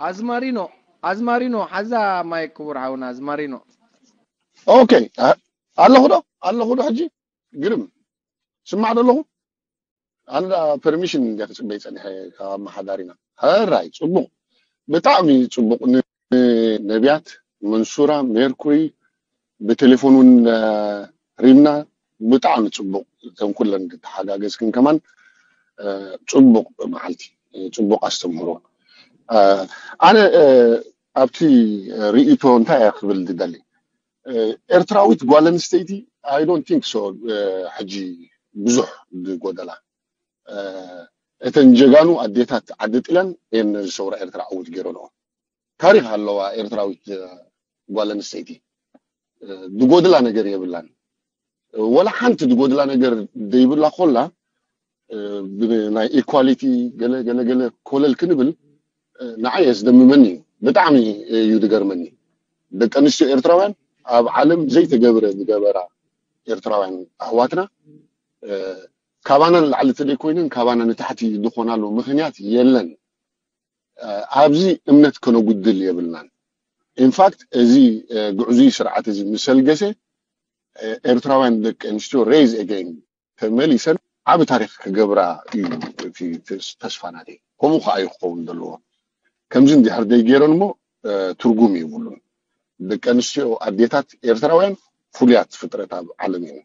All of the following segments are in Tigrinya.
ኣዝማሪኖ ኣዝማሪኖ ሓዛ ማይክ ክቡር ሓውና ኣዝማሪኖ። ኦኬ፣ ኣለኹ ዶ ኣለኹ ዶ ሕጂ? ግርም ስማዕ ዶ ኣለኹ? ኣነ ዳ ፐርሚሽን እንደ ክጽበይ ጸኒሐ ካብ ኣመሓዳሪና። ሕራይ ጽቡቕ፣ ብጣዕሚ ጽቡቕ። ንነቢያት መንሱራ ሜርኩሪ ብቴሌፎን እውን ሪምና፣ ብጣዕሚ ጽቡቕ። እተን ኩለን ተሓጋገዝክን ከማን ጽቡቕ መዓልቲ፣ ጽቡቕ ኣስተምህሮ። ኣነ ኣብቲ ርእይቶ እንታይ እያ ክብል ዝደሊ? ኤርትራዊት ጓል ኣንስተይቲ I don't think so። ሕጂ ብዙሕ ዝጎደላ፣ እተን ጀጋኑ ኣዴታት ዓዲ ጥልያን እየን ነዚ ሰውራ ኤርትራ ዕውት ገይረንኦ። ታሪኽ ኣለዋ ኤርትራዊት ጓል ኣንስተይቲ፣ ዝጎድላ ነገር የብላን። ወላ ሓንቲ ዝጎድላ ነገር ዘይብላ ኮላ፣ ብናይ ኢኳሊቲ ገለ ገለ ገለ ኮለል ክንብል፣ ንዓይ የስደምመኒ እዩ። ብጣዕሚ እዩ ዝገርመኒ። ደቂ ኣንስትዮ ኤርትራውያን ኣብ ዓለም ዘይተገብረ ዝገበራ ኤርትራውያን ኣሕዋትና፣ ካባና ንላዕሊ ተደይ ኮይነን ካባና ንታሕቲ ዝኾናሉ ምኽንያት የለን። ኣብዚ እምነት ከነጉድል የብልናን። ኢንፋክት እዚ ግዕዙይ ስርዓት እዚ ምሰልገሰ፣ ኤርትራውያን ደቂ ኣንስትዮ ሬይዝ ኤገይን ተመሊሰን ዓቢ ታሪኽ ክገብራ እዩ እቲ ተስፋ ናተይ። ከምኡ ከዓ እዩ ክኸውን ዘለዎ። ከምዚ እንድሕር ደይ ገይረን እሞ ትርጉም ይብሉን። ደቂ ኣንስትዮ ኣዴታት ኤርትራውያን ፍሉያት ፍጥረት ኣብ ዓለም እዩ።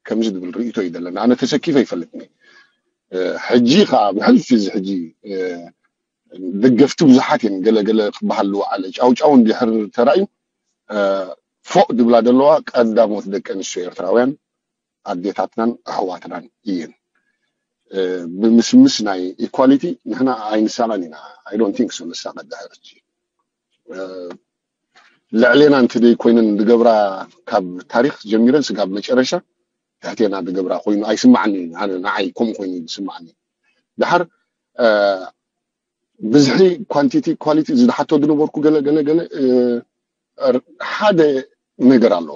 ከምዚ ዝብል ርእይቶ እዩ ዘለና። ኣነ ተሰኪፈ ይፈልጥኒ። ሕጂ ከዓ ብሕልፊ እዚ ሕጂ ደገፍቲ ብዙሓት እዮም። ገለ ገለ ክበሃል ዝወዓለ ጫውጫው እንድሕር ተራእዩ፣ ፎእ ድብላ ዘለዋ ቀዳሞት ደቂ ኣንስትዮ ኤርትራውያን ኣዴታትናን ኣሕዋትናን እየን። ብምስምስ ናይ ኢኳሊቲ ንሕና ኣይንሳቐን ኢና። I don't think so ንሳቐ ድሕር ሕጂ ልዕሌና እንተ ደይ ኮይነን ዝገብራ፣ ካብ ታሪኽ ጀሚረን ስጋብ መጨረሻ ትሕቴና ዝገብራ ኮይኑ ኣይስማዓኒ። ኣነ ንዓይ ከምኡ ኮይኑ ዝስማዓኒ። ድሓር ብዝሒ ኳንቲቲ ኳሊቲ ዝሓቶ ዝነበርኩ ገለ ገለ ገለ ሓደ ነገር ኣሎ።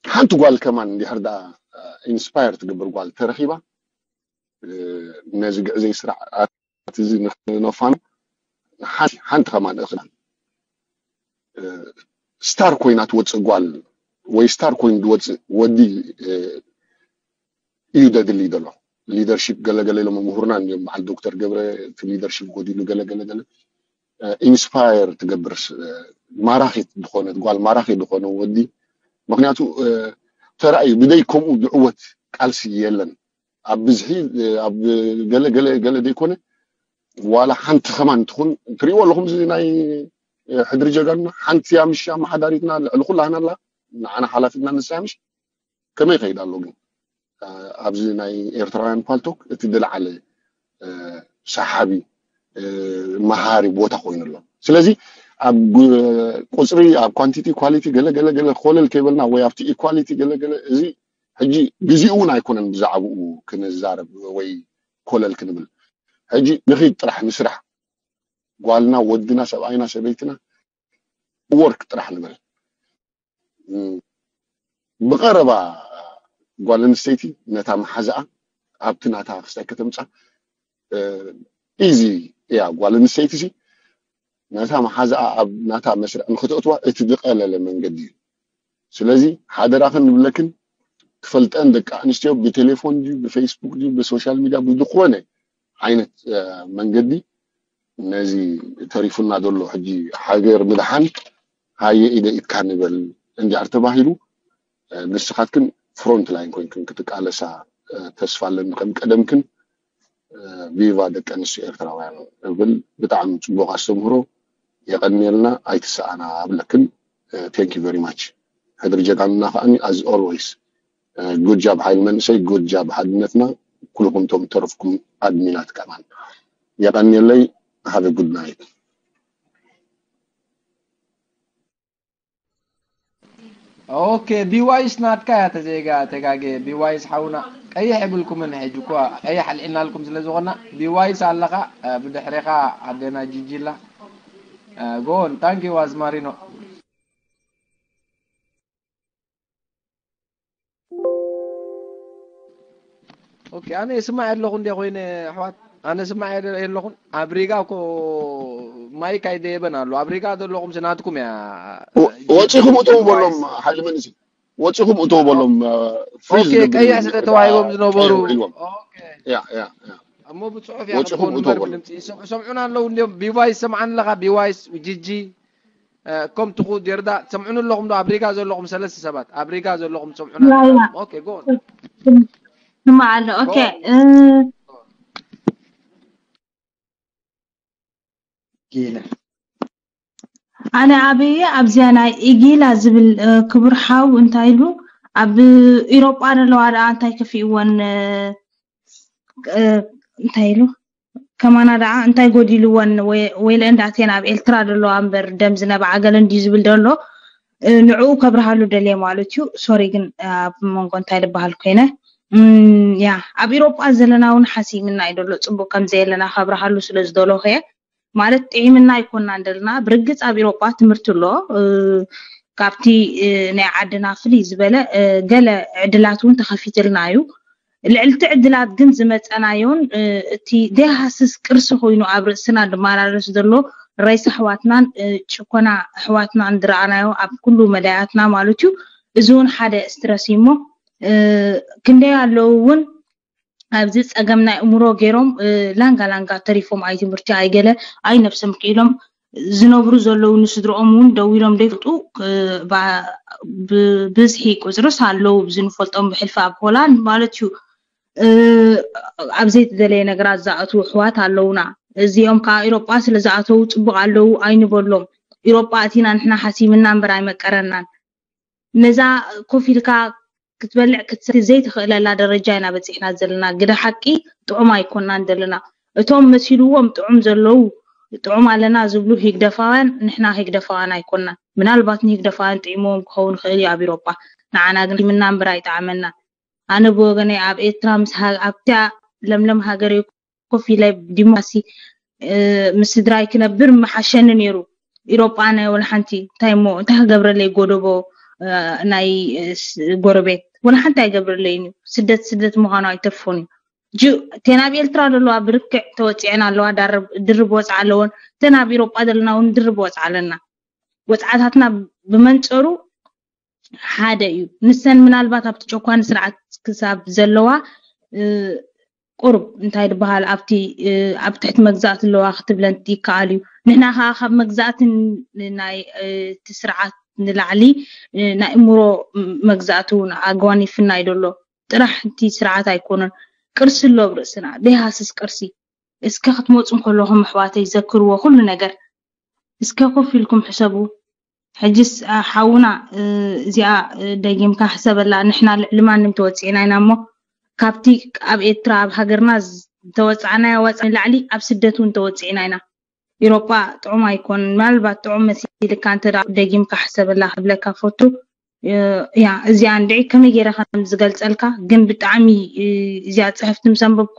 ሓንቲ ጓል ከማን እንድሕር ደኣ ኢንስፓየር ትገብር ጓል ተረኺባ፣ ነዚ ግዕዘይ ስርዓት እዚ ንክነፋኑ ሓንቲ ከማን እኽላን ስታር ኮይና ትወፅእ ጓል ወይ ስታር ኮይኑ ዝወፅእ ወዲ እዩ ደድሊ ዘሎ። ሊደርሺፕ ገለገለ ኢሎም ምሁርና እዮም። በዓል ዶክተር ገብረ እቲ ሊደርሺፕ ጎዲሉ ገለገለ ገለ ኢንስፓየር ትገብር ማራኺት ዝኾነት ጓል፣ ማራኺ ዝኾነ ወዲ። ምክንያቱ ተራእዩ ብደይ ከምኡ ዝዕወት ቃልሲ የለን። ኣብ ብዝሒ ኣብ ገለ ገለ ገለ ዘይኮነ ዋላ ሓንቲ ከማን ትኹን ትሪእዎ ኣለኹም። እዚ ናይ ሕድሪ ጀጋኑና ሓንቲ ያምሽ ኣመሓዳሪትና ልዕሊ ኩላህና ኣላ። ንዓና ሓላፊትና ንሳ ያምሽ ከመይ ይኸይድ ኣሎ ግን ኣብዚ ናይ ኤርትራውያን ፓልቶክ እቲ ዝለዓለ ሰሓቢ መሃሪ ቦታ ኮይኑ ኣሎ። ስለዚ ኣብ ቁፅሪ ኣብ ኳንቲቲ ኳሊቲ ገለ ገለ ገለ ኮለል ከይበልና ወይ ኣብቲ ኢኳሊቲ ገለ ገለ እዚ ሕጂ ግዜኡ እውን ኣይኮነን ብዛዕባኡ ክንዛረብ ወይ ኮለል ክንብል። ሕጂ ንኺድ ጥራሕ ንስራሕ፣ ጓልና ወድና ሰብኣይና ሰበይትና ወርክ ጥራሕ ንበል። ብቐረባ ጓል ኣንስተይቲ ነታ መሓዛኣ ኣብቲ ናታ ክስታይ ከተምፃ ኢዚ እያ። ጓል ኣንስተይቲ ሲ ነታ መሓዛኣ ኣብ ናታ መስርዕ ንክተእትዋ እቲ ዝቐለለ መንገዲ እዩ። ስለዚ ሓደራኽን ንብለክን ትፈልጠን ደቂ ኣንስትዮ ብቴሌፎን ድዩ ብፌስቡክ ድዩ ብሶሻል ሚድያ ብዝኾነ ዓይነት መንገዲ ነዚ ተሪፉና ዘሎ ሕጂ ሃገር ምድሓን ሃየ ኢደ ኢድካ ንበል እንድሕር ተባሂሉ ንስኻትክን ፍሮንት ላይን ኮይንክን ክትቃለሳ ተስፋ ኣለኒ። ከም ቀደምክን ቪቫ ደቂ ኣንስትዮ ኤርትራውያን እብል። ብጣዕሚ ፅቡቕ ኣስተምህሮ፣ የቐንየልና፣ ኣይትሰኣና ኣብለክን። Thank you very much። ሕድሪ ጀጋኑና ከዓኒ as always good job ሓይሊ መንእሰይ፣ good job ሓድነትና፣ ኩልኹም ቶም ተረፍኩም ኣድሚናት ከማን የቐንየለይ። Have a good night። ኦኬ፣ ቢዋይስ ናትካ እያ ተዜጋ ተጋጌ። ቢዋይስ ሓውና ቀይሕ የብልኩምን ሕጂ እኳ ቀይሕ ኣልዒናልኩም ስለ ዝኾና ቢዋይስ ኣለኻ። ብድሕሬኻ ኣደና ጂጂላ ጎን ታንኪ ዋዝ ማሪኖ። ኦኬ፣ ኣነ ስማዕ ኣለኹ እንደ ኮይነ ኣሕዋት፣ ኣነ ስማዕ የለ- የለኹን ኣብ ሪጋ እኮ ማይክ ኣይደየበን ኣሎ። ኣብ ሪጋ ዘለኹም ስናትኩም እያ። ወ- ወፂኹም እተው በሎም። ሓይሊ መንእሰይ ወፂኹም እተው በሎም። ፍሪዝ ኦኬ፣ ቀይሕ ስለ ተዋሂቦም ዝነበሩ። ኢልዎም። ኦኬ። ያ ያ ያ። እሞ ብፅሑፍ እያ ወፂኹም ክትኮኑ እተው እምበር በሎም። ብድምፂ ይሰም- ይሰምዑና ኣለዉ። እንዲም ቢዋይስ ሰምዓኒ ኣለኻ? ቢዋይስ ጂጂ፣ ከምቲ ኩ ዴርዳ ትሰምዑኒ ኣለኹም ዶ? ኣብ ሪጋ ዘለኹም ሰለስተ ሰባት፣ ኣብ ሪጋ ዘለኹም ትሰምዑና ያ፣ ያ። ኦኬ፣ ጎ ስማዕ ኣሎ። ኦኬ። እ፣ ጊላ ኣነ ኣበየ ኣብዚኣ ናይ ኢጊላ ዝብል እ፣ ክቡር ሓው እንታይ ኢሉ ኣብ ኢሮጳ ዘለዋ ደኣ እንታይ ከፊእወን እ፣ እ፣ እንታይ ኢሉ ከማና ደኣ እንታይ ጎዲልወን ወይ- ወይለ እንዳቴን ኣብ ኤልትራ ዘለዋ እምበር ደም ዝነብዓ ገለ እንድዩ ዝብል ዘሎ እ፣ ንዕኡ ከብርሃሉ ደልየ ማለት እዩ። ሶሪ ግን ኣብ መንጎ እንታይ ዝበሃል ኮይነ እም፣ ያ ኣብ ኢሮጳ ዘለና እውን ሓሲምና እዩ ዘሎ ጽቡቅ ከም ዘየለና ከብርሃሉ ስለ ዝደለኹ እየ። ማለት ጥዒምና ኣይኮናን ዘለና። ብርግጽ ኣብ ኢሮጳ ትምህርቲ ኣሎ እ፣ ካብቲ እ፣ ናይ ዓድና ፍልይ ዝበለ እ፣ ገለ ዕድላት እውን ተኸፊትልና እዩ። ልዕልቲ ዕድላት ግን ዝመጸናዮን እ፣ እቲ ደይሃስስ ቅርሲ ኮይኑ ኣብ ርእስና ዝመላለስ ዘሎ ሬሳ ኣሕዋትናን እ፣ ጭኮና ኣሕዋትናን ዝረኣናዮ ኣብ ኩሉ መዳያትና ማለት እዩ። እዚ እውን ሓደ ስትረስ እዩ እሞ እ፣ ክንደይ ኣለዉ እውን ኣብዚ ጸገም ናይ እምሮ ገይሮም እ፣ ላንጋ ላንጋ ተሪፎም ኣይ ትምህርቲ ኣይ ገለ ኣይ ነብሶም ክኢሎም ዝነብሩ ዘለዉ ንስድርኦም እውን ደዊሎም ደይፈልጡ እ፣ ባ- ብብዝሒ ቁፅርስ ኣለዉ ብዝንፈልጦም ብሕልፊ ኣብ ሆላንድ ማለት እዩ እ፣ ኣብ ዘይተደለየ ነገራት ዝኣትዉ ኣሕዋት ኣለዉና። እዚኦም ከዓ ኤሮጳ ስለ ዝኣተዉ ፅቡቅ ኣለዉ ኣይንበሎም። ኤሮጳ ኣቲና ንሕና ሓሲምና እምበር ኣይመቀረናን። ነዛ ኮፍ ኢልካ ክትበልዕ ክትሰቲ ዘይትኽእለላ ደረጃ ኢና በፂሕና ዘለና። ግደ ሓቂ ጥዑም ኣይኮናን ዘለና። እቶም መሲልዎም ጥዑም ዘለዉ ጥዑም ኣለና ዝብሉ ሂግደፋውያን ንሕና ሂግደፋውያን ኣይኮናን። ምናልባት ንሂግደፋውያን ጥዒምዎም ክኸውን ይኽእል እዩ ኣብ ኢሮጳ። ንዓና ግን ምና እምበር ኣይጠዓመናን። ኣነ ብወገነይ ኣብ ኤርትራ ምስ ሃ- ኣብታ ለምለም ሃገረይ ኮፍ ኢለ ዲሞክራሲ እ፣ ምስ ስድራይ ክነብር ምሓሸኒ ነይሩ። ኢሮጳ ናይ ወላ ሓንቲ እንታይ እሞ እንታይ ክገብረለይ ጎደቦ እ፣ ናይ እ፣ ስ- ጎረቤት ወላ ሓንቲ ኣይገብረለይን እዩ። ስደት ስደት ምዃኑ ኣይተርፎን እዩ። ጅ- እተን ኣብ ኤርትራ ዘለዋ ብርክዕ ተወፂዐን ኣለዋ፣ ዳርብ- ድርብ ወፅዓ ኣለወን። እተን ኣብ ኢሮጳ ዘለና እውን ድርብ ወፅዓ ኣለና። ወፅዓታትና ብመንፀሩ ሓደ እዩ። ንሰን ምናልባት ኣብቲ ጨኳኒ ስርዓት ክሳብ ዘለዋ እ፣ ቁሩብ እንታይ ዝበሃል ኣብቲ እ፣ ኣብ ትሕቲ መግዛእቲ ኣለዋ ክትብለን ይከኣል እዩ። ንሕና ከዓ ካብ መግዛእቲ ን- ናይ እ፣ እቲ ስርዓት ንላዕሊ እ፣ ናይ እምሮ መግዛእቲ እውን ኣጓኒፍና እዩ ዘሎ። ጥራሕ እቲ ስርዓት ኣይኮነን። ቅርሲ ኣሎ ኣብ ርእስና፣ ደይሃስስ ቅርሲ። እስከ ክትመፁ እንከለኹም ኣሕዋተይ ዘክርዎ ኩሉ ነገር። እስከ ኮፍ ኢልኩም ሕሰቡ። ሕጅስ አ፣ ሓውና እ፣ እዚኣ እ፣ ደጊምካ ሕሰበላ። ንሕና ልዕሊ ማንም ተወፂዕና ኢና እሞ ካብቲ ኣብ ኤርትራ ኣብ ሃገርና ዝ- ተወፃዕናዮ ወፃኢ ንላዕሊ ኣብ ስደት እውን ተወፂዕና ኢና። ኢሮጳ ጥዑም ኣይኮን። ምናልባት ጥዑም መሲልካ እንተ ደኣ ደጊምካ ሕሰበላ ክብለካ ፈቱ። እ፣ ያ እዚኣ እንድዒ ከመይ ገይረ ከም ዝገልፀልካ ግን ብጣዕሚ እ፣ እዚኣ ፅሕፍቲ ምስ ኣንበብኳ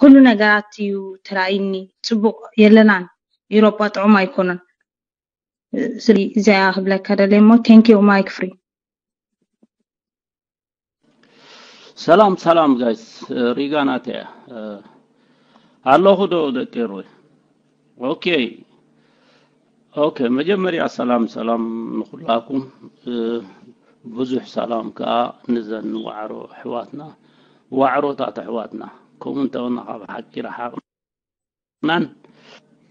ኩሉ ነገራት እዩ ተራእይኒ። ፅቡቅ የለናን። ኢሮጳ ጥዑም ኣይኮነን። ስሊ እዚኣ ክብለካ ደልየ እሞ thank you ማይክ ፍሪ። ሰላም ሰላም ጋይስ፣ ሪጋ ናተያ ኣለኹ ዶ ደቂ ሮይ? ኦኬ ኦኬ። መጀመርያ ሰላም ሰላም ንኹላኩም። ብዙሕ ሰላም ከዓ ንዘን ዋዕሮ ኣሕዋትና፣ ዋዕሮታት ኣሕዋትና። ከምኡ እንተበልና ካብ ሓቂ ረሓቕ ናን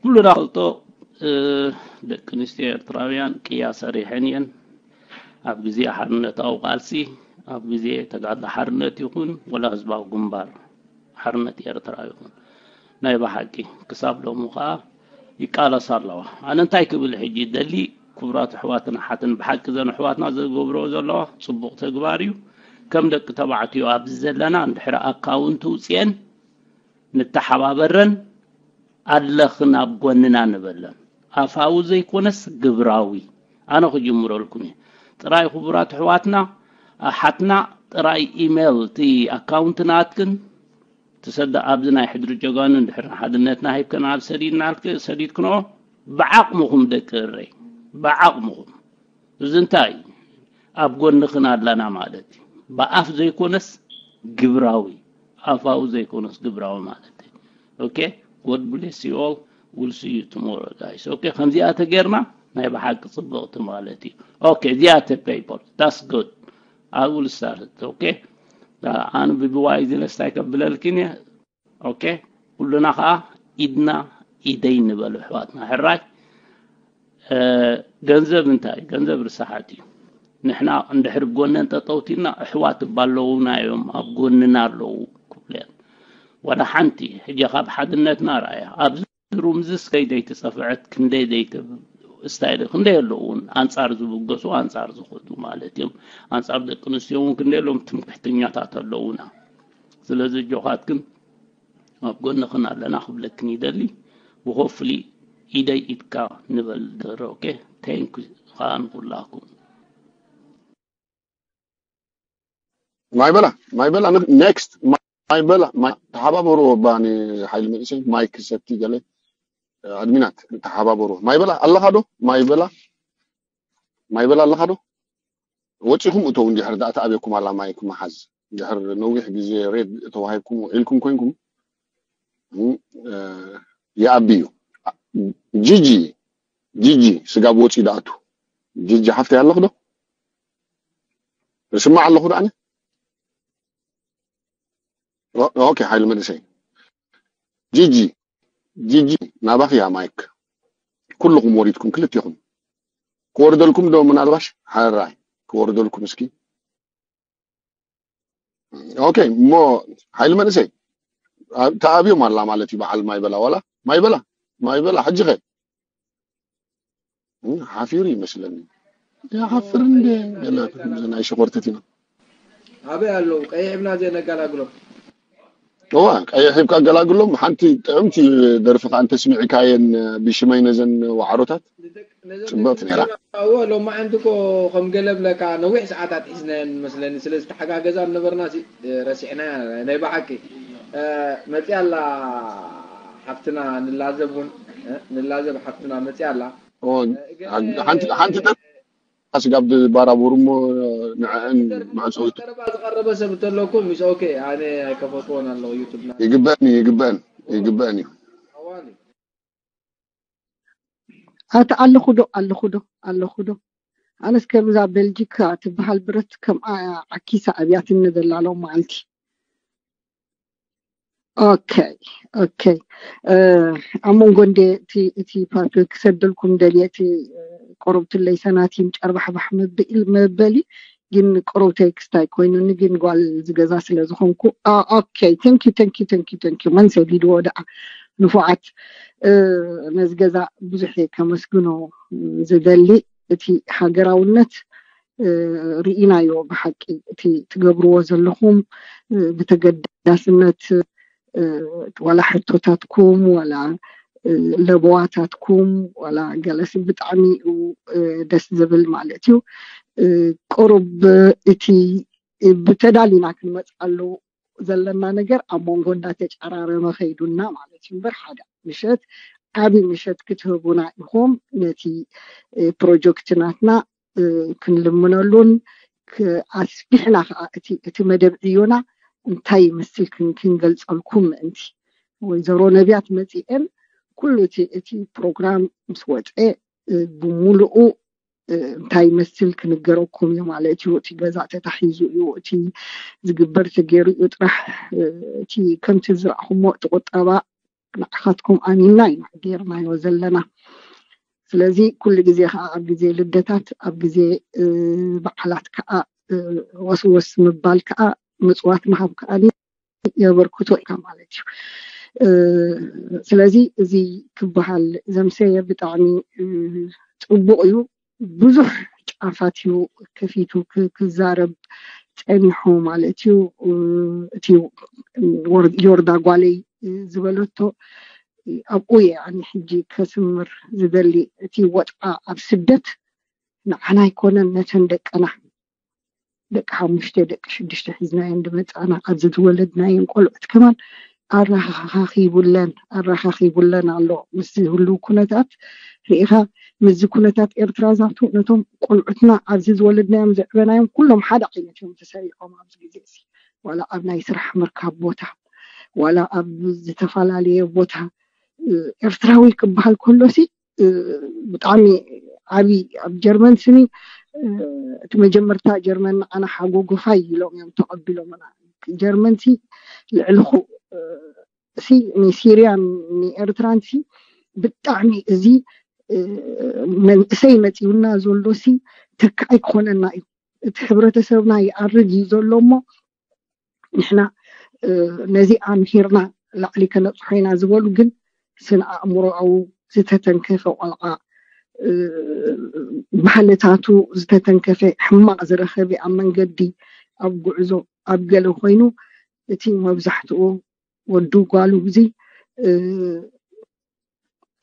ኩሉ ዳፈልጦ ደቂ ኣንስትዮ ኤርትራውያን ቅያ ሰሪሐን እየን። ኣብ ግዜ ሓርነታዊ ቃልሲ፣ ኣብ ግዜ ተጋድሎ ሓርነት ይኹን ወላ ህዝባዊ ግንባር ሓርነት ኤርትራ ይኹን ናይ ብሓቂ ክሳብ ሎሚ ከዓ ይቃለሳ ኣለዋ። ኣነ እንታይ ክብል ሕጂ ደሊ ክቡራት ኣሕዋትን ኣሓትን ብሓቂ ዘን ኣሕዋትና ዝገብርኦ ዘለዋ ፅቡቕ ተግባር እዩ። ከም ደቂ ተባዕትዮ ኣብዚ ዘለና እንድሕሪ ኣካውንት ውፅኤን ንተሓባበረን ኣለኽን ኣብ ጎንና ንበለን ኣፋዊ ዘይኮነስ ግብራዊ ኣነ ክጅምረልኩም እየ ጥራይ ክቡራት ኣሕዋትና ኣሓትና ጥራይ ኢሜል እቲ ኣካውንት ናትክን ትሰደ ኣብዚ ናይ ሕድሪ ጀጋኑ እንድሕር ሓድነትና ሂብከን ኣብ ሰዲድናልክ ሰዲድክንኦ ብዓቕምኹም ደቂ እረይ ብዓቕምኹም እዚ እንታይ ኣብ ጎንኽን ኣለና ማለት እዩ ብኣፍ ዘይኮነስ ግብራዊ ኣፋዊ ዘይኮነስ ግብራዊ ማለት እዩ okay God bless you all We'll see you tomorrow, guys. Okay, ከምዚኣ ተጌርና ናይ ብሓቂ ጽብቕቲ ማለት እዩ። Okay, እዚኣ እተ paper, that's good. I will start it. Okay, ኣነ ብብዋይ ዝለስታይ ከብለልክን እየ። Okay፣ ኩልና ከዓ ኢድና ኢደይ ንበል ኣሕዋትና። ሕራይ። ገንዘብ እንታይ? ገንዘብ ርሳሓት እዩ። ንሕና እንድሕር ጎነን ጠጠውቲና፣ ኣሕዋት እባ ኣለውና እዮም፣ ኣብ ጎንና ኣለዉ ክብለን። ወላ ሓንቲ ሕጂ ካብ ሓድነትና ርኣያ ኣብዚ ሩምዝስ ከይደይ ተጸፍዐት ክንደይ ደይ ስታይል ክንደይ ኣለውን፣ ኣንጻር ዝብገሱ፣ ኣንጻር ዝኸዱ ማለት እዮም። ኣንጻር ደቂ ኣንስትዮ እውን ክንደይ ኣለዎም፣ ትምክሕተኛታት ኣለውና። ስለዚ ኣጆኻትክን ኣብ ጎንኽን ኣለና ክብለክን ይደሊ። ብሆፍሊ ኢደይ ኢድካ ንበል ደረ። ኦኬ፣ ቴንክ ከዓ ንኩላኩም። ማይበላ ማይበላ፣ ኔክስት ማይበላ። ተሓባበሩ ባኒ ሓይሊ መንእሰይ ማይክ ሰቲ ገለ ኣድሚናት ተሓባበሩ። ማይበላ ኣለኻ ዶ? ማይበላ ማይበላ ኣለኻ ዶ? ወፂኹም እተው እንዲሕር ዳኣ ተኣብየኩም ኣላ ማይክ መሓዝ። እንድሕር ነዊሕ ግዜ ሬድ ተዋሂብኩም ውዒልኩም ኮይንኩም ይኣቢ እዩ። ጂጂ ጂጂ ስጋብ ወፂ ዳኣቱ። ጂጂ ሓፍተይ ኣለኹ ዶ? እስማዕ ኣለኹ ዶ ኣነ? ኦኬ፣ ሓይሊ መንእሰይ። ጂጂ ጂጂ ናባኺ እያ ማይክ። ኩልኹም ወሪድኩም ክልቲኹም። ክወርደልኩም ዶ ምናልባሽ? ሓራይ ክወርደልኩም እስኪ። ኦኬ፣ እሞ ሓይሊ መንእሰይ ተኣብዮም ኣላ ማለት እዩ። በዓል ማይበላ ዋላ ማይበላ ማይበላ ሕጂ ኸ ሓፊሩ ይመስለኒ። ይሓፍር እንደ ገለ ናይ ሽኮርትት ኢና። ኣበይ ኣለዉ ቀይሕ ሒብና ዘይነጋላግሎም? እዋ ቀይሕ ሒብካ ኣገላግሎም። ሓንቲ ጥዕምቲ ደርፊ ከዓ እንተስሚዕካየን ብሽመይ ነዘን ዋዕሮታት ጽብቕቲ ነይራ። እዎ ሎማዓንቲ እኮ ከም ገለ ብለካ ነዊሕ ሰዓታት ሒዝናየን መስለኒ። ስለ ዝተሓጋገዛ ነበርና ረሲዕና ናይ ብሓቂ መፅያ ኣላ ሓፍትና ንላዘብ እውን ንላዘብ ሓፍትና መፅያ ኣላ። ሓንቲ ደርፊ ስጋብ ባራቡር እሞ ንዐአን መዕፀዊቱ ቀረባ ዝቀረበ ሰብ እንተለኩም ምስ ኦኬ ኣነ ኣይከፈትዎን ኣለኹ ዩቱብና ይግበእን እዩ ይግበእን ይግበእን እዩ። ኣዋኒ ኣቲ ኣለኹ ዶ ኣለኹ ዶ ኣለኹ ዶ ኣነስ ከምዛ ቤልጂካ ትበሃል ብረት ከምኣ ዓኪሳ ኣብያትኒ ዘላ ሎም መዓልቲ ኦኬ ኦኬ ኣብ መንጎ እንደ እቲ እቲ ፓርክ ክሰደልኩም ደልየ እቲ ቆረብትለይ ሰናቲም ጨርባሕባሕ መበሊ ግን ቆረብተይ ክስታይ ኮይኑኒ ግን ጓል ዝገዛ ስለ ዝኾንኩ ኦኬ thank you thank you thank you thank you መን ሰዲድዎ ደኣ ንፉዓት ነዚ ገዛ ብዙሕ ከመስግኖ ዝደሊ እቲ ሃገራውነት ርኢናዮ ብሓቂ እቲ ትገብርዎ ዘለኹም ብተገዳስነት ዋላ ሕቶታትኩም ዋላ ለበዋታትኩም ዋላ ገለስ ብጣዕሚ ደስ ዝብል ማለት እዩ። ቁሩብ እቲ ብተዳሊና ክንመፅኣሉ ዘለና ነገር ኣብ መንጎ እንዳተጨራረመ ከይዱና ማለት እዩ እምበር ሓደ ምሸት ዓቢ ምሸት ክትህቡና ኢኹም ነቲ ፕሮጀክት ናትና ክንልምነሉን ኣስፊሕና ከዓ እቲ መደብ ዕዮና እንታይ ይመስል ክንገልፀልኩም ምእንቲ ወይዘሮ ነቢያት መፂኤን ኩሉ እቲ ፕሮግራም ምስ ወፀ ብሙሉኡ እንታይ ይመስል ክንገረኩም እዩ ማለት እዩ። እቲ ገዛ ተታሒዙ እዩ፣ እቲ ዝግበር ተገይሩ እዩ ጥራሕ እቲ ከምቲ ዝረእኹሞ እቲ ቁጠባ ንዓኻትኩም ኣሚንና ኢና ገይርናዮ ዘለና። ስለዚ ኩሉ ግዜ ከዓ ኣብ ግዜ ልደታት ኣብ ግዜ በዓላት ከዓ ወስወስ ምባል ከዓ ምፅዋት ምሃብ ከዓ የበርክቶ ኢካ ማለት እዩ። ስለዚ እዚ ክበሃል ዘምሰየ ብጣዕሚ ፅቡቅ እዩ። ብዙሕ ጫፋት እዩ ከፊቱ ክዛረብ ፀኒሑ ማለት እዩ። እቲ ዮርዳ ጓለይ ዝበለቶ ኣብኡ እየ ኣነ ሕጂ ከስምር ዝደሊ። እቲ ወጥዓ ኣብ ስደት ንዓና ኣይኮነን ነተን ደቅና ደቂ ሓሙሽተ ደቂ ሽዱሽተ ሒዝናየን ዝመፃና ኣብዚ ዝወለድናየን ቆልዑት ከማን ኣረኻኺቡለን ኣረኻኺቡለን ኣሎ። ምስ ህልው ኩነታት ርኢኻ ምስዚ ኩነታት ኤርትራ ዛቱ ነቶም ቆልዑትና ኣብዚ ዝወለድናዮም ዘዕበናዮም ኩሎም ሓደ ዓይነት እዮም ተሰሪዖም ኣብዚ ግዜ እዚ ዋላ ኣብ ናይ ስራሕ ምርካብ ቦታ ዋላ ኣብ ዝተፈላለየ ቦታ ኤርትራዊ ክበሃል ከሎሲ ብጣዕሚ ዓብዪ ኣብ ጀርመን ስኒ እቲ መጀመርታ ጀርመን ንዓና ሓጎጎፋይ ኢሎም እዮም ተቐቢሎምና። ጀርመን ሲ ልዕልኹ ሲ ንሲርያን ንኤርትራን ሲ ብጣዕሚ እዚ መንእሰይ መፂውና ዘሎ ሲ ተካኣይ ክኾነና እዩ። እቲ ሕብረተሰብና ይኣርግ እዩ ዘሎ እሞ ንሕና ነዚ ኣምሂርና ላዕሊ ከነፅሖ ኢና ዝበሉ ግን ስነ ኣእምሮኣዊ ዝተተንከፈ ቆልዓ ባህልታቱ ዝተተንከፈ ሕማቕ ዝረኸበ ኣብ መንገዲ ኣብ ጉዕዞ ኣብ ገለ ኮይኑ እቲ መብዛሕትኡ ወዱ ጓሉ እዚ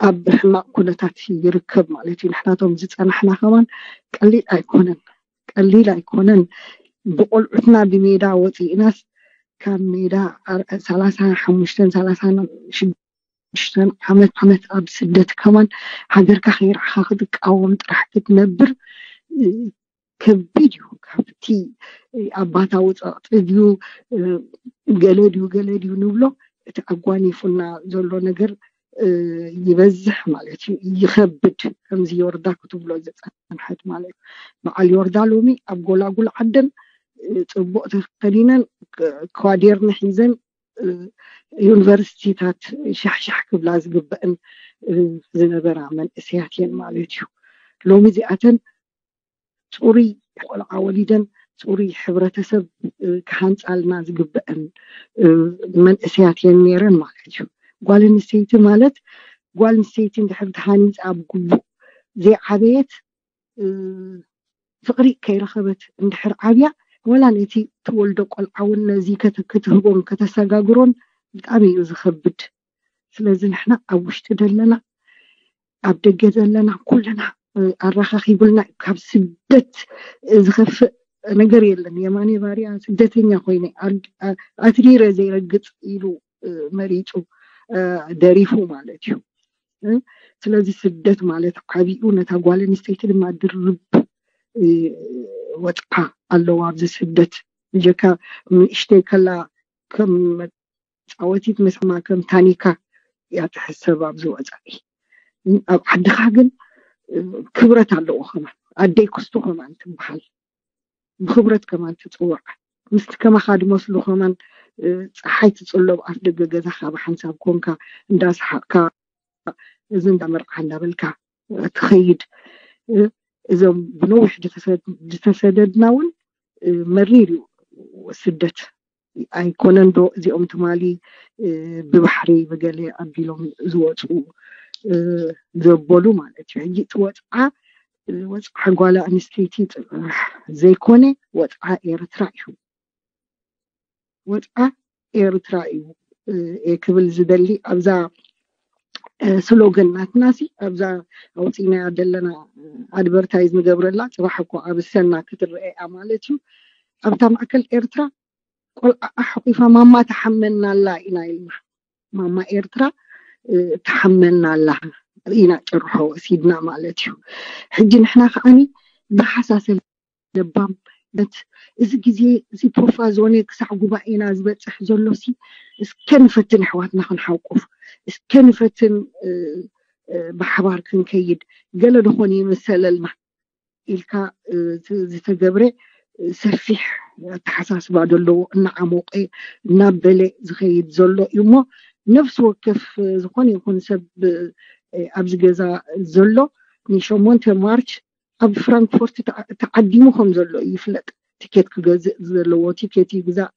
ኣብ ሕማቕ ኩነታት ይርከብ ማለት እዩ። ንሕናቶም ዝፀናሕና ከማን ቀሊል ኣይኮነን፣ ቀሊል ኣይኮነን። ብቆልዑትና ብሜዳ ወፂእናስ ካብ ሜዳ ሰላሳ ሓሙሽተን ሰላሳ ሽዱሽተን ዓመት ዓመት ኣብ ስደት ከማን ሃገርካ ከይረዓኻ ክትቃወም ጥራሕ ክትነብር ከቢድ እዩ። ካብቲ ኣባታዊ ፀቕጢ ድዩ ገለ ድዩ ገለ ድዩ ንብሎ እቲ ኣጓኒፉና ዘሎ ነገር ይበዝሕ ማለት እዩ። ይኸብድ ከምዚ ዮርዳ ክትብሎ ዝፀንሐት ማለት እዩ። በዓል ዮርዳ ሎሚ ኣብ ጎላጉል ዓደን ፅቡቕ ተኸዲነን ኳዴርኒ ሒዘን ዩኒቨርሲቲታት ሻሕሻሕ ክብላ ዝግበእን ዝነበራ መንእሰያት እየን ማለት እዩ። ሎሚ እዚኣተን ፅሩይ ቆልዓ ወሊደን ፅሩይ ሕብረተሰብ ክሃንፃልና ዝግበአን መንእሰያት እየን ነይረን ማለት እዩ። ጓል ኣንስተይቲ ማለት ጓል ኣንስተይቲ እንድሕር ተሃኒፃ ኣብ ግቡእ ዘይዓበየት ፍቕሪ ከይረኸበት እንድሕር ዓብያ ወላ ነቲ ትወልዶ ቆልዓ እውን ነዚ ክትህቦን ከተሰጋግሮን ብጣዕሚ እዩ ዝኸብድ። ስለዚ ንሕና ኣብ ውሽጢ ዘለና ኣብ ደገ ዘለና ኩልና ኣራኻኺቡልና ካብ ስደት ዝኸፍእ ነገር የለን። የማኔ ባርያ ስደተኛ ኮይነ ኣትሪረ ዘይረግፅ ኢሉ መሪፁ ደሪፉ ማለት እዩ። ስለዚ ስደት ማለት ዓብኡ ነታ ጓል ኣንስተይቲ ድማ ድርብ ወፅዓ ኣለዋ ኣብዚ ስደት። ብጀካ ንእሽተይ ከላ ከም ፃወቲት መስማ ከም ታኒካ እያ ትሕሰብ ኣብዚ ወፃኢ። ኣብ ዓድኻ ግን ክብረት ኣለዎ ከማን ኣደይ ክስቱ ከማን ትበሃል ብክብረት ከማን ትፅዋዕ ምስቲ ከማኻ ድመስሉ ከማን ፀሓይ ትፅሎ ኣብ ኣፍ ደገ ገዛኻ ብሓንሳብ ኮንካ እንዳሰሓቕካ እዚ እንዳመርዓ እንዳበልካ ትኸይድ። እዞም ብነዊሕ ዝተሰደድና እውን መሪር እዩ ስደት ኣይኮነን ዶ እዚኦም ትማሊ ብባሕሪ ብገለ ኣቢሎም ዝወፁ ዘበሉ ማለት እዩ። ሕጂ እቲ ወፅዓ ወፅዓ ጓል ኣንስተይቲ ፅራሕ ዘይኮነ ወፅዓ ኤርትራ እዩ። ወፅዓ ኤርትራ እዩ ክብል ዝደሊ ኣብዛ ስሎገን ናትና ሲ ኣብዛ ኣውፂእናያ ዘለና ኣድቨርታይዝ ንገብረላ ፅባሕ እኮ ኣብ ሰና ክትረአ እያ ማለት እዩ። ኣብታ ማእከል ኤርትራ ቆልዓ ሓቂፋ ማማ ተሓመናላ ኢና ኢልና ማማ ኤርትራ ተሓመናላ ኢና ጭርሖ ወሲድና ማለት እዩ። ሕጂ ንሕና ከዓኒ ብሓሳሰል ለባም ነት እዚ ግዜ እዚ ፕሮፋዞኔ ክሳዕ ጉባኤና ዝበፅሕ ዘሎ ሲ እስከ ንፈትን ኣሕዋትና ክንሓቁፍ እስከ ንፈትን ብሓባር ክንከይድ ገለ ደኾን ይምሰለልና ኢልካ ዝተገብረ ሰፊሕ ኣተሓሳስባ ዘለዎ እናዓሞቀ እናበለ ዝኸይድ ዘሎ እዩ እሞ ነፍሲ ወከፍ ዝኾነ ይኹን ሰብ ኣብዚ ገዛ ዘሎ ንሸሞንተ ማርች ኣብ ፍራንክፎርት ተዓዲሙ ከም ዘሎ እዩ ይፍለጥ። ቲኬት ክገዝእ ዘለዎ ቲኬት ይግዛእ፣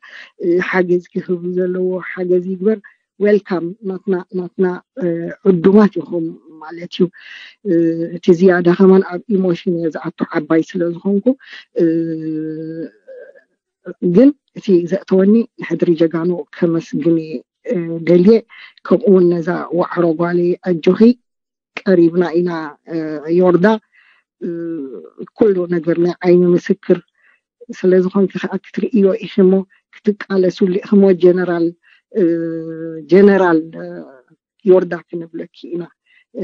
ሓገዝ ክህብ ዘለዎ ሓገዝ ይግበር። ዌልካም ናትና ናትና ዕዱማት ኢኹም ማለት እዩ። እቲ ዝያዳ ከማን ኣብ ኢሞሽን እየ ዝኣቱ ዓባይ ስለ ዝኾንኩ ግን እቲ ዘእተወኒ ንሕድሪ ጀጋኑ ከመስግን ደልየ ከምኡ እውን ነዛ ዋዕሮ ጓለይ ኣጆኺ ቀሪብና ኢና ዮርዳ ኩሉ ነገር ናይ ዓይኒ ምስክር ስለዝኾንኪ ከዓ ክትርእዮ ኢኺ እሞ ክትቃለስሉ ኢኺ እሞ ጀነራል ጀነራል ዮርዳ ክንብለኪ ኢና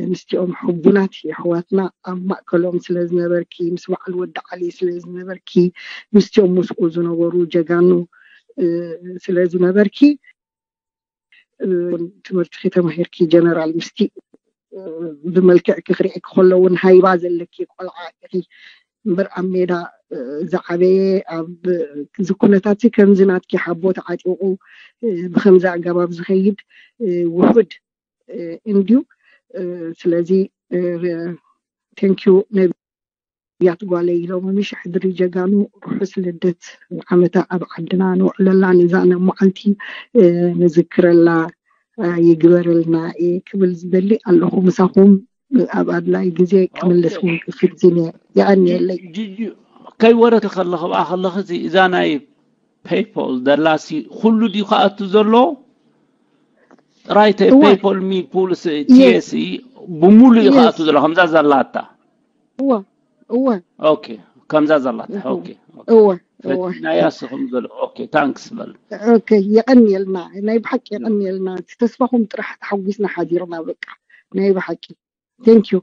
ምስቲኦም ሕቡናት የሕዋትና ኣብ ማእከሎም ስለ ዝነበርኪ ምስ በዓል ወዲ ዓሊ ስለ ዝነበርኪ ምስቲኦም ምስኡ ዝነበሩ ጀጋኑ ስለ ዝነበርኪ ትምህርቲ ከተማሂርኪ ጀነራል ምስቲ ብመልክዕ ክክርኢ ከሎ እውን ሃይባ ዘለኪ ቆልዓ ኢኺ እምበር ኣብ ሜዳ ዝዓበየ ኣብዚ ኩነታት ከምዚ ናትኪ ሓቦ ተዓጢቑ ብከምዚ ኣገባብ ዝኸይድ ውሑድ እንድዩ። ስለዚ ቴንኪዩ ነቢያት ጓለይ ኢሎም ምሽ ሕድሪ ጀጋኑ ርሑስ ልደት ዓመታ ኣብ ዓድና ንውዕለላ ነዛ መዓልቲ ንዝክረላ ይግበረልና እየ ክብል ዝደሊ ኣለኹ። ምሳኹም ኣብ ኣድላይ ግዜ ክምልስ እውን ክፍትን እየ። የቐንየለይ። ከይወረተ ከለኹ ብኣ ከለኺ እዛ ናይ ፔይፖል ደላሲ ኩሉ ድዩ ክኣቱ ዘሎ? ጥራይ ተ እወ። ፔይፖል ሚ ፑልስ ቲኤስ ብሙሉ እዩ Yes. ክኣቱ ዘሎ ከምዛ ዘላታ። እወ እወ ኦኬ ከምዛ ዘላታ። እወ። ኦኬ እወ እወ ፈቲናያ ስኹም ዘሎ። ኦኬ ታንክስ በል። ኦኬ የቐንየልና። ናይ ብሓቂ የቐንየልና። እቲ ተስፋኹም ጥራሕ ተሓጒስና ሓዲርና በቃ ናይ ብሓቂ። Thank you።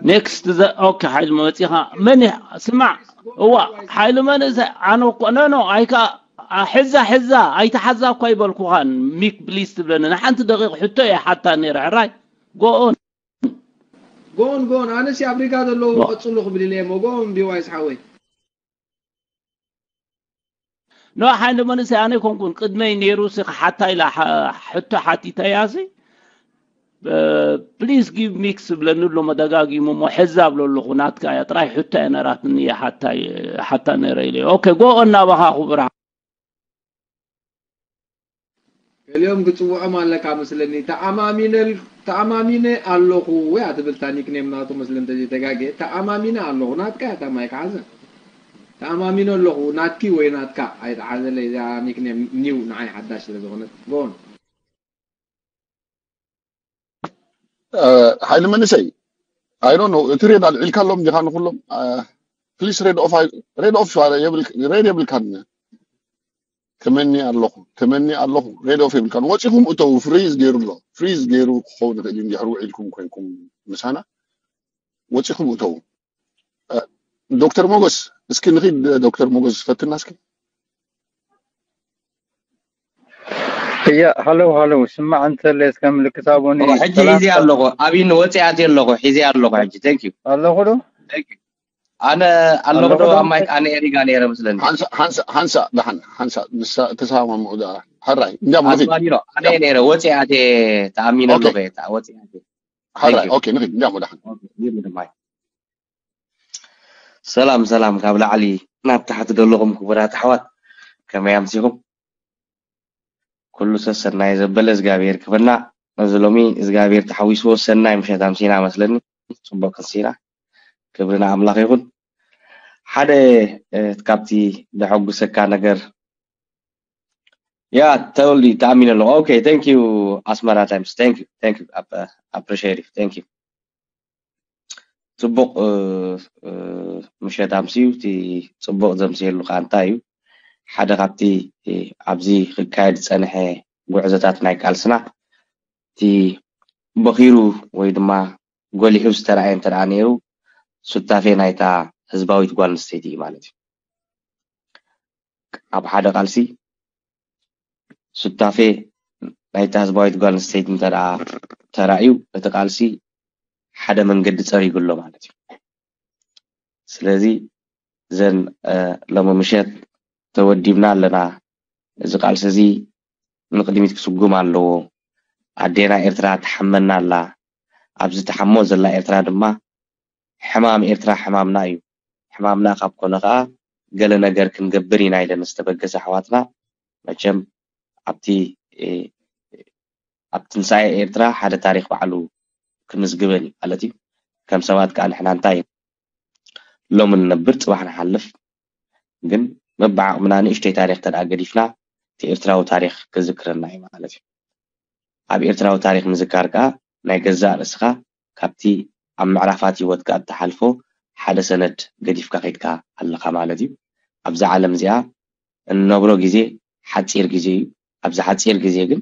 ኔክስት። ኦኬ ሓይሊ መፂኻ መን ስማዕ። እዋ ሓይሊ መንእሰይ ኣነ እኮ ኖ ኖ ኣይካ ሕዛ ሕዛ ኣይተሓዛ እኳ ይበልኩኻን። ሚክ ፕሊስ ትብለኒ ንሓንቲ ደቂቕ ሕቶ እየ ሓታ ነይረ። ሕራይ ጎኦን ጎን ጎን ኣነሲ ኣብ ሪጋ ዘለዉ ቀጽሉ ክብል ኢለ እሞ ጎን ቢዋይስ ሓወይ። ኖ ሓይሊ መንእሰይ ኣነ ኮንኩን ቅድመይ ነይሩ ሲ ሓታ ኢላ ሓ- ሕቶ ሓቲተያ ሲ ፕሊስ ጊቭ ሚክስ ብለኒ ኣሎ መደጋጊሙ እሞ ሕዛ ብሎ ኣለኹ። ናትካ እያ ጥራይ ሕቶ እያ ነራትኒ እየ ሓታ ነይረ ኢለ። ኦኬ ጎኦ እናባኻ ክቡር ገሊኦም ክጽውዖም ኣለካ መስለኒ። ተኣማሚነ ተኣማሚነ ኣለኹ እያ ትብል እታ ኒክኔም ናቱ መስለ እንተዘይተጋግየ። ተኣማሚነ ኣለኹ ናትካ እያ ታማይ ክሓዘ። ተኣማሚነ ኣለኹ ናትኪ ወይ ናትካ ኣይተሓዘለይ እዛ ኒክኔም ኒው ንዓይ ሓዳሽ ስለ ዝኾነት። ጎን ሓይሊ መንእሰይ I don't know እቲ ሬድ ኣልዒልካሎም ዲኻ ንኩሎም? Please ሬድ ኦፍ ሬድ ኦፍ ሬድ የብልካን። ትመኒ ኣለኹ ትመኒ ኣለኹ ሬድ ኦፍ የብልካን። ወፂኹም እተው። ፍሪዝ ገይሩ ኣሎ። ፍሪዝ ገይሩ ክኸውን ይኽእል እዩ እንድሕር ውዒልኩም ኮይንኩም ምሳና ወፂኹም እተው። ዶክተር ሞጎስ እስኪ ንኺድ። ዶክተር ሞጎስ ፈትና እስኪ። እያ ሃለው ሃለው ስማዕ እንተለ እስከ ምልክት ኣቦኒ ሕጂ ሒዚ ኣለኹ። ኣቢኒ ወፂኣት ኣለኹ። ሒዚ ኣለኹ ሕጂ። Thank you ኣለኹ ዶ ኣነ ኣለኹ ዶ ኣብ ማይክ ኣነ ኤሪጋ ነይረ መስለኒ። ሓንሳ ሓንሳ ሓንሳ ደሓን ሓንሳ ንሳ ተሰማምዑ ደኣ። ሕራይ እንዲያም ንኺድ። ኣዝማሪኖ ኣነ ነይረ ወፂኣት ተኣሚነ ኦኬ። ኣለኹ እየ። ወፂኣት ሕራይ ኦኬ ንኺድ እንዲያም ደሓን። ይሩ ድማ ሰላም ሰላም ካብ ላዕሊ ናብ ታሕቲ ዘለኹም ክቡራት ኣሕዋት ከመይ ኣምሲኹም? ኩሉ ሰሰናይ ዘበለ እግዚኣብሔር ክብና። እዚ ሎሚ እግዚኣብሔር ተሓዊስዎ ሰናይ ምሸት ኣምሲና መስለኒ። ጽቡቅ ክንሲና ክብሪ ንኣምላኽ ይኹን። ሓደ እ፣ ካብቲ ደሐጉሰካ ነገር ያ ተወልዲ ተኣሚነ ኣለኹ። Okay thank you ኣስመራ times thank you thank you appreciate thank you ጽቡቕ ምሸት ኣምስዩ። እቲ ጽቡቕ ዘምስየሉ ከዓ እንታይ እዩ? ሓደ ካብቲ ኣብዚ ክካየድ ዝጸንሐ ጉዕዞታት ናይ ቃልስና እቲ በኺሩ ወይ ድማ ጎሊሑ ዝተረኣየ እንተ ደኣ ነይሩ ሱታፌ ናይታ ህዝባዊት ጓል ኣንስተይቲ እዩ ማለት እዩ። ኣብ ሓደ ቃልሲ ሱታፌ ናይታ ህዝባዊት ጓል ኣንስተይቲ እንተ ደኣ ተራእዩ እቲ ቃልሲ ሓደ መንገዲ ጸሪጉ ኣሎ ማለት እዩ። ስለዚ እዘን ሎሚ ምሸት ተወዲብና ኣለና። እዚ ቃልሲ እዚ ንቕድሚት ክስጉም ኣለዎ። ኣዴና ኤርትራ ትሓመና ኣላ። ኣብዚ ትሓሞ ዘላ ኤርትራ ድማ ሕማም ኤርትራ ሕማምና እዩ። ሕማምና ካብ ኮነ ከዓ ገለ ነገር ክንገብር ኢና ኢለን ዝተበገሳ ኣሕዋትና መቸም ኣብቲ ኣብ ትንሳኤ ኤርትራ ሓደ ታሪኽ ባዕሉ ክምዝግበን እዩ ማለት እዩ። ከም ሰባት ከዓ ንሕና እንታይ ሎሚ ንነብር ጽባሕ ንሓልፍ፣ ግን በብዓቕምና ንእሽተይ ታሪኽ ተደኣ ገዲፍና እቲ ኤርትራዊ ታሪኽ ክዝክረና እዩ ማለት እዩ። ኣብ ኤርትራዊ ታሪኽ ምዝካር ከዓ ናይ ገዛእ ርእስኻ ካብቲ ኣብ ምዕራፋት ህይወትካ እትሓልፎ ሓደ ሰነድ ገዲፍካ ከይድካ ኣለኻ ማለት እዩ። ኣብዛ ዓለም እዚኣ እንነብሮ ግዜ ሓጺር ግዜ እዩ። ኣብዚ ሓጺር ግዜ ግን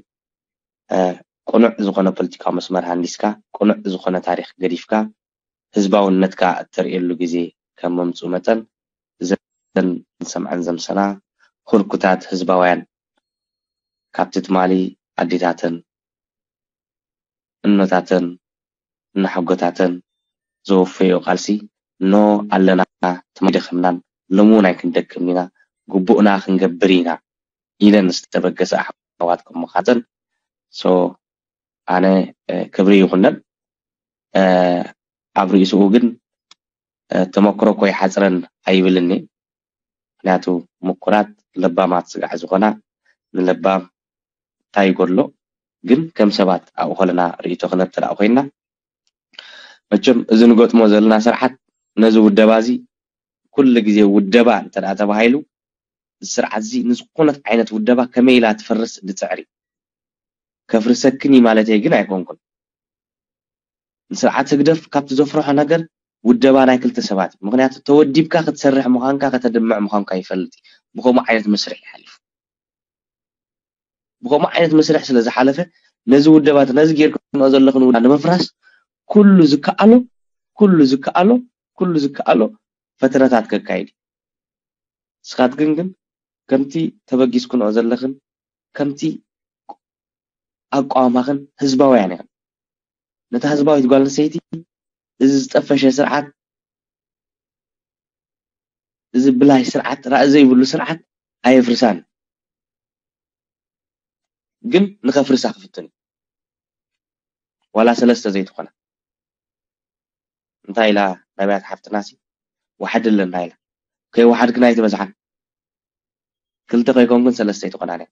ቅኑዕ ዝኾነ ፖለቲካዊ መስመር ሃንዲስካ ቅኑዕ ዝኾነ ታሪኽ ገዲፍካ ህዝባውነትካ እተርእየሉ ግዜ ከም ምምፅኡ መጠን እዘን ንሰምዐን ዘምሰና ህልኩታት ህዝባውያን፣ ካብቲ ትማሊ ኣዴታተን እኖታተን እናሓጎታተን ዘወፈዮ ቃልሲ፣ ኖ ኣለና፣ ትማሊ ደኸምናን ሎሚ እውን ኣይክንደክምን ኢና፣ ግቡእና ክንገብር ኢና ኢለን ዝተበገሰ ኣሕዋት ከም ምዃነን። ሶ ኣነ ክብሪ ይኹነን። ኣብ ርእስኡ ግን ተመክሮ እኮ ይሓፅረን ኣይብልን። ምክንያቱ ምኩራት ለባማት ስጋዕ ዝኾና ንለባም እንታይ ይጎድሎ? ግን ከም ሰባት ኣብኡ ከለና ርእይቶ ክነብ ተደኣ ኮይና፣ መቸም እዚ ንገጥሞ ዘለና ስርዓት ነዚ ውደባ እዚ ኩሉ ግዜ ውደባ እንተ ደኣ ተባሂሉ፣ እዚ ስርዓት እዚ ንዝኾነት ዓይነት ውደባ ከመይ ኢላ ትፈርስ ዝፅዕር እዩ። ከፍርሰክን እዩ ማለተይ ግን ኣይኮንኩን። ንስርዓት ህግደፍ ካብቲ ዘፍርሖ ነገር ውደባ ናይ ክልተ ሰባት እዩ። ምክንያቱ ተወዲብካ ክትሰርሕ ምዃንካ ከተድምዕ ምዃንካ ይፈልጥ እዩ። ብኸምኡ ዓይነት መስርሕ ይሓልፍ። ብኸምኡ ዓይነት መስርሕ ስለ ዝሓለፈ ነዚ ውደባት ነዚ ጌርክንኦ ዘለኽን ውዳ ንምፍራስ ኩሉ ዝከኣሎ ኩሉ ዝከኣሎ ኩሉ ዝከኣሎ ፈተነታት ከካይድ እዩ። ንስኻትክን ግን ከምቲ ተበጊስክንኦ ዘለኽን ከምቲ ኣቋማኽን ህዝባውያን ኢኽን። ነታ ህዝባዊት ጓል ኣንስተይቲ እዚ ዝጠፈሸ ስርዓት፣ እዚ ብላይ ስርዓት፣ ራኢ ዘይብሉ ስርዓት ኣየፍርሳን። ግን ንኸፍርሳ ክፍትን እዩ። ዋላ ሰለስተ ዘይትኾና። እንታይ ኢላ ነቢያት ሓፍትናሲ፣ ዋሕድ ኣለና ኢላ። ከይወሓድክን ኣይትበዝሓን። ክልተ ከይኮንክን ሰለስተ ኣይትኾናን እያ።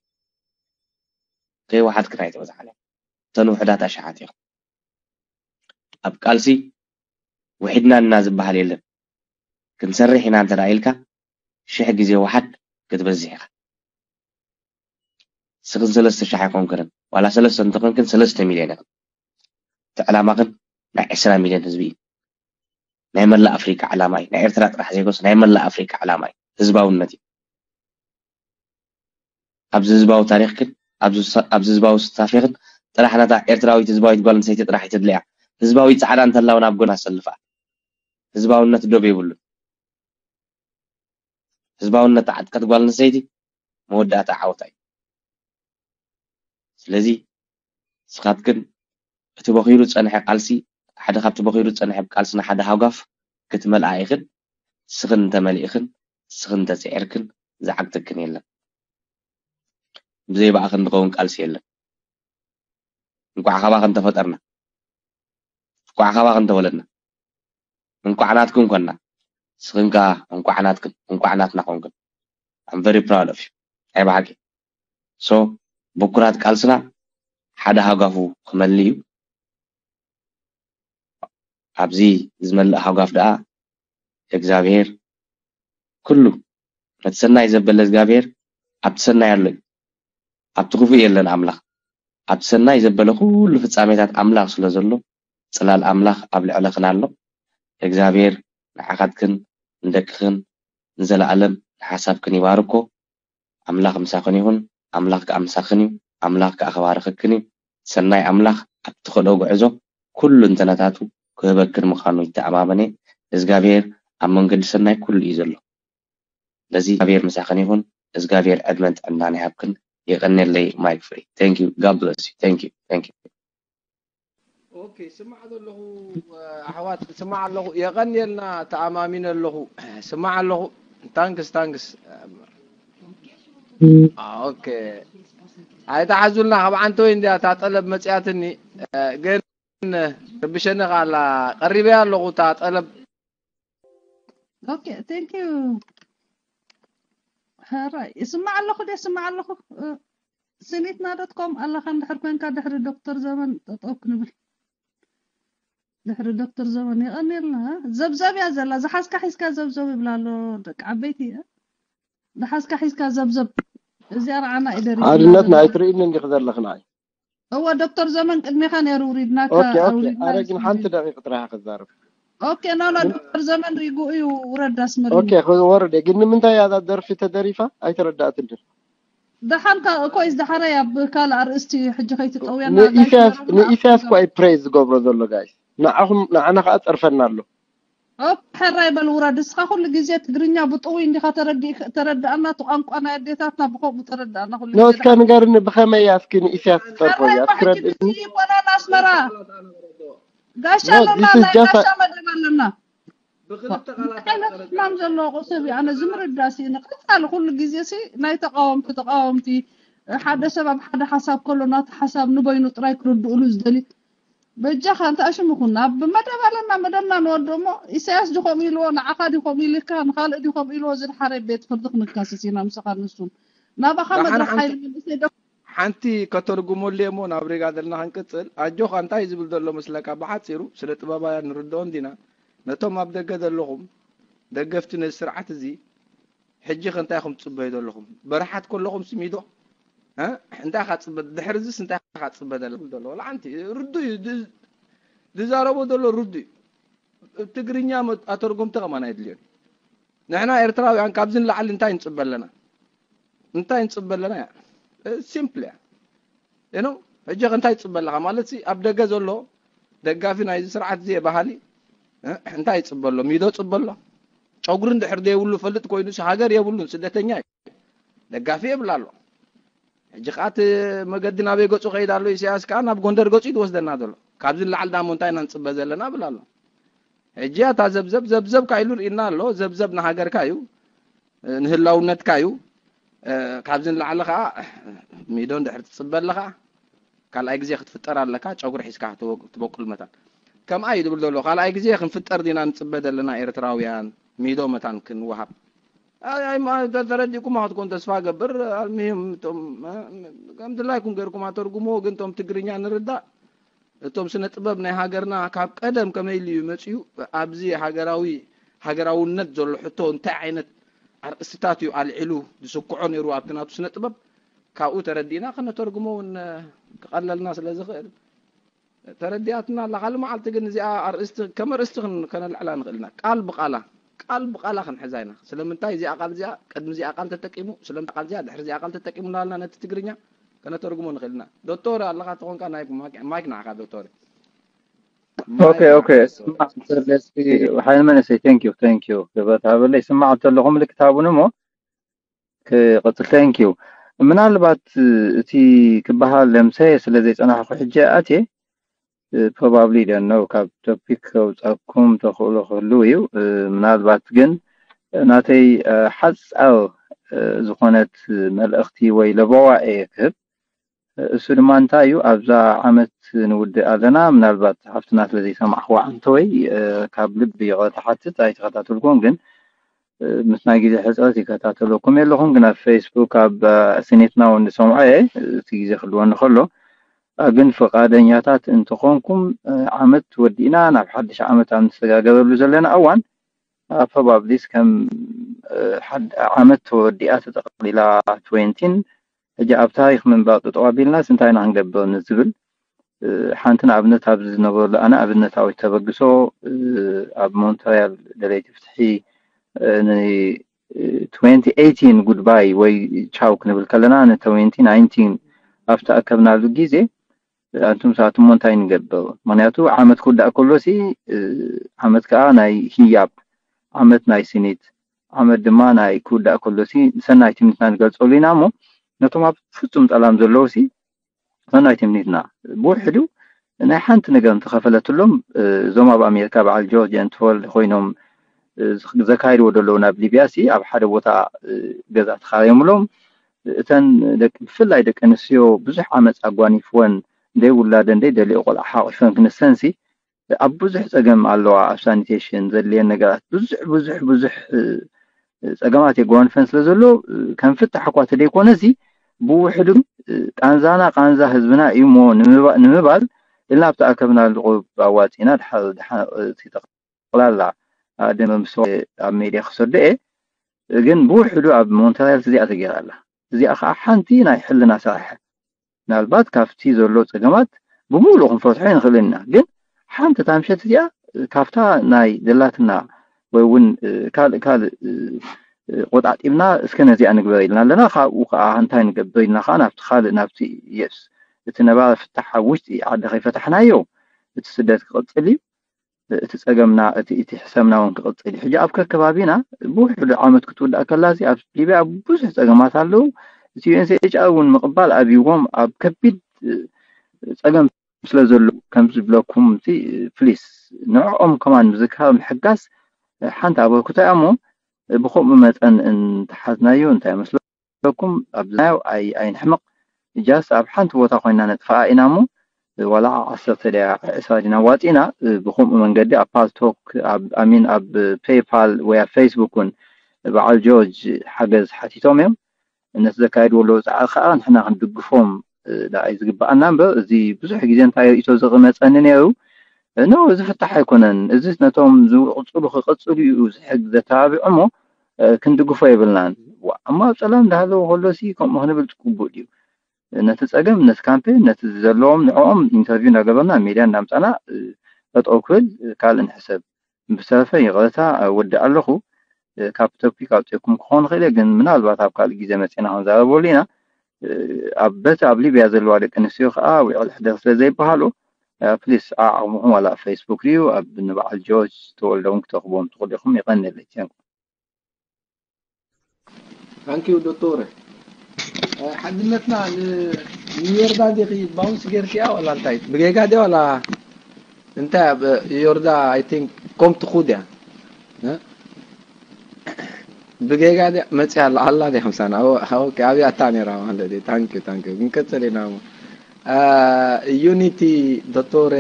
ከይወሓድክን ኣይትበዝሓን እያ። እተን ውሑዳት ኣሽሓት ኢኹም። ኣብ ቃልሲ ውሒድና እና ዝበሃል የለን። ክንሰርሕ ኢና እንተ ደኣ ኢልካ ሽሕ ግዜ ወሓድ ክትበዝሕ ኢኻ። ንስኽን ሰለስተ ሽሕ ኣይኮንክንን። ዋላ ሰለስተ እንተኾንክን ሰለስተ ሚልዮን ኢኽን። እቲ ዕላማኽን ናይ ዕስራ ሚልዮን ህዝቢ እዩ። ናይ መላእ ኣፍሪቃ ዕላማ እዩ። ናይ ኤርትራ ጥራሕ ዘይኮነስ ናይ መላእ ኣፍሪቃ ዕላማ እዩ። ህዝባውነት እዩ። ኣብዚ ህዝባዊ ታሪኽክን ኣብዚ ሳ- ኣብዚ ህዝባዊ ስታፌኽን ጥራሕ ነታ ኤርትራዊት ህዝባዊት ጓል ኣንስተይቲ ጥራሕ እየትድልያ። ህዝባዊት ጻዕዳ እንተላ እውን ኣብ ጎና ኣሰልፋ። ህዝባውነት ዶብ የብሉን። ህዝባውነት ተዓጥቀት ጓል ኣንስተይቲ መወዳእታ ዓወታ እዩ። ስለዚ ንስኻትክን እቲ በኺሩ ዝጸንሐ ቃልሲ ሓደ ካብቲ በኺሩ ዝጸንሐ ቃልሲ ንሓደ ሃጓፍ ክትመልኣ ኢኽን። ንስኽን እንተመሊእኽን ንስኽን እንተጽዒርክን ዝዓግተክን የለን። ብዘይ ብኣኽን ዝኸውን ቃልሲ የለን። እንቋዕ ካባኽን ተፈጠርና፣ እንቋዕ ካባኽን ተወለድና፣ እንቋዕ ናትክን ኮንና። ንስኽን ከኣ እንቋዕ ናትክን እንቋዕ ናትና ኮንክን። I'm very proud of you። ናይ ብሓቂ። So ብኩራት ቃልስና ሓደ ሃጓፉ ክመልእ እዩ። ኣብዚ ዝመልእ ሃጓፍ ደኣ እግዚኣብሔር ኩሉ ነቲ ሰናይ ዘበለ እግዚኣብሔር ኣብቲ ሰናይ ኣሎ እዩ። ኣብቲ ክፉእ የለን ኣምላኽ። ኣብቲ ሰናይ ዘበለ ኩሉ ፍጻሜታት ኣምላኽ ስለ ዘሎ ጽላል ኣምላኽ ኣብ ልዕለኽን ኣሎ። እግዚኣብሔር ንዓኻትክን ንደቅኽን ንዘለኣለም ንሓሳብክን ይባርኮ። ኣምላኽ ምሳኽን ይኹን። ኣምላኽ ከኣ ምሳኽን እዩ። ኣምላኽ ከኣ ክባርኸክን እዩ። ሰናይ ኣምላኽ ኣብ ትኸዶ ጉዕዞ ኩሉ እንተነታቱ ክህበክን ምዃኑ ይተኣማመን እየ። እግዚኣብሔር ኣብ መንገዲ ሰናይ ኩሉ እዩ ዘሎ። ስለዚ እግዚኣብሔር ምሳኽን ይኹን። እግዚኣብሔር ዕድመን ጥዕናን ይሃብክን። የቐንየለይ ማይክ ፍሪ። Thank you. God bless you. Thank you. Thank you. ኦኬ፣ ስማዕ ዘለኹ ኣሕዋት፣ ስማዕ ኣለኹ። የቐንየልና፣ ተኣማሚነ ኣለኹ። ስማዕ ኣለኹ። ታንክስ ታንክስ። ኦኬ፣ ኣይተሓዙልና። ካብ ዓንተ ወይ እንዲያ እታ ጠለብ መፅያትኒ፣ ግን ርብሸኒ ከኣላ ቀሪበያ ኣለኹ እታ ጠለብ። ኦኬ፣ thank you። ሕራይ ይስማዕ ኣለኹ ደ ይስማዕ ኣለኹ። ስኒትና ዶት ኮም ኣለኻ እንድሕር ኮንካ ድሕሪ ዶክተር ዘመን ጠጠው ክንብል። ድሕሪ ዶክተር ዘመን የቐንየልና። ዘብዘብ እያ ዘላ፣ ዝሓዝካ ሒዝካ ዘብዘብ ይብላ ኣሎ ደቂ ዓበይቲ። ዝሓዝካ ሒዝካ ዘብዘብ። እዚኣ ንዓና እዩ ደሪፍና ሓድነት ዘሎ። ናይ ትርእይኒ እንዲኺ ዘለኽን ኣይ እወ ዶክተር ዘመን ቅድሜኻ ነይሩ ውሪድናካ ኦኬ ኦኬ ኣረ ውሪድናዮ ግን ስለ ሓንቲ ዝብል። ደቂቕ ጥራሕ ክዛረብ ኦኬ ኖ ኖ ዶክተር ዘመን ሪጉኡ እዩ ውረድ ኣስመሪኒ። ኦኬ ክወርድ እየ ግን ንምንታይ እያ እዛ ደርፊ ተደሪፋ ኣይተረዳእትንን ደሓን ካ እኮ እዩ ዝደሓረይ ኣብ ካልእ ኣርእስቲ ሕጂ ከይትጠውየና ንኢሳያስ ዳይዘረብና ንኢሳያስ እኮ ኣፍሪዞም። እዩ ፕሬዝ ዝገብሮ ዘሎ ጋይስ ንዓኹም ንዓና ከዓ ፀርፈና ኣሎ ኦፕ፣ ሕራይ በል ውረድ። እስኻ ኩሉ ግዜ ትግርኛ ብጥውይ እንዲኻ ተረዲእ-፣ ተረዳእና፣ እቲ ቋንቋ ናይ ኣዴታትና ብኸምኡ ተረዳእና ኩሉ ግዜ። ኖትካ ንገርኒ፣ ብኸመይ እያ እስኪ ንኢሳያስ ትጸርፎ እያ እስኪ ረድእኒ። ይቦናና ኣስመራ ጋሻ No, ኣለና፣ this is ናይ just a- ጋሻ መደብ ኣለና። እንታይ ዓይነት ሕማም ዘለዎ ሰብ እዩ? ኣነ ዝምርዳእ ሲ ንቀጻሊ ኩሉ ግዜ ሲ ናይ ተቃወምቲ ተቃወምቲ፣ ሓደ ሰብ ኣብ ሓደ ሓሳብ ከሎ ናቲ ሓሳብ ንበይኑ ጥራይ ክርድእሉ ዝደሊ። በጃኻ እንተ ኣሽምኹና ብመደብ ኣለና፣ መደብና ንወዶ እሞ ኢሳያስ ድኾም ኢልዎ፣ ንዓኻ ድኾም ኢልካ፣ ንኻልእ ድኾም ኢልዎ ዝድሓረ ቤት ፍርዲ ክንካሰስ ኢና ምሳኻ ንሱን ናባኻ። ደሓን መድረኽ ሓንቲ- ሓይሊ መንእሰይ ደ- ሓንቲ ከተርጉመሉ እሞ ናብ ሪጋ ዘለና ክንቅጽል። ኣጆኻ፣ እንታይ ዝብል ዘሎ መስለካ? ብሓጺሩ ስነ ጥበባውያን ንርድኦ እንዲና፣ ነቶም ኣብ ደገ ዘለኹም ደገፍቲ ነዚ ስርዓት እዚ ሕጂ ከ እንታይ ኢኹም ትጽበዩ ዘለኹም? በረሓት ከለኹም ስሚዶ እ? እንታይ ኢኻ ትጽበ? ድሕሪ እዚስ እንታይ ኢኻ ትጽበ ዘለኹም ዘሎ? ወላ ሓንቲ ርዱ እዩ። ድ- ዝዛረቦ ዘሎ ርዱ እዩ። ትግርኛ መ- ኣተርጎምቲ ከማን ኣይድልዮን። ንሕና ኤርትራውያን ካብዚ ንላዕሊ እንታይ ንጽበ ኣለና? እንታይ ንጽበ ኣለና እያ? ሲምፕል እያ። ኖ ሕጂ ከ እንታይ ይጽበ ኣለኻ ማለት ሲ ኣብ ደገ ዘሎ ደጋፊ ናይዚ ስርዓት እዚ ባህሊ እ? እንታይ ይጽበ ኣሎ? ሚዶ ጽበ ኣሎ? ጨጉሪ እንድሕር ዘይብሉ ፈልጥ ኮይኑ ሲ ሃገር የብሉን፣ ስደተኛ እዩ። ደጋፊ የብላ ኣሎ። ሕጂ ከዓ እቲ መገዲ ናበይ ገጹ ከይድ ኣሎ? ኢሳያስ ከዓ ናብ ጎንደር ገጹ እዩ ዝወስደና ዘሎ። ካብዚ ንላዕሊ ዳሞ እንታይ ኢና ንጽበ ዘለና ብል ኣሎ። ሕጂ ኣታ ዘብዘብ ዘብዘብ ካ ኢሉ ርኢና ኣሎ። ዘብዘብ ንሃገርካ እዩ፣ ንህላውነትካ እዩ። እ፣ ካብዚ ንላዕሊ ከዓ ሚዶ እንድሕር ትጽበ ኣለኻ ካልኣይ ግዜ ክትፍጠር ኣለካ፣ ጨጉሪ ሒዝካ ክትበ- ትበቁል መታን። ከምኣ እዩ ዝብል ዘሎ። ካልኣይ ግዜ ክንፍጠር ዲና ንጽበ ዘለና ኤርትራውያን ሚዶ መታን ክንወሃብ? ኣይ፣ ኣይ፣ ማ- ተ- ተረዲእኩማ ክትኮን ተስፋ ገብር። ኣልሚሂም እቶም እ፣ ከም ድላይኩም ገርኩም ኣተርጉምዎ፣ ግን እቶም ትግርኛ ንርዳእ። እቶም ስነ ጥበብ ናይ ሃገርና ካብ ቀደም ከመይ ኢሉ እዩ መፅዩ? ኣብዚ ሃገራዊ ሃገራውነት ዘሎ ሕቶ እንታይ ዓይነት ኣርእስትታት እዩ ኣልዒሉ ዝስክዖ ነይሩ ኣብቲ ናቱ ስነ ጥበብ? ካብኡ ተረዲእና ከነተርጉሞ እውን እ፣ ክቐለልና ስለ ዝኽእል ተረዲኣትና ኣላ። ካልእ መዓልቲ ግን እዚኣ ኣርእስቲ ከም ኣርእስቲ ክን- ከነልዕላ ንኽእል ኢና። ቃል ብቓላ ቃል ብቓላ ክንሕዛ ኢና። ስለምንታይ እዚኣ ቃል እዚኣ ቅድሚ እዚኣ ቃል ተጠቂሙ ስለምንታይ ቃል እዚኣ ድሕሪ እዚኣ ቃል ተጠቂሙ እናበልና ነቲ ትግርኛ ከነተርጉሞ ንኽእል ኢና። ዶክተር ኣለኻ ተኾንካ ናይ ማይክ- ማይክ ንዓኻ ዶክተር። ኦኬ ኦኬ። ስማዕ እንተለሲ ሓይል መንእሰይ thank you thank you ክብረት ሃበለይ። ስማዕ እንተለኹ ምልክት ሃቡኒ እሞ ክቕጽል thank you። ምናልባት እቲ ክበሃል ለምሰ ስለ ዘይጸናሕኩ ሕጂ ኣትየ probably don't know ካብ ቶፒክ ከውጻኩም ተኽእሎ ክህልው እዩ። ምናልባት ግን ናተይ ሓጻር ዝኾነት መልእኽቲ ወይ ለበዋ እየ ክህብ። እሱ ድማ እንታይ እዩ ኣብዛ ዓመት ንውድእ ኣለና። ምናልባት ሓፍትና ስለ ዘይሰማዕኽዋ ኣንተ ወይ ካብ ልቢ ይቕረታ ሓትት ኣይተኸታተልኩም ግን ምስ ናይ ግዜ ሕፅረት ይከታተለኩም የለኹም ግን ኣብ ፌስቡክ ኣብ ስኔትና እውን ዝሰምዖ እየ እቲ ግዜ ክልወኒ ከሎ ግን ፍቓደኛታት እንተኾንኩም ዓመት ወዲእና ናብ ሓድሽ ዓመት ኣብ ንሰጋገረሉ ዘለና እዋን ፕሮባብሊስ ከም ዓመት ተወዲኣ ተጠቕሊላ ትዌንቲን ሕጂ ኣብ ታሪክ ምንባር ጠጠው ኣቢልናስ እንታይ ኢና ክንገብር ንዝብል ሓንቲ ንኣብነት ኣብዚ ዝነበረሉ ኣነ ኣብነታዊት ተበግሶ ኣብ ሞንትሪያል ደለይቲ ፍትሒ ን twenty eighteen ጉድባይ ወይ ቻው ክንብል ከለና ን twenty nineteen ኣብ ተኣከብናሉ ግዜ ኣንቱም ሰባትሞ እንታይ ንገብር ምክንያቱ ዓመት ክውዳእ ከሎ ሲ ዓመት ከዓ ናይ ህያብ ዓመት ናይ ስኒት ዓመት ድማ ናይ ክውዳእ ከሎ ሲ ሰናይ ትምኒትና ንገልፀሉ ኢና እሞ ነቶም ኣብ ፍፁም ጠላም ዘለዉ ሲ ሰናይ ትምኒትና ብውሕዱ ናይ ሓንቲ ነገር እንተኸፈለትሎም እዞም ኣብ ኣሜሪካ በዓል ጆርጅ and ፎርድ ኮይኖም ዘካይድዎ ዘለዉ ናብ ሊብያ ሲ ኣብ ሓደ ቦታ ገዛ ተኻርዮምሎም እተን ብፍላይ ደቂ ኣንስትዮ ብዙሕ ዓመፅ ኣጓኒፍወን ደይ ውላደን ደይ ደሊኦ ቆልዓ ሓቂፈን ክንሰን ሲ ኣብ ብዙሕ ፀገም ኣለዋ ኣብ ሳኒቴሽን ዘድልየን ነገራት ብዙሕ ብዙሕ ብዙሕ ፀገማት የጓንፈን ስለ ዘሎ ከም ፍታሕ እኳ ተደይኮነ ሲ ብውሕዱ ቃንዛና ቃንዛ ህዝብና እዩ እሞ ንምባል ኢልና ኣብ ተኣከብናሉ ቁሩብ ኣዋፂና ድሓር ድሓር እቲ ጠቕላላ ኣደመ ምስ ኣብ ሜድያ ክሰዶ እየ ግን ብውሕዱ ኣብ ሞንትሪያል እዚኣ ተገይራ ኣላ እዚኣ ከዓ ሓንቲ ናይ ሕልና ስራሕ ምናልባት ካብቲ ዘሎ ፀገማት ብምሉእ ክንፈትሖ ይንኽእል ኢና ግን ሓንቲ ታምሸት እዚኣ ካብታ ናይ ደላትና ወይ እውን ካልእ ካልእ ቆጣጢብና እስከ ነዚኣ ንግበር ኢልና ኣለና ካብኡ ከዓ እንታይ ንገብር ኢልና ከዓ ናብቲ ካልእ ናብቲ የስ እቲ ነባሪ ፍታሕ ኣብ ውሽጢ ዓዲ ከይፈታሕናዮ እቲ ስደት ክቕፅል እዩ እቲ ጸገምና እቲ እቲ ሕሰምና እውን ክቕጽል እዩ። ሕጂ ኣብ ከከባቢና ብውሕዱ ዓመት ክትውዳእ ከላ ኣብ ሊብያ ብዙሕ ጸገማት ኣለዉ። እቲ ዩኤንሲኤችኣር እውን ምቕባል ኣብይዎም ኣብ ከቢድ ጸገም ስለ ዘለዉ ከም ዝብለኩም ፕሊስ ንዕኦም ከማን ምዝካር ምሕጋዝ ሓንቲ ኣበርክቶ እያ እሞ ብከምኡ መጠን እንተሓዝናዮ እንታይ መስለኩም ኣብዝናዮ ኣይንሕመቕ። ጃስ ኣብ ሓንቲ ቦታ ኮይና ነጥፋኣ ኢና እሞ ዋላ ዓሰርተ ድያ ዕስራ ዲና ዋፂና ብከምኡ መንገዲ ኣብ ፓልቶክ ኣሚን ኣብ ፔይፓል ወይ ኣብ ፌስቡክ እውን በዓል ጆርጅ ሓገዝ ሓቲቶም እዮም። ነቲ ዘካየድዎ ኣለዉ ፃዕሪ ከዓ ንሕና ክንድግፎም ደኣ እዩ ዝግበኣና እምበር እዚ ብዙሕ ግዜ እንታይ ርእቶ ዝቕመፀኒ ነይሩ ኖ እዚ ፍታሕ ኣይኮነን። እዚ ነቶም ዝቕፅሉ ክቕፅሉ እዩ ዝሕግ ዘተባብዕ እሞ ክንድግፎ የብልናን። እሞ ኣብ ፀላም እንዳሃለዎ ከሎ ሲ ከምኡ ክንብል ፅቡቅ ድዩ? ነቲ ፀገም ነቲ ካምፔን ነቲ ዘለዎም ንዕኦም ኢንተርቪው እንዳገበርና ሚድያ እንዳምፃና ጠጠው ክብል ካልእ ንሕሰብ። ብሰፈ ይቕረታ ወዲ ኣለኹ ካብ ቶፒክ ኣውፅእኩም ክኾን ክእል ግን ምናልባት ኣብ ካልእ ግዜ መፅና ክንዛረበሉ ኢና። ኣብ በቲ ኣብ ሊብያ ዘለዋ ደቂ ኣንስትዮ ከዓ ውዕል ሕደር ስለ ዘይበሃሉ ፕሊስ ዓቕምኹም ዋላ ኣብ ፌስቡክ ድዩ ኣብ ንበዓል ጆርጅ ተወልደ እውን ክተኽቦም ትኽእሉ ኢኹም። ይቐንየለይ። ታንኪዩ ዶክተር። ሓድነትና ንዮርዳን ዲኺ ባውንስ ጌርክያ ዋላ እንታይ ብጌጋ ዲ ዋላ እንታይ ኣብ ዮርዳ I think ኮም ትኹድ እያ ብጌጋ ዲ መጽያ ኣላ ኣላ ዲ ሓምሳና ኦኬ ኣብያታ ነራ ማለት እዩ። ታንኪዩ ታንኪዩ ክንቀጽል ኢና። ዩኒቲ ዶክተር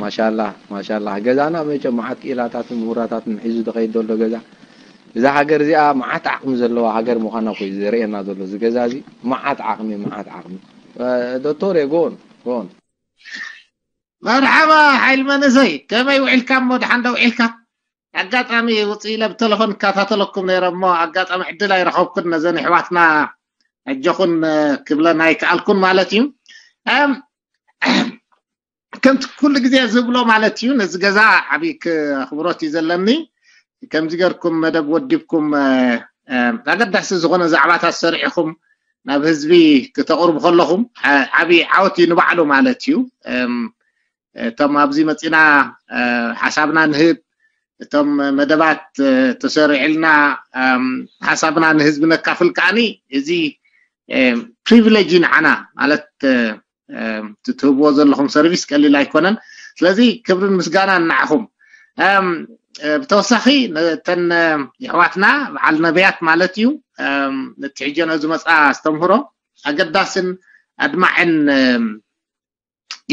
ማሻላ ማሻላ ገዛና መቸ መዓት ክኢላታትን ምሁራታትን ሒዙ ዝኸይድ ዘሎ ገዛ እዛ ሃገር እዚኣ መዓት ዓቕሚ ዘለዋ ሃገር ምዃና ኮ ዘርእየና ዘሎ እዚ ገዛ እዚ መዓት ዓቕሚ መዓት ዓቕሚ ዶክተር ጎን ጎን መርሓባ ሓይል መንእሰይ ከመይ ውዒልካ እሞ ድሓን ዶ ውዒልካ ኣጋጣሚ ውፅእ ኢለ ብቴሌፎን እከታተለኩም ነይረ እሞ ኣጋጣሚ ዕድል ኣይረኸብኩን ነዘን ኣሕዋትና ኣጆኹን ክብለን ኣይከኣልኩን ማለት እዩ። ከምቲ ኩሉ ግዜ ዝብሎ ማለት እዩ ነዚ ገዛ ዓብዪ ኣኽብሮት እዩ ዘለኒ። ከምዚ ገርኩም መደብ ወዲብኩም ኣገዳሲ ዝኾነ ዛዕባታት ሰሪዕኹም ናብ ህዝቢ ክተቕርቡ ከለኹም ዓብዪ ዓወት እዩ ንባዕሉ ማለት እዩ። እቶም ኣብዚ መፂና ሓሳብና ንህብ እቶም መደባት ተሰሪዕልና ሓሳብና ንህዝቢ ነካፍል ከዓኒ እዚ ፕሪቪሌጅ ንዓና ማለት ትህብዎ ዘለኹም ሰርቪስ ቀሊል ኣይኮነን። ስለዚ ክብርን ምስጋና ንዓኹም። ብተወሳኺ ነተን የሕዋትና በዓል ነቢያት ማለት እዩ ነቲ ሕጀኖ ዝመፃ ኣስተምህሮ ኣገዳስን ኣድማዕን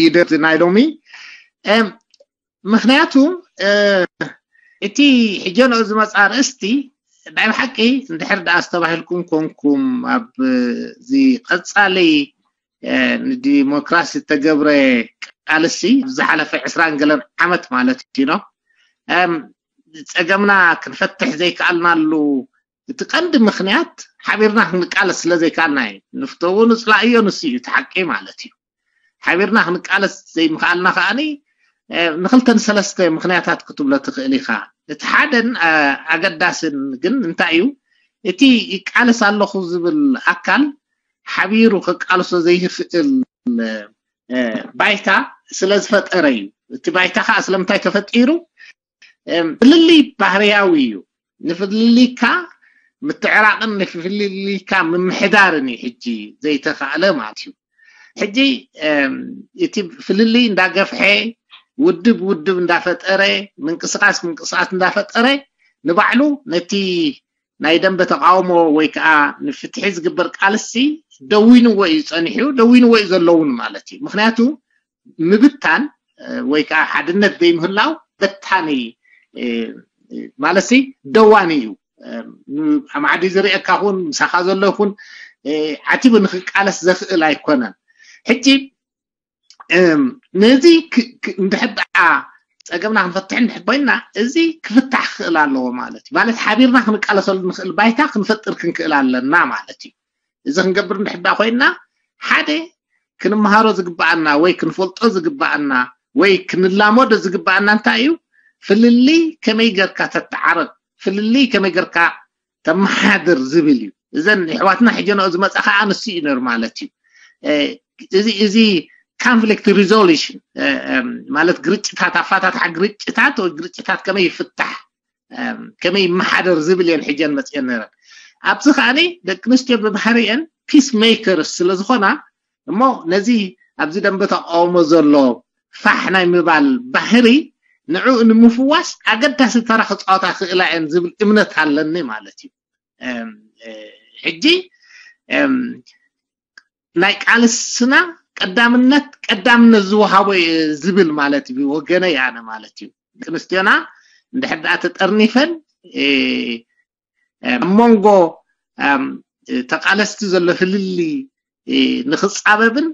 ኢደት ናይ ሎሚ ምክንያቱ እቲ ሕጀኖ ዝመፃ ርእስቲ ናይ ብሓቂ እንድሕር ደኣ ዝተባሂልኩም ኮንኩም ኣብዚ ቀፃሊ ንዲሞክራሲ ዝተገብረ ቃልሲ ዝሓለፈ ዕስራን ገለን ዓመት ማለት እዩ ጸገምና ክንፈትሕ ዘይከኣልናሉ እቲ ቀንዲ ምክንያት ሓቢርና ክንቃለስ ስለ ዘይከኣልና እዩ። ንፍተዎ ንፅላእዮ ንሱ እዩ እቲ ሓቂ ማለት እዩ። ሓቢርና ክንቃለስ ዘይምኽኣልና ከዓኒ ንክልተ ንሰለስተ ምክንያታት ክትብሎ ትኽእል ኢኻ። እቲ ሓደን ኣገዳስን ግን እንታይ እዩ? እቲ ይቃለስ ኣለኹ ዝብል ኣካል ሓቢሩ ክቃልሶ ዘይኽእል ባይታ ስለ ዝፈጠረ እዩ። እቲ ባይታ ከዓ ስለምንታይ ተፈጢሩ? ፍልልይ ባህርያዊ እዩ። ንፍልልይካ ምትዕራቕን ንፍልልይካ ምምሕዳርን እዩ ሕጂ ዘይተኻእለ ማለት እዩ። ሕጂ እቲ ፍልልይ እንዳገፍሐ ውድብ ውድብ እንዳፈጠረ ምንቅስቃስ ምንቅስቃስ እንዳፈጠረ ንባዕሉ ነቲ ናይ ደንበ ተቃውሞ ወይ ከዓ ንፍትሒ ዝግበር ቃልሲ ደዊንዎ እዩ ጸኒሑ፣ ደዊንዎ እዩ ዘለውን ማለት እዩ። ምክንያቱ ምብታን ወይ ከዓ ሓድነት ዘይምህላው በታኒ ማለት ደዋኒ እዩ። ኣማዕዲ ዝርእየካ ኹን ምሳኻ ዘሎ ይኹን ዓቲቡ ንክቃለስ ዘኽእል ኣይኮነን። ሕጂ ነዚ እንድሕር ደኣ ጸገምና ክንፈትሕ እንድሕር ኮይና እዚ ክፍታሕ ክኽእል ኣለዎ ማለት እዩ። ማለት ሓቢርና ክንቃለሰሉ ንኽእል ባይታ ክንፈጥር ክንክእል ኣለና ማለት እዩ። እዚ ክንገብር እንድሕር ደኣ ኮይና ሓደ ክንመሃሮ ዝግበኣና ወይ ክንፈልጦ ዝግበኣና ወይ ክንላመዶ ዝግበኣና እንታይ እዩ? ፍልልይ ከመይ ገርካ ተተዓረቅ፣ ፍልልይ ከመይ ገርካ ተመሓድር ዝብል እዩ። እዘን ኣሕዋትና ሕጂ ንኦ ዝመፃ ከዓ ንሱ እዩ ነሩ ማለት እዩ። እዚ እዚ conflict resolution ማለት ግርጭታት ኣፋታትሓ ግርጭታት ወይ ግርጭታት ከመይ ይፍታሕ ከመይ ይመሓደር ዝብል እየን ሕጀን መፅየን ነረን። ኣብዚ ከዓኒ ደቂ ኣንስትዮ ብባህሪአን peacemakers ስለዝኾና እሞ ነዚ ኣብዚ ደንበ ተቃውሞ ዘሎ ፋሕ ናይ ምባል ባህሪ ንዕኡ ንምፍዋስ ኣገዳሲ ተራ ክፃወታ ክእላ እየን ዝብል እምነት ኣለኒ ማለት እዩ። ሕጂ ናይ ቃልስና ቀዳምነት ቀዳምነት ዝወሃቦ ዝብል ማለት እዩ ወገነይ ኣነ ማለት እዩ። ደቂ ኣንስትዮና እንድሕር ደኣ ተጠርኒፈን ኣብ መንጎ ተቃለስቲ ዘሎ ፍልልይ ንክፃበብን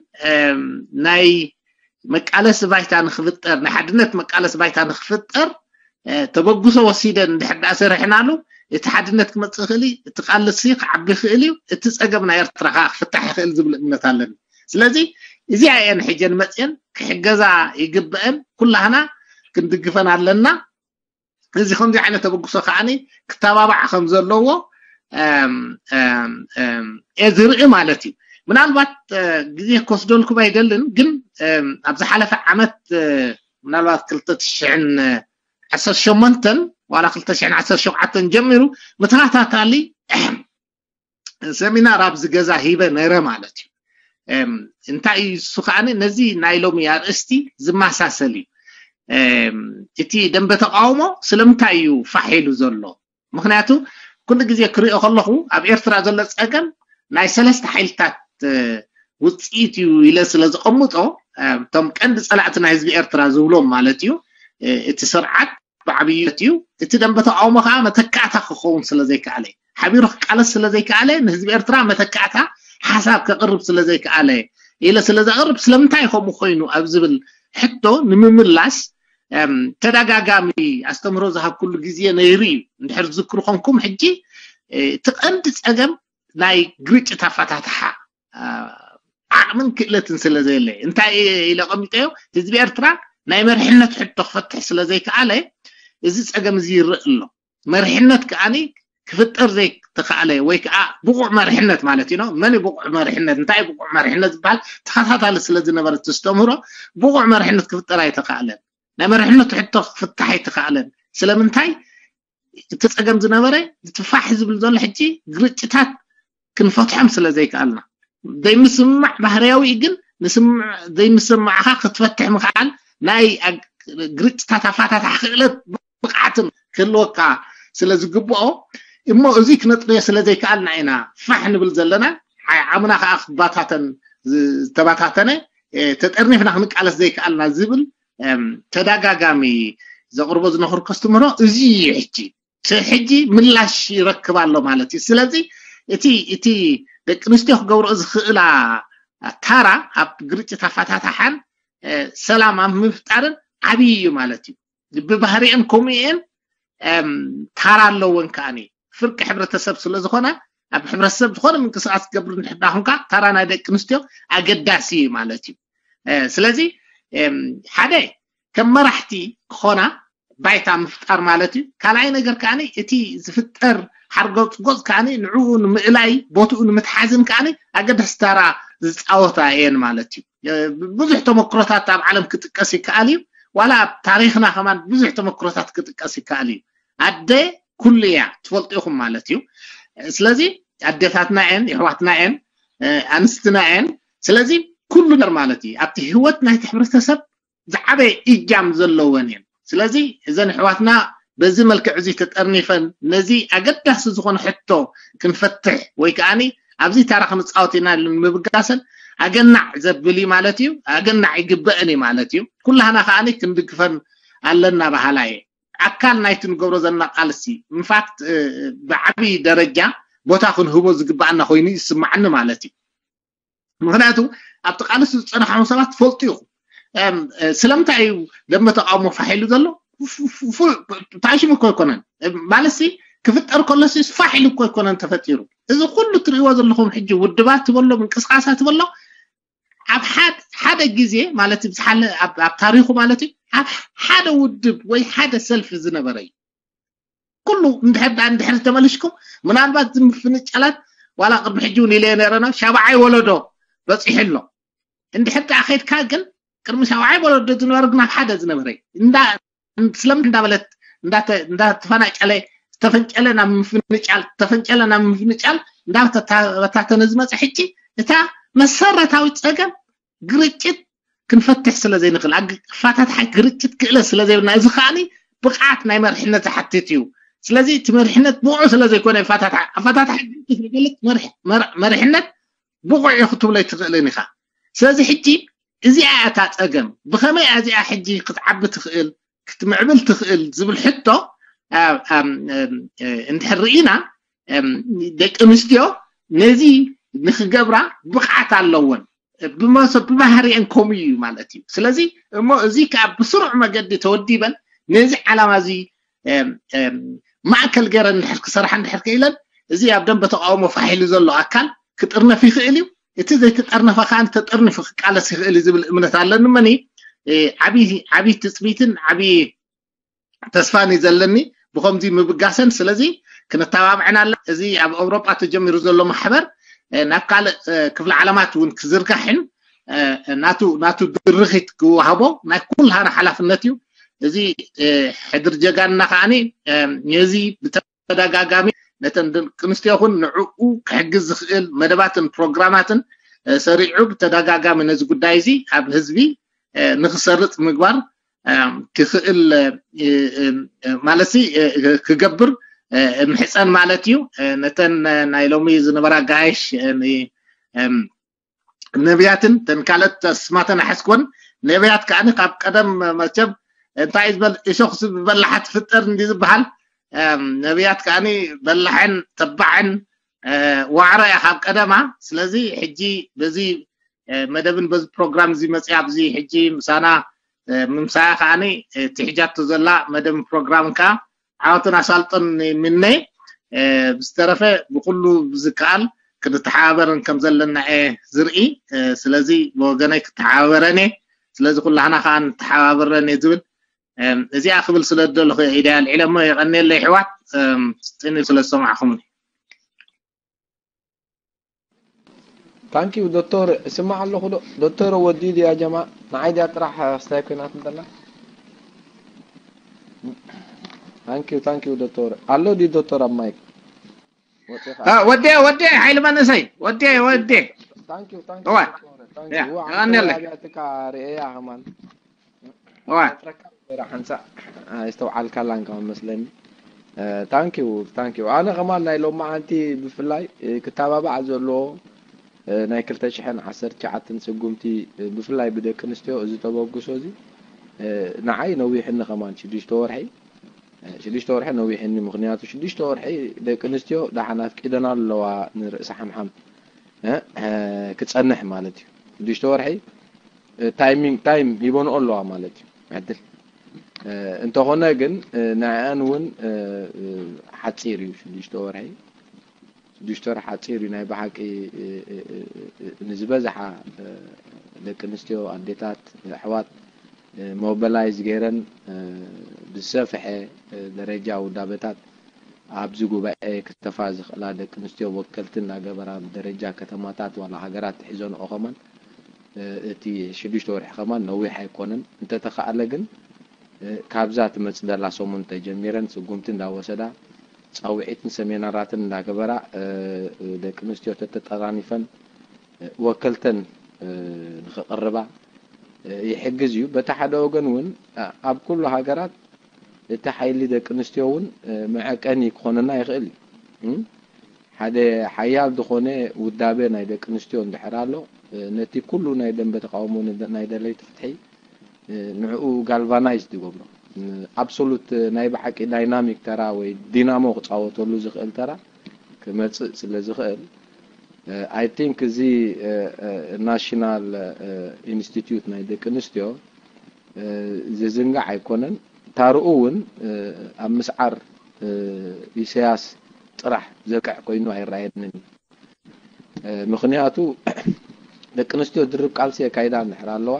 ናይ መቃለሲ ባይታ ንክፍጠር ናይ ሓድነት መቃለሲ ባይታ ንክፍጠር ተበግሶ ወሲደን እንድሕር ደኣ ሰሪሕናሉ እቲ ሓድነት ክመፅእ ይኽእል እዩ፣ እቲ ቃልሲ ክዓቢ ይኽእል እዩ፣ እቲ ፀገም ናይ ኤርትራ ከዓ ክፍታሕ ይኽእል ዝብል እምነት ኣለኒ። ስለዚ እዚኣ እየን ሕጀን መፅየን ክሕገዛ ይግበአን፣ ኩላህና ክንድግፈን ኣለና። እዚ ከምዚ ዓይነት ተበግሶ ከዓኒ ክተባባዕ ከም ዘለዎ እየ ዝርኢ ማለት እዩ። ምናልባት ግዜ ክወስደልኩም ኣይደልን፣ ግን ኣብ ዝሓለፈ ዓመት ምናልባት ክልተ ሽሕን ዓሰርተ ሸሞንተን ዋላ ክልተ ሽሕን ዓሰርተ ሸውዓተን ጀሚሩ ብተኸታታሊ ሰሚናር ኣብዚ ገዛ ሂበ ነረ ማለት እዩ። እንታይ እዩ እሱ ከዓኒ ነዚ ናይ ሎሚ ኣርእስቲ ዝመሳሰል እዩ። እቲ ደንበ ተቃውሞ ስለምንታይ እዩ ፋሕ ኢሉ ዘሎ? ምክንያቱ ኩሉ ግዜ ክሪኦ ከለኹ ኣብ ኤርትራ ዘሎ ፀገም ናይ ሰለስተ ሓይልታት ውፅኢት እዩ ኢለ ስለ ዝቐምጦ እቶም ቀንዲ ፀላእቲ ናይ ህዝቢ ኤርትራ ዝብሎም ማለት እዩ እቲ ስርዓት ብዓብዩ እዩ። እቲ ደንበ ተቃውሞ ከዓ መተካእታ ክኸውን ስለ ዘይከኣለ ሓቢሩ ክቃለስ ስለ ዘይከኣለ ንህዝቢ ኤርትራ መተካእታ ሓሳብ ከቅርብ ስለ ዘይከኣለ ኢለ ስለ ዘቅርብ ስለምንታይ ከምኡ ኮይኑ ኣብ ዝብል ሕቶ ንምምላስ ተደጋጋሚ ኣስተምህሮ ዝሃብኩሉ ግዜ ነይሩ እዩ። እንድሕር ዝዝክሩ ኮንኩም ሕጂ እቲ ቀንዲ ፀገም ናይ ግርጭት ኣፈታትሓ ዓቕምን ክእለትን ስለ ዘየለ እንታይ ኢለ ቀሚጠዮ ህዝቢ ኤርትራ ናይ መርሕነት ሕቶ ክፈትሕ ስለ ዘይከኣለ እዚ ፀገም እዚ ይረእ ኣሎ። መርሕነት ከዓኒ ክፍጠር ዘይተኸኣለ ወይ ከዓ ብቑዕ መርሕነት ማለት እዩ። መን ብቑዕ መርሕነት እንታይ ብቑዕ መርሕነት ዝበሃል ተኸታታሊ ስለ ዝነበረ ተስተምህሮ ብቑዕ መርሕነት ክፍጠር ኣይተኸኣለን። ናይ መርሕነት ሕቶ ክፍታሕ ኣይተኸኣለን። ስለምንታይ እቲ ፀገም ዝነበረ ትፋሕ ዝብል ዘሎ ሕጂ ግርጭታት ክንፈትሖም ስለ ዘይከኣልና ዘይምስምማዕ ባህርያዊ ግን ዘይምስምማዕካ ክትፈትሕ ምክኣል ናይ ግርጭታት ኣፋታትሓ ክእለት ብቕዓትን ክህልወካ ስለ ዝግብኦ እሞ እዚ ክነጥርዮ ስለ ዘይከኣልና ኢና ፋሕ ንብል ዘለና። ዓምና ከዓ ክባታተን ዝተባታተነ ተጠርኒፍና ክንቃለስ ዘይከኣልና ዝብል ተደጋጋሚ ዘቕርቦ ዝነበርኩ ኣስተምህሮ እዚ እዩ። ሕጂ ሕጂ ምላሽ ይረክብ ኣሎ ማለት እዩ። ስለዚ እቲ እቲ ደቂ ኣንስትዮ ክገብርኦ ዝኽእላ ታራ ኣብ ግርጭት ኣፋታታሓን ሰላም ኣብ ምፍጣርን ዓብዪ እዩ ማለት እዩ። ብባህሪአን ከምኡ እየን ታራ ኣለወን ከዓኒ ፍርቂ ሕብረተሰብ ስለ ዝኾና ኣብ ሕብረተሰብ ዝኾነ ምንቅስቃስ ክገብር እንድሕር ዳኹምካ ታራ ናይ ደቂ ኣንስትዮ ኣገዳሲ እዩ ማለት እዩ። ስለዚ ሓደ ከም መራሕቲ ክኾና ባይታ ምፍጣር ማለት እዩ። ካልኣይ ነገር ከዓኒ እቲ ዝፍጠር ሓርጎፅጎፅ ከዓኒ ንዕኡ ንምእላይ ቦትኡ ንምትሓዝን ከዓኒ ኣገዳሲ ታራ ዝፃወታ እየን ማለት እዩ። ብዙሕ ተመክሮታት ኣብ ዓለም ክጥቀስ ይከኣል እዩ። ዋላ ኣብ ታሪክና ከማን ብዙሕ ተመክሮታት ክጥቀስ ይከኣል እዩ። ኣደ ኩሉ እያ ትፈልጡ ኢኹም ማለት እዩ። ስለዚ ኣዴታትና እየን፣ የሕዋትና እየን፣ ኣንስትና እየን። ስለዚ ኩሉ ነገር ማለት እዩ ኣብቲ ህይወት ናይቲ ሕብረተሰብ ዝዓበየ እጃም ዘለወን እየን። ስለዚ እዘን ኣሕዋትና በዚ መልክዕ እዚ ተጠርኒፈን ነዚ ኣገዳሲ ዝኾነ ሕቶ ክንፈትሕ ወይ ከዓኒ ኣብዚ ታራ ክንፃወት ኢና ኢለን ምብጋሰን ኣገናዕ ዘብል እዩ ማለት እዩ። ኣገናዕ ይግበአን እዩ ማለት እዩ። ኩላህና ከዓኒ ክንድግፈን ኣለና በሃላ እየ። ኣካል ናይቲ ንገብሮ ዘለና ቃልሲ ኢንፋክት ብዓብዪ ደረጃ ቦታ ክንህቦ ዝግበኣና ኮይኑ ይስማዓኒ ማለት እዩ። ምክንያቱ ኣብቲ ቃልሲ ዝፀናሕኹም ሰባት ትፈልጡ ኢኹም። ስለምንታይ እዩ ደንበ ተቃውሞ ፋሕ ኢሉ ዘሎ? ታሽሙ እኮ ኣይኮነን ማለትሲ ክፍጠር ከሎሲ ፋሕ ኢሉ እኮ ኣይኮነን ተፈጢሩ። እዚ ኩሉ ትርእይዎ ዘለኹም ሕጂ ውድባት ትበሎ ምንቅስቃሳት ትበሎ ኣብ ሓደ ግዜ ማለት ኣብ ታሪኹ ማለት እዩ ኣብ ሓደ ውድብ ወይ ሓደ ሰልፊ ዝነበረ እዩ። ኩሉ እንድሕር እንድሕር ተመልሽኩም ምናልባት እዚ ምፍንጫላት ዋላ ቅድሚ ሕጂ እውን ኢለዮ ነረና ሻብዓይ ወለዶ በፂሑ ኣሎ። እንድሕር ደኣ ከድካ ግን ቅድሚ ሻውዓይ ወለዶ ዝነበረ ግን ኣብ ሓደ ዝነበረ እንዳ ስለምን እንዳበለት እንዳተ- እንዳተፈናጨለ ዝተፈንጨለ ናብ ምፍንጫል ዝተፈንጨለ ናብ ምፍንጫል እንዳተበታተነ ዝመፀ ሕጂ እታ መሰረታዊ ፀገም ግርጭት ክንፈትሕ ስለ ዘይንኽእል ኣግ- ኣፋታትሓ ግርጭት ክእለት ስለ ዘይብልና እዚ ከዓኒ ብቕዓት ናይ መርሕነት ዝሓትት እዩ። ስለዚ እቲ መርሕነት ብቑዕ ስለ ዘይኮነ ኣፋታትሓ ኣፋታትሓ ግርጭት ዝገልፅ መርሕ- መር- መርሕነት ብቑዕ እዩ ክትብሎ ኣይትኽእልን ኢኻ። ስለዚ ሕጂ እዚኣ እያ እታ ፀገም። ብኸመይ እያ እዚኣ ሕጂ ክትዓቢ ትኽእል ክትምዕብል ትኽእል ዝብል ሕቶ አ- አ- አ- እንድሕር ርኢና እም፣ ደቂ ኣንስትዮ ነዚ ንክገብራ ብቕዓት ኣለወን። ብመሰ ብባህሪአን ከምኡ እዩ ማለት እዩ። ስለዚ እሞ እዚ ከዓ ብስሩዕ መገዲ ተወዲበን ነዚ ዓላማ እዚ እም፣ እም፣ ማእከል ገይረን እንድሕር ክሰርሓ እንድሕር ክኢለን እዚ ኣብ ደንበ ተቃውሞ ፋሕ ኢሉ ዘሎ ኣካል ክጥርነፍ ይኽእል እዩ። እቲ ዘይተጠርነፈ ከዓ ተጠርኒፉ ክቃለስ ይኽእል እዩ ዝብል እምነት ኣለኒ። መኒ እ፣ ዓብዪ ዓብዪ ትፅቢትን ዓብዪ ተስፋን እዩ ዘለኒ ብከምዚ ምብጋሰን። ስለዚ ክንተባብዐን ኣለ። እዚ ኣብ ኣውሮጳ ተጀሚሩ ዘሎ ማሕበር እ፣ ናብ ካልእ እ፣ ክፍለ ዓለማት እውን ክዝርጋሕን እ፣ ናቱ ናቱ ድርኺት ክወሃቦ ናይ ኩልሃና ሓላፍነት እዩ። እዚ እ፣ ሕድር ጀጋንና ከዓኒ እ፣ ነዚ ብተደጋጋሚ ነተን ደቂ ኣንስትዮ ይኹን ንዕኡ ክሕግዝ ዝኽእል መደባትን ፕሮግራማትን እ፣ ሰሪዑ ብተደጋጋሚ ነዚ ጉዳይ እዚ ኣብ ህዝቢ እ፣ ንክሰርጽ ምግባር እ፣ ክኽእል እ፣ እ፣ እ፣ ማለት ሲ እ፣ ክገብር እ፣ ምሕጸን ማለት እዩ። እ፣ ነተን እ፣ ናይ ሎሚ ዝነበራ ጋይሽ እ፣ ን- እም፣ ነቢያትን ተን ካልኦት ኣስማተን ኣሐስኮን ነቢያት ከዓኒ ካብ ቀደም መቸም እንታይ እዩ ዝበል እሾኽ ዝብበላሓ ትፍጠር እንዲ ዝበሃል እም፣ ነቢያት ከዓኒ በላሕን ተባዕን እ፣ ዋዕሮ እያ ካብ ቀደማ። ስለዚ ሕጂ በዚ እ፣ መደብን በዚ ፕሮግራም እዚ መፅያ ኣብዚ ሕጂ ምሳና እ፣ ምምሳያ ከዓኒ እ፣ ትሕጃቶ ዘላ መደብን ፕሮግራምን ከዓ ዓወትን ኣሳልጦን ይምነ። እ፣ ብዝተረፈ ብኩሉ ዝከኣል ክንተሓባበርን ከም ዘለና እየ ዝርኢ። እ፣ ስለዚ ብወገነይ ክተሓባበረን እየ። ስለዚ ኩላህና ከዓ ንተሓባበረን እየ ዝብል እም፣ እዚኣ ክብል ስለ ዝደለኹ እየ ኢደይ ኣልዒለ እሞ የቐንየለይ ኣሕዋት እም፣ ስጥኒ ስለ ዝሰማዕኹምኒ። ታንኪዩ ዶክተር፣ እስማዕ ኣለኹ ዶ? ዶክተር ወዲ ድያ ጀማ? ንዓይ ድያ ጥራሕ ስታይ ኮይናት እንተላ? ታንኪዩ ታንኪዩ ዶክተር። ኣሎ ድዩ ዶክተር ኣብ ማይክ? ወፂኻ? አ፣ ወዴ ወዴ ሓይሊ መንእሰይ ወዴ ወዴ ታንኪዩ ታንኪዩ እዋ ዶክተር። ታንኪዩ። ያ እዋ፣ የቐንየለይ ሓንሳብ ኣብያትካ ርእየያ ከማን። እዋ ፈጥረካ ነይራ ሓንሳእ ኣይስተውዓልካላን ከማን መስለኒ። ታንኪዩ ታንኪዩ። ኣነ ከማን ናይ ሎማዓንቲ ብፍላይ እ፣ ክተባባዕ ዘለዎ እ፣ ናይ ክልተ ሽሕን ዓሰርተ ትሽዓተን ስጉምቲ እ፣ ብፍላይ ብደቂ ኣንስትዮ እዚ ተበግሶ እዚ እ፣ ንዓይ ነዊሕኒ ከማን ሽዱሽተ ወርሒ እ፣ ሽዱሽተ ወርሒ ነዊሕኒ። ምኽንያቱ ሽዱሽተ ወርሒ ደቂ ኣንስትዮ ደሓን ኣፍቂደን ኣለዋ ንርእሲ ሓምሓም እ፣ እ፣ ክጸንሕ ማለት እዩ። ሽዱሽተ ወርሒ እ፣ ታይሚንግ ታይም ሂበንኦ ኣለዋ ማለት እዩ ዕድል። እ፣ እንተኾነ ግን እ፣ ንዕአን እውን እ፣ እ፣ ሓጺር እዩ ሽዱሽተ ወርሒ። ሽዱሽተ ወርሒ ሓፂር እዩ። ናይ ብሓቂ እ፣ እ፣ እ፣ እ፣ ንዝበዝሓ እ፣ ደቂ ኣንስትዮ ኣዴታት ኣሕዋት እ፣ ሞቢላይዝ ገይረን እ፣ ብዝሰፍሐ እ፣ ደረጃ ውዳበታት ኣብዚ ጉባኤ ክሳተፋ ዝኽእላ ደቂ ኣንስትዮ ወከልቲ እናገበራ ብደረጃ ከተማታት ዋላ ሃገራት ሒዘንኦ ከማን እ፣ እቲ ሽዱሽተ ወርሒ ከማን ነዊሕ ኣይኮነን። እንተተኻእለ ግን እ፣ ካብዛ ትመጽእ ዘላ ሰሙን ተጀሚረን ስጉምቲ እንዳወሰዳ ጻውዒትን ሰሚናራትን እንዳገበራ እ፣ እ፣ ደቂ ኣንስትዮ ተተጠራኒፈን እ፣ ወከልተን እ፣ ንኽቕርባ እ፣ ይሕግዝ እዩ። በቲ ሓደ ወገን እውን እ፣ ኣብ ኩሉ ሃገራት እቲ ሓይሊ ደቂ ኣንስትዮ እውን እ፣ መዐቀኒ ክኾነና ይኽእል እዩ። እም? ሓደ ሓያል ዝኾነ ውዳበ ናይ ደቂ ኣንስትዮ እንድሕር ኣሎ እ፣ ነቲ ኩሉ ናይ ደንበ ተቃውሞ ን- ናይ ደለይቲ ፍትሒ እ፣ ንዕኡ ጋልቫናይዝ ይገብሮ። ኣብሶሉት ናይ ብሓቂ ዳይናሚክ ተራ ወይ ዲናሞ ክፃወተሉ ዝኽእል ተራ ክመፅእ ስለ ዝኽእል I think እዚ ናሽናል ኢንስቲትዩት ናይ ደቂ ኣንስትዮ እ፣ ዝዝንጋዕ ኣይኮነን። ታርኡ እውን እ፣ ኣብ ምስዓር እ፣ ኢሰያስ ጥራሕ ዘብቅዕ ኮይኑ ኣይረኣየንን እዩ። እ፣ ምኽንያቱ ደቂ ኣንስትዮ ድርብ ቃልሲ የካይዳ እንድሕር ኣለዋ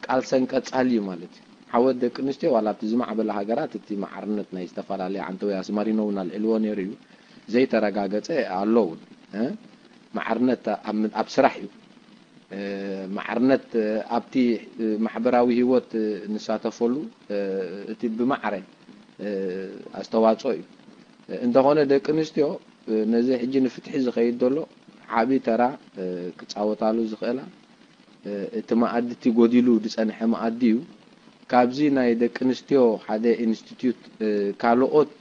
ቃልሰን ቀጻሊ እዩ ማለት እዩ። ዓወት ደቂ ኣንስትዮ ዋላ ኣብቲ ዝማዕበለ ሃገራት እቲ ማዕርነት ናይ ዝተፈላለያ ዓንተወይ ኣስማሪኖ እውን ኣልዒልዎ ነይሩ እዩ ዘይተረጋገጸ ኣሎ እውን እ፣ ማዕርነት ኣብ ኣብ ስራሕ እዩ። ማዕርነት ኣብቲ ማሕበራዊ ህይወት ንሳተፈሉ እቲ ብማዕረ ኣስተዋፅኦ እዩ። እንተኾነ ደቂ ኣንስትዮ ነዚ ሕጂ ንፍትሒ ዝኸይድ ዘሎ ዓቢ ተራ ክፃወታሉ ዝኽእላ እቲ መኣዲ እቲ ጎዲሉ ዝፀንሐ መኣዲ እዩ። ካብዚ ናይ ደቂ ኣንስትዮ ሓደ ኢንስቲትዩት ካልኦት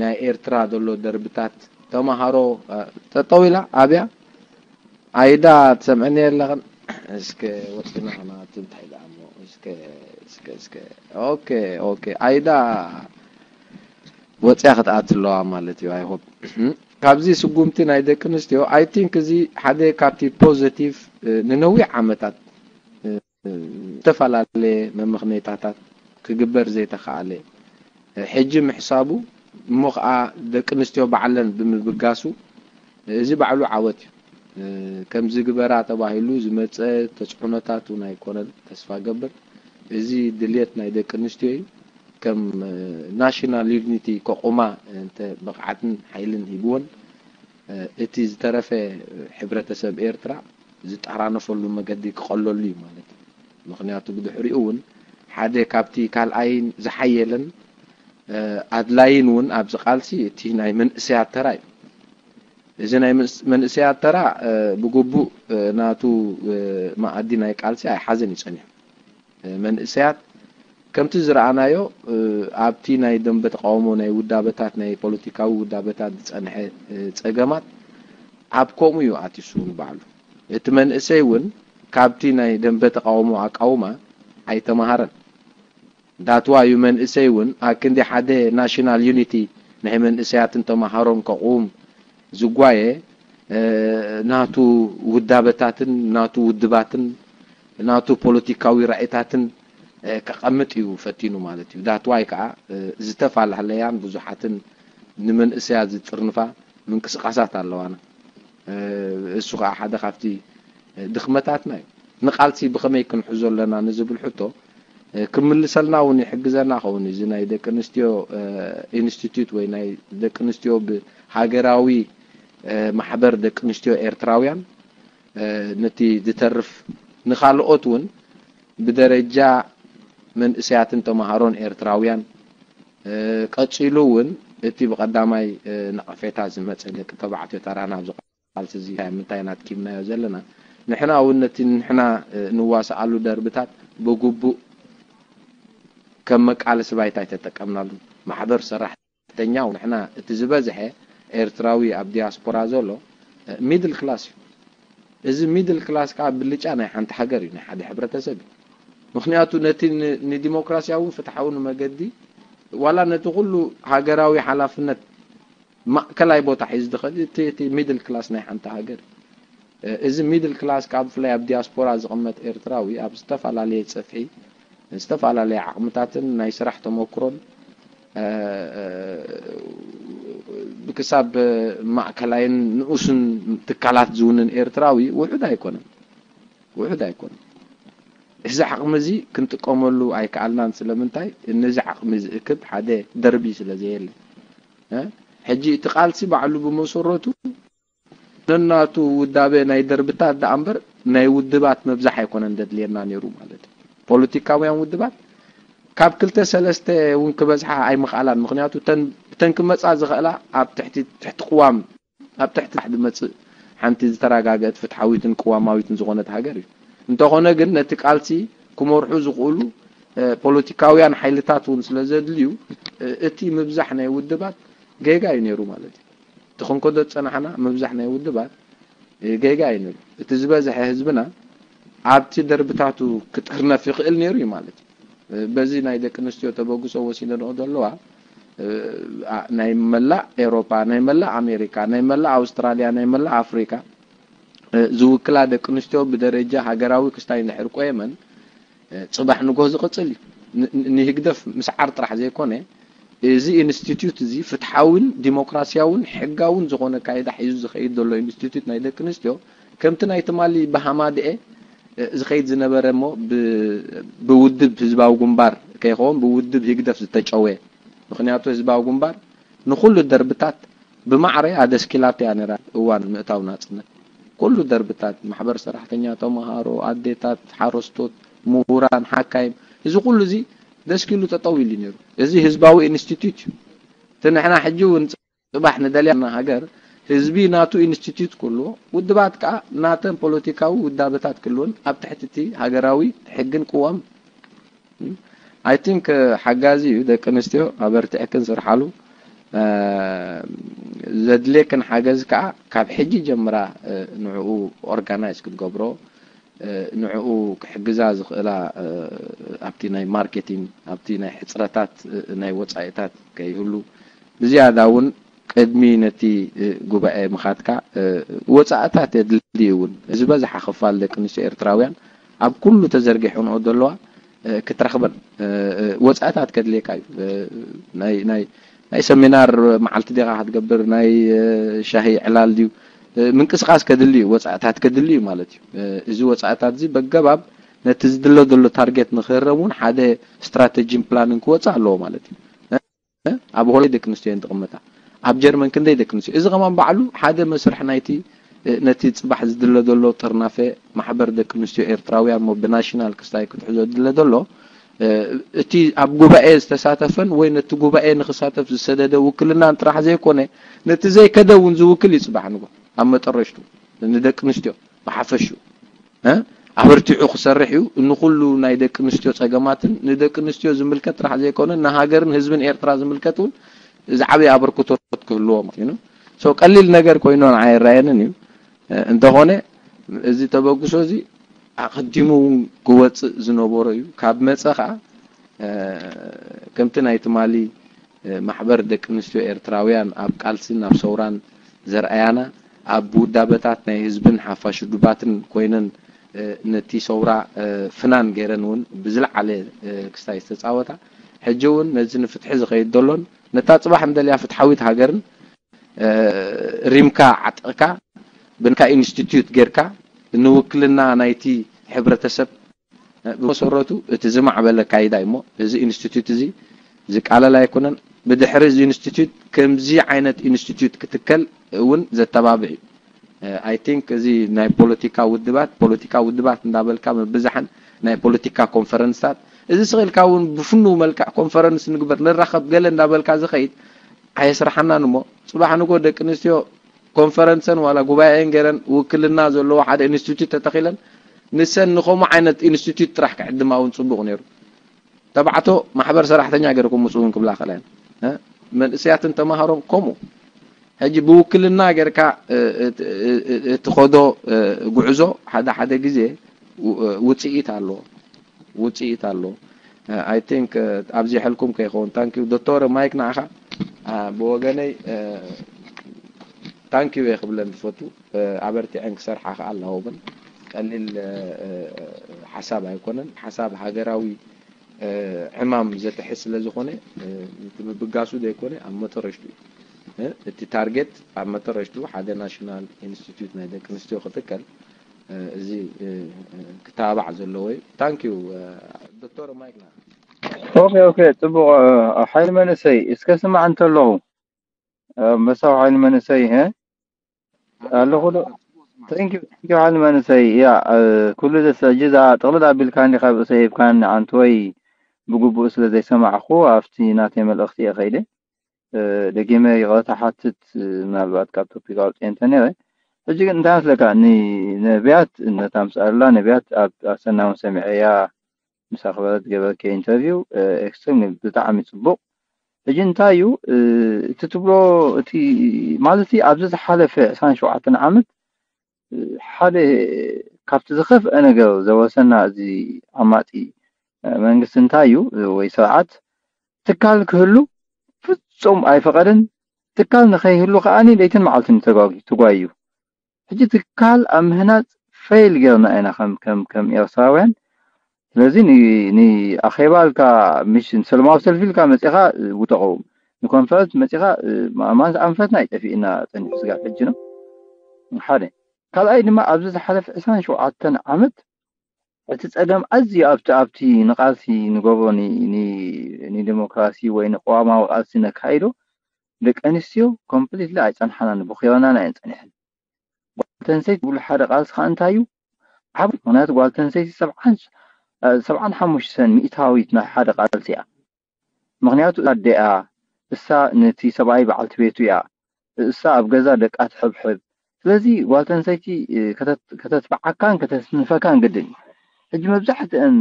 ናይ ኤርትራ ዘሎ ደርብታት ተማሃሮ ጠጠው ኢላ ኣብያ። ኣይዳ ትሰምዕኒ የለኽን? እስከ ወጥና ኸና ትንታይ ደኣ እሞ እስከ እስከ እስከ ኦኬ ኦኬ ኣይዳ ወፅያ ክትኣት ኣለዋ ማለት እዩ። I hope ካብዚ ስጉምቲ ናይ ደቂ ኣንስትዮ I think እዚ ሓደ ካብቲ ፖዘቲቭ ንነዊሕ ዓመታት ዝተፈላለየ መምኽኔታታት ክግበር ዘይተኻኣለ ሕጂ ምሕሳቡ እሞ ኸዓ ደቂ ኣንስትዮ ባዕለን ብምብጋሱ እዚ ባዕሉ ዓወት እዩ። ከምዚ ግበራ ተባሂሉ ዝመፀ ተፅዕኖታት እውን ኣይኮነን። ተስፋ ገብር እዚ ድልየት ናይ ደቂ ኣንስትዮ እዩ። ከም ናሽናል ዩኒቲ ከቑማ እንተ ብቕዓትን ሓይልን ሂብወን እቲ ዝተረፈ ሕብረተሰብ ኤርትራ ዝጠራነፈሉ መገዲ ክቐለሉ እዩ ማለት እዩ። ምኽንያቱ ብድሕሪኡ እውን ሓደ ካብቲ ካልኣይን ዝሓየለን ኣድላይን እውን ኣብዚ ቃልሲ እቲ ናይ መንእሰያት ተራ እዩ። እዚ ናይ መንእሰያት ተራ ብግቡእ ናቱ መኣዲ ናይ ቃልሲ ኣይሓዘን እዩ ጸኒሑ። መንእሰያት ከምቲ ዝረኣናዮ ኣብቲ ናይ ደንበ ተቃውሞ ናይ ውዳበታት ናይ ፖለቲካዊ ውዳበታት ዝጸንሐ ጸገማት ኣብ ከምኡ እዩ ኣትዩ ንባዕሉ። እቲ መንእሰይ እውን ካብቲ ናይ ደንበ ተቃውሞ ኣቃውማ ኣይተማሃረን። ዳትዋ እዩ መንእሰይ እውን ኣክንዲ ሓደ ናሽናል ዩኒቲ ናይ መንእሰያትን ተማሃሮን ከቑም ዝጓየ ናቱ ውዳበታትን ናቱ ውድባትን ናቱ ፖለቲካዊ ራእይታትን ከቐምጥ እዩ ፈቲኑ ማለት እዩ። ዳትዋይ ከዓ ዝተፈላለያን ብዙሓትን ንመንእሰያት ዝጥርንፋ ምንቅስቃሳት ኣለዋና። እሱ ከዓ ሓደ ካብቲ ድኽመታትና እዩ። ንቃልሲ ብኸመይ ክንሕዞ ኣለና ንዝብል ሕቶ ክምልሰልና እውን ይሕግዘና ኸውን። እዚ ናይ ደቂ ኣንስትዮ ኢንስቲትዩት ወይ ናይ ደቂ ኣንስትዮ ብሃገራዊ ማሕበር ደቂ ኣንስትዮ ኤርትራውያን ነቲ ዝተርፍ ንኻልኦት እውን ብደረጃ መንእሰያትን ተምሃሮን ኤርትራውያን ቀጺሉ እውን እቲ ብቐዳማይ ነቐፌታ ዝመጸ ደቂ ተባዕትዮ ተራና ኣብዚ ቃልሲ እዚ ምንታይ ኢና ኣጥቂምናዮ ዘለና? ንሕና እውን ነቲ ንሕና ንዋስኣሉ ደርብታት ብግቡእ ከም መቃለሲ ባይታ ኣይተጠቀምናሉ። ማሕበር ሰራሕተኛ ንሕና እቲ ዝበዝሐ ኤርትራዊ ኣብ ዲያስፖራ ዘሎ ሚድል ክላስ እዩ። እዚ ሚድል ክላስ ከዓ ብልጫ ናይ ሓንቲ ሃገር እዩ፣ ናይ ሓደ ሕብረተሰብ እዩ። ምኽንያቱ ነቲ ንዲሞክራሲያውን ፍትሓውን መገዲ ዋላ ነቲ ኩሉ ሃገራዊ ሓላፍነት ማእከላይ ቦታ ሒዙ ዝኸድ እቲ ሚድል ክላስ ናይ ሓንቲ ሃገር እዩ። እዚ ሚድል ክላስ ከዓ ብፍላይ ኣብ ዲያስፖራ ዝቕመጥ ኤርትራዊ ኣብ ዝተፈላለየ ፀፍሒ ዝተፈላለየ ዓቕምታትን ናይ ስራሕ ተመክሮን ብክሳብ ማእከላይን ንኡስን ትካላት ዝውንን ኤርትራዊ ውሑድ ኣይኮነን፣ ውሑድ ኣይኮነን። እዚ ዓቕሚ እዚ ክንጥቀመሉ ኣይከኣልናን። ስለምንታይ? ነዚ ዓቕሚ ዝእክብ ሓደ ደርቢ ስለ ዘየለ ሕጂ እቲ ቃልሲ ባዕሉ ብመሰረቱ ነናቱ ውዳበ ናይ ደርብታት ደኣ እምበር ናይ ውድባት ምብዛሕ ኣይኮነን ደድልየና ነይሩ ማለት እዩ። ፖለቲካውያን ውድባት ካብ ክልተ ሰለስተ እውን ክበዝሓ ኣይምኽኣላን። ምኽንያቱ እተን ክመፃ ዝኽእላ ኣብ ትሕቲ ትሕቲ ቅዋም ኣብ ትሕቲ ዝመፅእ ሓንቲ ዝተረጋገአት ፍትሓዊትን ቅዋማዊትን ዝኾነት ሃገር እዩ። እንተኾነ ግን ነቲ ቃልሲ ክመርሑ ዝኽእሉ ፖለቲካውያን ሓይልታት እውን ስለ ዘድልዩ እቲ ምብዛሕ ናይ ውድባት ጌጋ እዩ ነይሩ ማለት እዩ። እቲ ክንከዶ ዝፀናሕና ምብዛሕ ናይ ውድባት ጌጋ እዩ ነይሩ። እቲ ዝበዝሐ ህዝብና ኣብቲ ደርብታቱ ክጥርነፍ ይኽእል ነይሩ እዩ ማለት እዩ። በዚ ናይ ደቂ ኣንስትዮ ተበግሶ ወሲደንኦ ዘለዋ ናይ መላእ ኤውሮጳ፣ ናይ መላእ ኣሜሪካ፣ ናይ መላእ ኣውስትራልያ፣ ናይ መላእ ኣፍሪካ ዝውክላ ደቂ ኣንስትዮ ብደረጃ ሃገራዊ ክስታይ እንድሕር ቆየመን ፅባሕ ንጎ ዝቕፅል እዩ። ንህግደፍ ምስዓር ጥራሕ ዘይኮነ እዚ ኢንስቲትዩት እዚ ፍትሓውን ዲሞክራሲያውን ሕጋውን ዝኾነ ካይዳ ሒዙ ዝኸይድ ዘሎ ኢንስቲትዩት ናይ ደቂ ኣንስትዮ ከምቲ ናይ ትማሊ ብሃማድኤ ዝኸይድ ዝነበረ እሞ ብውድብ ህዝባዊ ግንባር ከይኸውን ብውድብ ህግደፍ ዝተጨወየ። ምኽንያቱ ህዝባዊ ግንባር ንኹሉ ደርብታት ብማዕረ ኣደስኪላቶ እያ ነራ እዋን ምእታው ናጽነት። ኩሉ ደርብታት፣ ማሕበር ሰራሕተኛ፣ ተምሃሮ፣ ኣዴታት፣ ሓረስቶት፣ ምሁራን፣ ሓካይም፣ እዚ ኩሉ እዚ ደስኪሉ ጠጠው ኢሉ ነይሩ። እዚ ህዝባዊ ኢንስቲትዩት እዩ። እቲ ንሕና ሕጂ እውን ጽባሕ ንደልያ ሃገር ህዝቢ ናቱ ኢንስቲትዩት ክህልዎ፣ ውድባት ከዓ ናተን ፖለቲካዊ ውዳበታት ክህልወን ኣብ ትሕቲ እቲ ሃገራዊ ሕግን ቅዋም። I think ሓጋዚ እዩ። ደቂ ኣንስትዮ ኣበርቲዕክን ስርሓሉ። ዘድልየክን ሓገዝ ከዓ ካብ ሕጂ ጀምራ ንዕኡ ኦርጋናይዝ ክትገብሮ፣ ንዕኡ ክሕግዛ ዝኽእላ ኣብቲ ናይ ማርኬቲንግ፣ ኣብቲ ናይ ሕፅረታት ናይ ወፃኢታት ከይህሉ፣ ብዝያዳ እውን ቅድሚ ነቲ ጉባኤ ምኻድካ ወፃእታት የድሊ እውን። ዝበዝሓ ክፋል ደቂ ኣንስትዮ ኤርትራውያን ኣብ ኩሉ ተዘርጊሐንኦ ዘለዋ ክትረኽበን ወፃእታት ከድልየካ እዩ። ናይ ናይ ናይ ሰሚናር መዓልቲ ዲኻ ክትገብር፣ ናይ ሻሂ ዕላል ድዩ፣ ምንቅስቃስ ከድሊ እዩ፣ ወፃእታት ከድሊ እዩ ማለት እዩ። እዚ ወፃእታት እዚ በገባብ ነቲ ዝድለ ዘሎ ታርጌት ንክህረም እውን ሓደ ስትራተጂን ፕላንን ክወፅእ ኣለዎ ማለት እዩ። ኣብ ሆለንድ ደቂ ኣንስትዮ እየን ዝቕመጣ፣ ኣብ ጀርመን ክንደይ ደቂ ኣንስትዮ። እዚ ከማን ባዕሉ ሓደ መስርሕ ናይቲ ነቲ ጽባሕ ዝድለ ዘሎ ጥርናፈ ማሕበር ደቂ ኣንስትዮ ኤርትራውያን እሞ ብናሽናል ክስታይ ክትሕዞ ዝድለ ዘሎ እቲ ኣብ ጉባኤ ዝተሳተፈን ወይ ነቲ ጉባኤ ንክሳተፍ ዝሰደደ ውክልናን ጥራሕ ዘይኮነ ነቲ ዘይከደ እውን ዝውክል እዩ። ጽባሕ ንጎ ኣብ መጠረሽቱ ንደቂ ኣንስትዮ ብሓፈሽኡ ኣበርቲዑ ክሰርሕ እዩ። ንኩሉ ናይ ደቂ ኣንስትዮ ጸገማትን ንደቂ ኣንስትዮ ዝምልከት ጥራሕ ዘይኮነ ንሃገርን ህዝብን ኤርትራ ዝምልከት እውን ዝዓበየ ኣበርክቶት ክህልዎ ማለት እዩ። So ቀሊል ነገር ኮይኑ ንዓይ ኣይረኣየንን እዩ። እንተኾነ እዚ ተበግሶ እዚ ኣቐዲሙ እውን ክወፅእ ዝነበሮ እዩ። ካብ መፀ ከዓ ከምቲ ናይ ትማሊ ማሕበር ደቂ ኣንስትዮ ኤርትራውያን ኣብ ቃልስን ኣብ ሰውራን ዘርኣያና፣ ኣብ ውዳበታት ናይ ህዝብን ሓፋሽ ውድባትን ኮይነን ነቲ ሰውራ ፍናን ገይረን እውን ብዝለዓለ ክስታይ ዝተፃወታ፣ ሕጂ እውን ነዚ ንፍትሒ ዝኸይድ ዘሎን ነታ ፅባሕ እንደልያ ፍትሓዊት ሃገርን ሪምካ ዓጢቕካ ብንካ ኢንስቲትዩት ጌርካ ንውክልና ናይቲ ሕብረተሰብ ብመሰረቱ እቲ ዝማዕበለ ካይዳ እሞ እዚ ኢንስቲትዩት እዚ ዝቃለል ኣይኮነን። ብድሕሪ እዚ ኢንስቲትዩት ከምዚ ዓይነት ኢንስቲትዩት ክትከል እውን ዘተባብዕ እዩ። I think እዚ ናይ ፖለቲካ ውድባት ፖለቲካ ውድባት እንዳበልካ ምብዛሕን ናይ ፖለቲካ ኮንፈረንስታት እዚ ስቕ ኢልካ እውን ብፍኑው መልክዕ ኮንፈረንስ ንግበር ንራኸብ ገለ እንዳበልካ ዝኸይድ ኣየስርሓናን እሞ ጽባሕ ንጎ ደቂ ኣንስትዮ ኮንፈረንሰን ዋላ ጉባኤን ገይረን ውክልና ዘለዎ ሓደ ኢንስቲትዩት ተተኺለን ንሰን ንኸምኡ ዓይነት ኢንስቲትዩት ጥራሕ ክዕድማ እውን ጽቡቕ ነይሩ። ተባዕቶ ማሕበር ሰራሕተኛ ገይርኩም ምጽኡ እውን ክብላ ከላየን መንእስያትን ተማሃሮን ከምኡ ሕጂ ብውክልና ጌርካ እትኸዶ ጉዕዞ ሓደ ሓደ ግዜ ውፅኢት ኣለዎ ውፅኢት ኣለዎ። I think ኣብዚሐልኩም ከይኸውን ታንኪዩ ዶክተር ማይክ ንዓኻ ብወገነይ ታንኪዩ እየ ክብለን ዝፈቱ። ኣበርቲዐን ክሰርሓ ከዓ ኣለዎ እውን ቀሊል ሓሳብ ኣይኮነን። ሓሳብ ሃገራዊ ዕማም ዘትሕዝ ስለ ዝኾነ እቲ ምብጋሱ ዘይኮነ ኣብ መጠረሽቱ እዩ። እቲ ታርጌት ኣብ መጠረሽቱ ሓደ ናሽናል ኢንስቲትዩት ናይ ደቂ ኣንስትዮ ክትከል እዚ ክተባባዕ ዘለዎ እዩ። ታንኪዩ ዶክተር ማይክና። ኦኬ ኦኬ ጽቡቕ ሓይል መንእሰይ እስከ ስማዕ እንተለኹ መሳው ሓይል መንእሰይ ሀ ኣለኹ ዶ? Thank you thank you ሓይል መንእሰይ ያ ኩሉ ዘስዕጂ እዛ ጥቕልል ኣቢልካኒ ካብ ርእሰ ሂብካኒ ዓንተወይ ብግቡእ ስለ ዘይሰማዕኹ ኣብቲ ናተይ መልእኽቲ እየ ከይደ ደጊመ ይቕረታ ሓትት ምናልባት ካብ ቶፒክ ኣውፅኤ እንተነረ ሕጂ ግን እንታይ መስለካ ንነቢያት ነታ ምስ ኣሉላ ነቢያት ኣብ ኣሰናውን ሰሚዐያ ምስ ኣኽበረት ገበርከ ኢንተርቪው ኤክስትሪምሊ ብጣዕሚ ፅቡቕ ሕጂ እንታይ እዩ እቲ ትብሎ እቲ ማለት ኣብዚ ዝሓለፈ ዕስራን ሸውዓተን ዓመት ሓደ ካብቲ ዝኸፍአ ነገር ዘወረሰና እዚ ዓማፂ መንግስቲ እንታይ እዩ ወይ ስርዓት ትካል ክህሉ ፍፁም ኣይፈቐደን። ትካል ንኸይህሉ ከዓኒ ለይትን መዓልትን ተጓዩ እዩ። ሕጂ ትካል ኣብ ምህናፅ ፌይል ጌርና ኢና ከም ከም ከም ኤርትራውያን። ስለዚ ንኣኼባ ኢልካ ምሽ ንሰለማዊ ሰልፊ ኢልካ መፂኻ ውደቐው፣ ንኮንፈረንስ መፂኻ ኣማን ኣንፈትና ይጠፊእና ፀኒሑ ስጋብ ሕጂ ነው ሓደ ካልኣይ ድማ ኣብዚ ዝሓለፈ ዕስራን ሸውዓተን ዓመት እቲ ጸገም ኣዝዩ ኣብቲ ኣብቲ ንቓልሲ ንገብሮ ንዲሞክራሲ ወይ ንቅዋማዊ ቃልሲ ነካይዶ ደቂ ኣንስትዮ ኮምፕሊትሊ ኣይጸንሓናን ብኺሮናን ኣየን ጸኒሐን ተንሰይቲ ዝብሉ ሓደ ቃልሲ ከዓ እንታይ እዩ? ዓብ ምክንያቱ ጓል ተንሰይቲ ሰብዓን ሰብዓን ሓሙሽተን ሚእታዊት ናይ ሓደ ቃልሲ እያ። ምክንያቱ ኣደኣ እሳ ነቲ ሰብኣይ በዓልቲ ቤቱ እያ። እሳ ኣብ ገዛ ደቃ ትሕብሕብ። ስለዚ ጓል ተንሰይቲ ከተትብዓካን ከተስንፈካን ግድን እዩ። ሕጂ መብዛሕትአን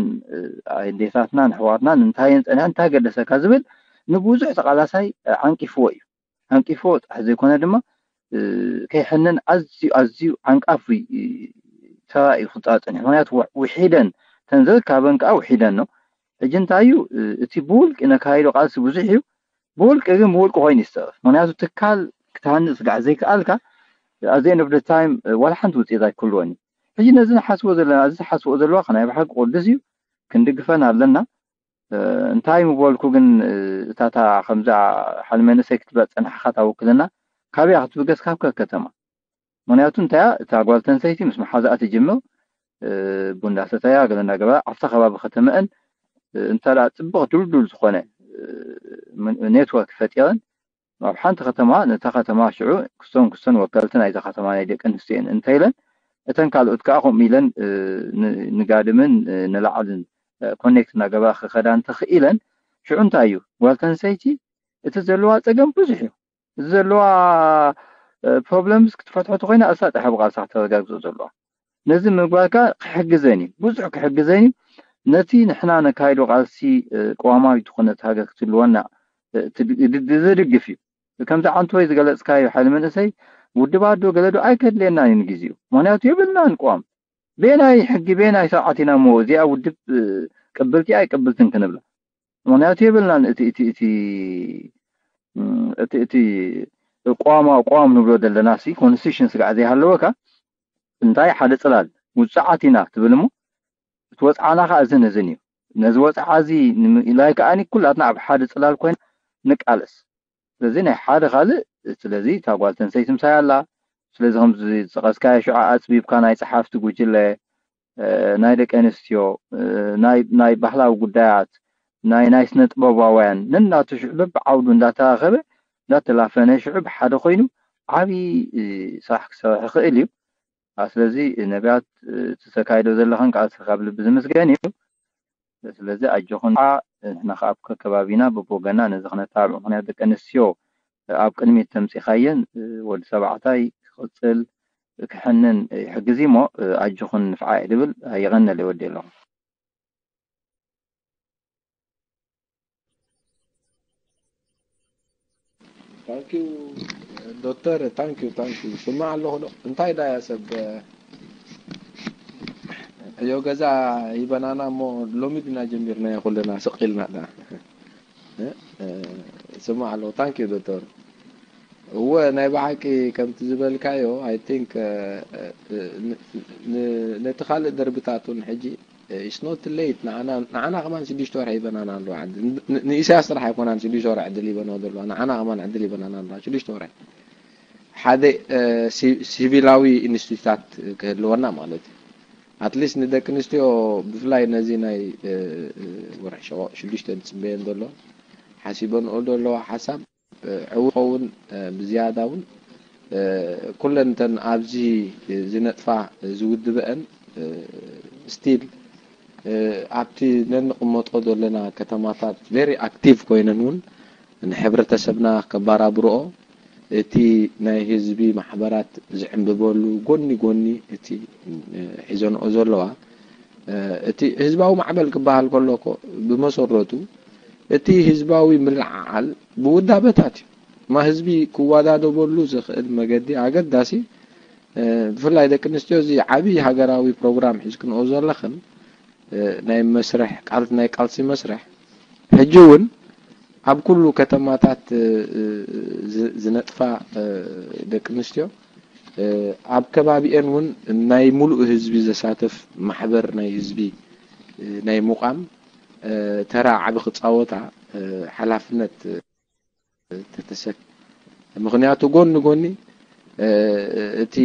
ኣዴታትናን ኣሕዋትናን እንታየን ፀኒሐን እንታይ ገደሰካ ዝብል ንብዙሕ ተቃላሳይ ዓንቂፍዎ እዩ። ዓንቂፍዎ ጥራሕ ዘይኮነ ድማ ከይሕነን ኣዝዩ ኣዝዩ ዓንቃፊ ተራ እዩ ክፃወት ፀኒሑ። ምክንያቱ ውሒደን ተንዘል ካበን ከዓ ውሒደን ነው። ሕጂ እንታይ እዩ እቲ ብውልቂ ነካይዶ ቃልሲ ብዙሕ እዩ። ብውልቂ ግን ብውልቂ ኮይኑ ይስርፍ። ምክንያቱ ትካል ክትሃንፅ ስጋዕ ዘይከኣልካ ኣዘን ኦፍ ታይም ዋላ ሓንቲ ውፅኢት ኣይክህልወን እዩ። ሕጂ ነዚ ንሓስቦ ዘለና እዚ ዝሓስቦ ዘለዋ ከናይ ብሓቂ ቅዱስ እዩ። ክንድግፈን ኣለና። እንታይ ምበልኩ ግን እታታ ከምዛ ሓል መንእሰይ ክትብላ ፀናሕካ ታውክልና ካበያ ክትብገስ ካብ ከከተማ ምክንያቱ እንታያ እታ ጓል ተንሰይቲ ምስ መሓዛኣ ትጅምር ቡንዳ ሰተያ ገለ እናገበራ ኣብታ ከባቢ ከተመአን እንተ ደኣ ፅቡቕ ድልዱል ዝኾነ ኔትወርክ ፈጢረን ኣብ ሓንቲ ከተማ ነታ ከተማ ሽዑ ክስቶን ክስቶን ወከልቲ ናይዛ ከተማ ናይ ደቂ ኣንስትዮን እንተ ኢለን እተን ካልኦት ከዓ ከምኡ ኢለን ንጋድምን ንላዕልን ኮኔክት እናገበራ ክኸዳ እንተኽኢለን ሽዑ እንታይ እዩ ጓል ተንሰይቲ እቲ ዘለዋ ፀገም ብዙሕ እዩ። እዚ ዘለዋ ፕሮብለምስ ክትፈትሖ ተኮይና እሳ ጥራሕ ብቃልሳ ክተረጋግፆ ዘለዋ ነዚ ምግባርካ ክሕግዘን እዩ ብዙሕ ክሕግዘን እዩ። ነቲ ንሕና ነካይዶ ቃልሲ ቅዋማዊት ዝኾነት ሃገር ክትህልወና ዝድግፍ እዩ። ከምዚ ዓንቶ ወይ ዝገለፅካዮ ሓይሊ መንእሰይ ውድባት ዶ ገለ ዶ ኣይከድልየናን እዩ ንግዜኡ ምክንያቱ የብልናን ቅዋም ቤናይ ሕጊ ቤናይ ስርዓት ኢና እሞ እዚኣ ውድብ ቅብልቲ ኣይቅብልትን ክንብላ ምክንያቱ የብልናን እቲ እቲ እቲ እቲ እቲ ቅዋማ ቅዋም ንብሎ ዘለና ሲ ኮንስቲቱሽን ስጋዕ ዘይሃለወካ እንታይ ሓደ ፅላል ውፅዓት ኢና ትብል እሞ እቲ ወፅዓና ከዓ እዝን እዝን እዩ ነዚ ወፅዓ እዚ ንምእላይ ከዓኒ ኩላትና ኣብ ሓደ ፅላል ኮይና ንቃለስ ስለዚ ናይ ሓደ ካልእ ስለዚ እታ ጓል ተንሰይቲ ምሳይ ኣላ ስለዚ ከም ዝጠቀስካዮ ሽዑ ኣፅቢብካ ናይ ፀሓፍቲ ጉጅለ ናይ ደቂ ኣንስትዮ ናይ ባህላዊ ጉዳያት ናይ ናይ ስነ ጥበባውያን ነናቱ ሽዑ በብዓውዱ እንዳተራኸበ እንዳተላፈነ ሽዑ ብሓደ ኮይኑ ዓብዪ ስራሕ ክሰርሕ ይኽእል እዩ። ስለዚ ነቢያት እቲ ተካይዶ ዘለኽን ቃልሲ ካብ ልቢ ዝምስገን እዩ። ስለዚ ኣጆኹን ንሕና ከዓ ኣብ ከከባቢና በብወገና ነዚ ክነተባብዕ ምክንያት ደቂ ኣንስትዮ ኣብ ቅድሚት ተምፂኻየን ወዲ ሰባዕታይ ክቕፅል ክሕንን ይሕግዝ እሞ ኣጆኹን ንፍዓ እየ ድብል የቐነለ ወዲ ኣለኹ። ታንኪዩ ዶክተር ታንኪዩ ታንኪዩ ስማዕ ኣለኹ ዶ እንታይ ዳያ ሰብ ዕዮ ገዛ ይበናና እሞ ሎሚ ድና ጀሚርናዮ ኩልና ስቕ ኢልና ዳ ስማዕ ኣለኹ ታንኪዩ ዶክተር እወ ናይ ብሓቂ ከምቲ ዝበልካዮ ኣይ ቲንክ ነቲ ካልእ ደርብታት እውን ሕጂ it's not late ንዓና ንዓና ከማን ሽዱሽተ ወርሒ ይበናና ኣለዋ ዕድል ን- ንኢሳያስ ጥራሕ ኣይኮናን ሽዱሽተ ወርሒ ዕድል ይበንኦ ዘለዋ ንዓና ከማን ዕድል ይበናና ኣለዋ ሽዱሽተ ወርሒ ሓደ ሲ- ሲቪላዊ ኢንስቲትዩታት ክህልወና ማለት እዩ ኣትሊስት ንደቂ ኣንስትዮ ብፍላይ ነዚ ናይ ወርሒ ሸቆ ሽዱሽተ ዝፅበየን ዘሎ ሓሲበንኦ ዘለዋ ሓሳብ ዕው ኸውን ብዝያዳ እውን ኩለን እተን ኣብዚ ዝነጥፋ ዝውድበአን ስቲል ኣብቲ ነንቕመጦ ዘለና ከተማታት ቨሪ ኣክቲቭ ኮይነን እውን ንሕብረተሰብና ከባራብርኦ እቲ ናይ ህዝቢ ማሕበራት ዝዕንብበሉ ጎኒ ጎኒ እቲ ሒዘንኦ ዘለዋ እቲ ህዝባዊ ማዕበል ክበሃል ከሎ እኮ ብመሰረቱ እቲ ህዝባዊ ምልዕዓል ብውዳበታት እዩ። እማ ህዝቢ ክወዳደበሉ ዝኽእል መገዲ ኣገዳሲ ብፍላይ ደቂ ኣንስትዮ እዚ ዓብዪ ሃገራዊ ፕሮግራም ሒዝክንኦ ዘለኽን ናይ መስርሕ ቃል ናይ ቃልሲ መስርሕ ሕጂ እውን ኣብ ኩሉ ከተማታት ዝነጥፋ ደቂ ኣንስትዮ ኣብ ከባቢኤን እውን ናይ ሙሉእ ህዝቢ ዘሳተፍ ማሕበር ናይ ህዝቢ ናይ ምቋም ተራ ዓቢ ክፃወታ ሓላፍነት ተተሰክ ምክንያቱ ጎኒ ጎኒ እቲ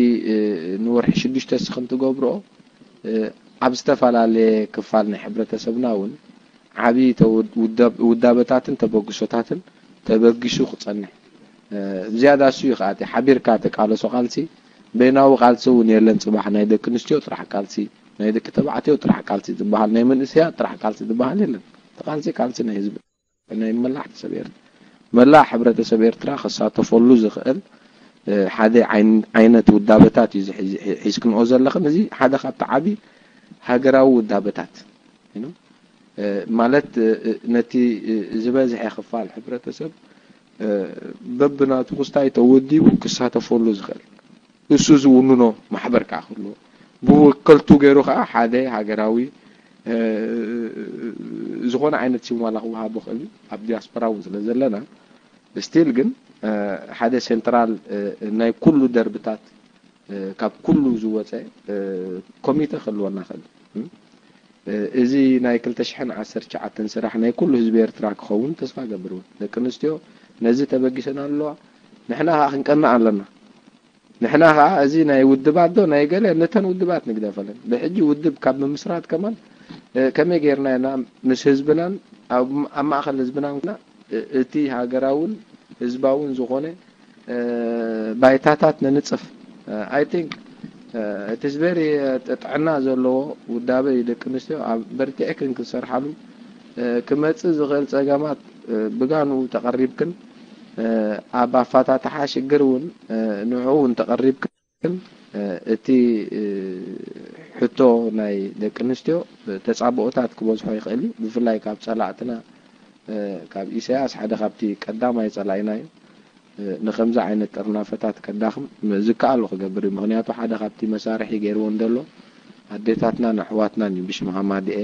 ንወርሒ ሽዱሽተ ስኽም ትገብርኦ ኣብ ዝተፈላለየ ክፋል ናይ ሕብረተሰብና እውን ዓብዪ ውዳበታትን ተበግሶታትን ተበጊሱ ክፀንሕ ብዝያዳ እሱ እዩ ከዓ ሓቢርካ ተቃለሶ ቃልሲ በይናዊ ቃልሲ እውን የለን። ጽባሕ ናይ ደቂ ኣንስትዮ ጥራሕ ቃልሲ፣ ናይ ደቂ ተባዕትዮ ጥራሕ ቃልሲ ዝበሃል፣ ናይ መንእሰያት ጥራሕ ቃልሲ ዝበሃል የለን። እቲ ቃልሲ ቃልሲ ናይ ህዝቢ፣ ናይ መላእ ሰብ ኤርትራ፣ መላእ ሕብረተሰብ ኤርትራ ክሳተፈሉ ዝኽእል ሓደ ዓይነት ውዳበታት እዩ ሒዝክንኦ ዘለኽን። እዚ ሓደ ካብቲ ዓቢ ሃገራዊ ውዳበታት ማለት፣ ነቲ ዝበዝሐ ክፋል ሕብረተሰብ በብናቱ ክስታይ ተወዲቡ ክሳተፈሉ ዝኽእል፣ እሱ ዝውንኖ ማሕበር ከዓ ክህልዎ፣ ብወከልቱ ገይሩ ከዓ ሓደ ሃገራዊ ዝኾነ ዓይነት ሽም ዋላ ክወሃቦ ክእል እዩ። ኣብ ዲያስፖራ እውን ስለ ዘለና፣ ስቲል ግን ሓደ ሴንትራል ናይ ኩሉ ደርብታት፣ ካብ ኩሉ ዝወፀ ኮሚተ ክህልወና ክእል። እዚ ናይ ክልተ ሽሕን ዓሰርተ ትሽዓተን ስራሕ ናይ ኩሉ ህዝቢ ኤርትራ ክኸውን ተስፋ ገብር እውን። ደቂ ኣንስትዮ ነዚ ተበጊሰን ኣለዋ፣ ንሕና ከዓ ክንቀንእ ኣለና። ንሕና ከዓ እዚ ናይ ውድባት ዶ ናይ ገለ፣ ነተን ውድባት ንግደፈለን። ብሕጂ ውድብ ካብ ምምስራት ከማን ከመይ ጌርና ኢና ምስ ህዝብናን ኣብ ማእከል ህዝብናን ኮና እቲ ሃገራውን ህዝባውን ዝኾነ ባይታታት ነንጽፍ። I think it is very ጥዕና ዘለዎ ውዳበ እዩ። ደቂ ኣንስትዮ ኣብ በርቲዕክን ክትሰርሓሉ ክመጽእ ዝኽእል ጸገማት ብጋንኡ ተቐሪብክን ኣብ ኣፋታትሓ ሽግር እውን ንዕኡ እውን ተቐሪብክን እቲ ሕቶ ናይ ደቂ ኣንስትዮ ተጻብኦታት ክበዝሖ ይኽእል እዩ። ብፍላይ ካብ ጸላእትና ካብ ኢሳያስ ሓደ ካብቲ ቀዳማይ ጸላኢና እዩ። ንከምዚ ዓይነት ጥርናፈታት ከዳኽም ዝከኣሎ ክገብር እዩ። ምኽንያቱ ሓደ ካብቲ መሳርሒ ገይርዎ እንደሎ ኣዴታትናን ኣሕዋትናን እዩ ብሽም ሃማድኤ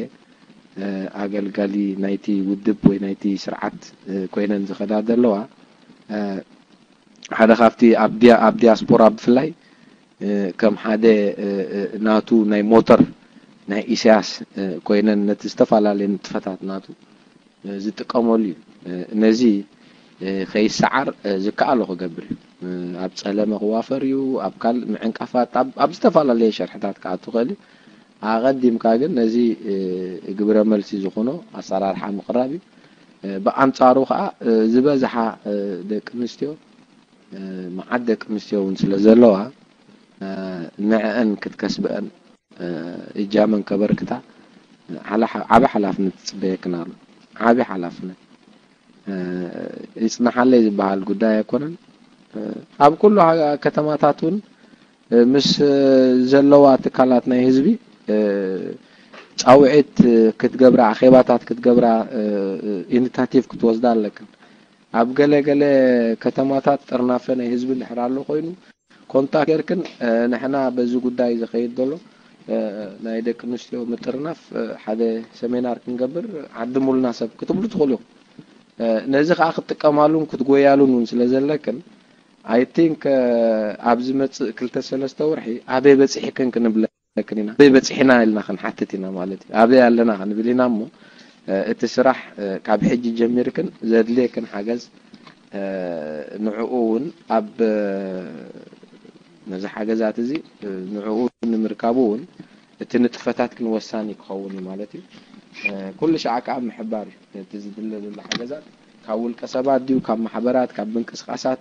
ኣገልጋሊ ናይቲ ውድብ ወይ ናይቲ ስርዓት ኮይነን ዝኸዳ ዘለዋ። ሓደ ካብቲ ኣብ ዲያስፖራ ብፍላይ ከም ሓደ ናቱ ናይ ሞተር ናይ ኢሳያስ ኮይነን ነቲ ዝተፈላለየ ንጥፈታት ናቱ ዝጥቀመሉ እዩ። ነዚ ከይሰዓር ዝከኣሎ ክገብር እዩ። ኣብ ጸለመ ክዋፈር እዩ፣ ኣብ ካልእ ምዕንቃፋት፣ ኣብ ዝተፈላለየ ሸርሕታት ክኣቱ ክእል እዩ። ኣቐዲምካ ግን ነዚ ግብረ መልሲ ዝኾኖ ኣሰራርሓ ምቕራብ እዩ። ብኣንጻሩ ከዓ ዝበዝሓ ደቂ ኣንስትዮ፣ መዓት ደቂ ኣንስትዮ እውን ስለ ዘለዋ፣ ንዕአን ክትከስበአን እጃመን ከበርክታ ዓቢ ሓላፍነት ትጽበየክን ኣሎ። ዓቢ ሓላፍነት። ይጽናሓለይ ዝበሃል ጉዳይ ኣይኮነን። ኣብ ኩሉ ከተማታት እውን ምስ ዘለዋ ትካላት ናይ ህዝቢ ጻውዒት ክትገብራ፣ ኣኼባታት ክትገብራ፣ ኢኒታቲቭ ክትወስዳ ኣለክን። ኣብ ገለ ገለ ከተማታት ጥርናፈ ናይ ህዝቢ እንድሕር ኣሎ ኮይኑ፣ ኮንታክት ጌርክን ንሕና በዚ ጉዳይ ዝኸይድ ዘሎ ናይ ደቂ ኣንስትዮ ምጥርናፍ ሓደ ሰሚናር ክንገብር ዓድሙልና ሰብ ክትብሉ ትኽእሉ ኢኹም። ነዚ ከዓ ክትጥቀማሉን ክትጎያሉን እውን ስለ ዘለክን፣ I think ኣብ ዝመፅእ ክልተ ሰለስተ ወርሒ ኣበይ በፂሕክን ክንብለክን ኢና። ኣበይ በፂሕና ኢልና ክንሓትት ኢና ማለት እዩ። ኣበይ ኣለና ክንብል ኢና እሞ፣ እቲ ስራሕ ካብ ሕጂ ጀሚርክን ዘድልየክን ሓገዝ ንዕኡ እውን ኣብ ነዚ ሓገዛት እዚ ንዕኡ ንምርካቡ እውን እቲ ንጥፈታት ክንወሳኒ ክኸውን እዩ ማለት እዩ። ኩሉ ሻዕ ከዓ ምሕባር እዩ። እቲ ዝድለ ዘሎ ሓገዛት ካብ ውልቀ ሰባት ድዩ፣ ካብ ማሕበራት፣ ካብ ምንቅስቃሳት፣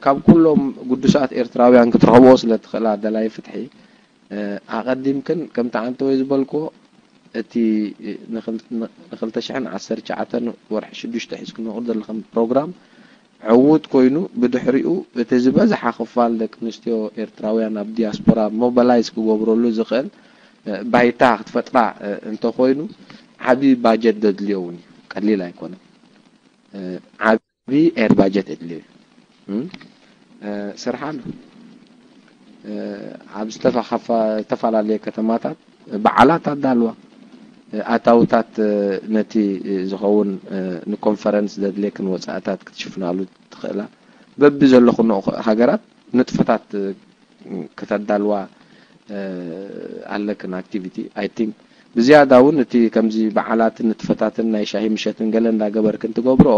ካብ ኩሎም ግዱሳት ኤርትራውያን ክትረኽብኦ ስለ ትኽእላ ደላይ ፍትሒ፣ ኣቐዲምክን ከምቲ ዓንተወይ ዝበልክዎ እቲ ንኽልተ ሽሕን ዓሰርተ ትሽዓተን ወርሒ ሽዱሽተ ሒዝክንኦ ዘለኽን ፕሮግራም ዕዉት ኮይኑ፣ ብድሕሪኡ እቲ ዝበዝሓ ክፋል ደቂ ኣንስትዮ ኤርትራውያን ኣብ ዲያስፖራ ሞባላይዝ ክገብረሉ ዝኽእል ባይታ ክትፈጥራ እንተኾይኑ፣ ዓቢ ባጀት ዘድልዮ እውን እዩ። ቀሊል ኣይኮነን። ዓቢ ኤር ባጀት የድልዮ እዩ። ስርሓሉ ኣብ ዝተፈላለየ ከተማታት በዓላት ኣዳልዋ፣ ኣታውታት ነቲ ዝኸውን ንኮንፈረንስ ዘድልየክን ወፃእታት ክትሽፍናሉ ትኽእላ። በቢ ዘለኹንኦ ሃገራት ንጥፈታት ከተዳልዋ ኣለክን ኣክቲቪቲ። I think ብዝያዳ እውን እቲ ከምዚ በዓላትን ንጥፈታትን ናይ ሻሂ ምሸትን ገለ እንዳገበርክን ትገብርኦ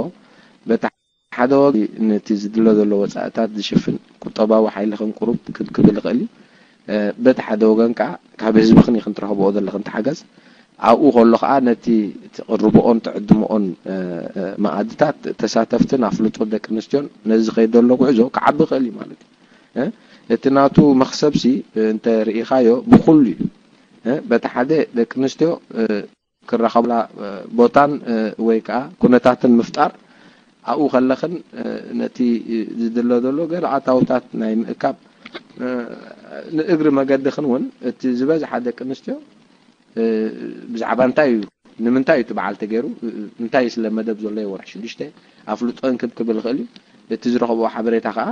በቲ ሓደ ወገን ነቲ ዝድሎ ዘሎ ወፃእታት ዝሽፍን ቁጠባዊ ሓይልኽን ቁሩብ ክብ ክብል ይኽእል እዩ። በቲ ሓደ ወገን ከዓ ካብ ህዝብኽን ኢኽን ትረኽብኦ ዘለኽን ተሓገዝ ኣብኡ ከሎ ከዓ ነቲ ትቕርብኦን ትዕድምኦን መኣድታት ተሳተፍትን ኣፍልጦ ደቂ ኣንስትዮን ነዚ ዝኸይድ ዘሎ ጉዕዞ ክዓቢ ይኽእል እዩ ማለት እዩ። እቲ ናቱ መኽሰብሲ እንተ ርኢኻዮ ብኹሉ እዩ። በቲ ሓደ ደቂ ኣንስትዮ ክራኸብላ ቦታን ወይ ከዓ ኩነታትን ምፍጣር፣ ኣብኡ ከለኽን ነቲ ዝድለ ዘሎ ገለ ኣታውታት ናይ ምእካብ፣ ንእግሪ መገድኽን እውን እቲ ዝበዝሓ ደቂ ኣንስትዮ ብዛዕባ እንታይ እዩ፣ ንምንታይ እዩ እቲ በዓል ተገይሩ፣ እንታይ ስለ መደብ ዘሎ እዩ፣ ወርሒ ሽዱሽተ ኣፍልጦ እንክብ ክብል ይኽእል እዩ። እቲ ዝረኽብኦ ሓበሬታ ከዓ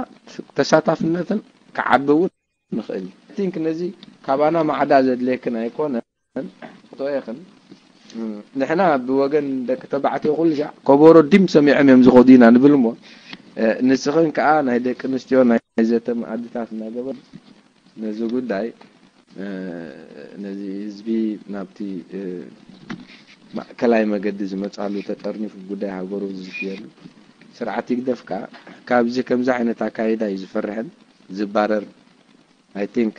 ተሳታፍነትን ክዓቢ እውን ንኽእል እዩ። ቲንክ ነዚ ካባና ማዕዳ ዘድልየክን ኣይኮነን። ቶየኽን ንሕና ብወገን ደቂ ተባዕትዮ ኩሉ ሻዕ ከበሮ ዲም ሰሚዖም እዮም ዝኸዱ ኢና ንብል እሞ፣ ንስኽን ከዓ ናይ ደቂ ኣንስትዮ ናይ ዘተ መኣድታት እናገበር ነዚ ጉዳይ ነዚ ህዝቢ ናብቲ ማእከላይ መገዲ ዝመጻሉ፣ ተጠርኒፉ ጉዳይ ሃገሩ ዝዝትየሉ ስርዓት ይግደፍካ። ካብዚ ከምዚ ዓይነት ኣካይዳ እዩ ዝፈርሕን ዝባረር። ኣይ ቲንክ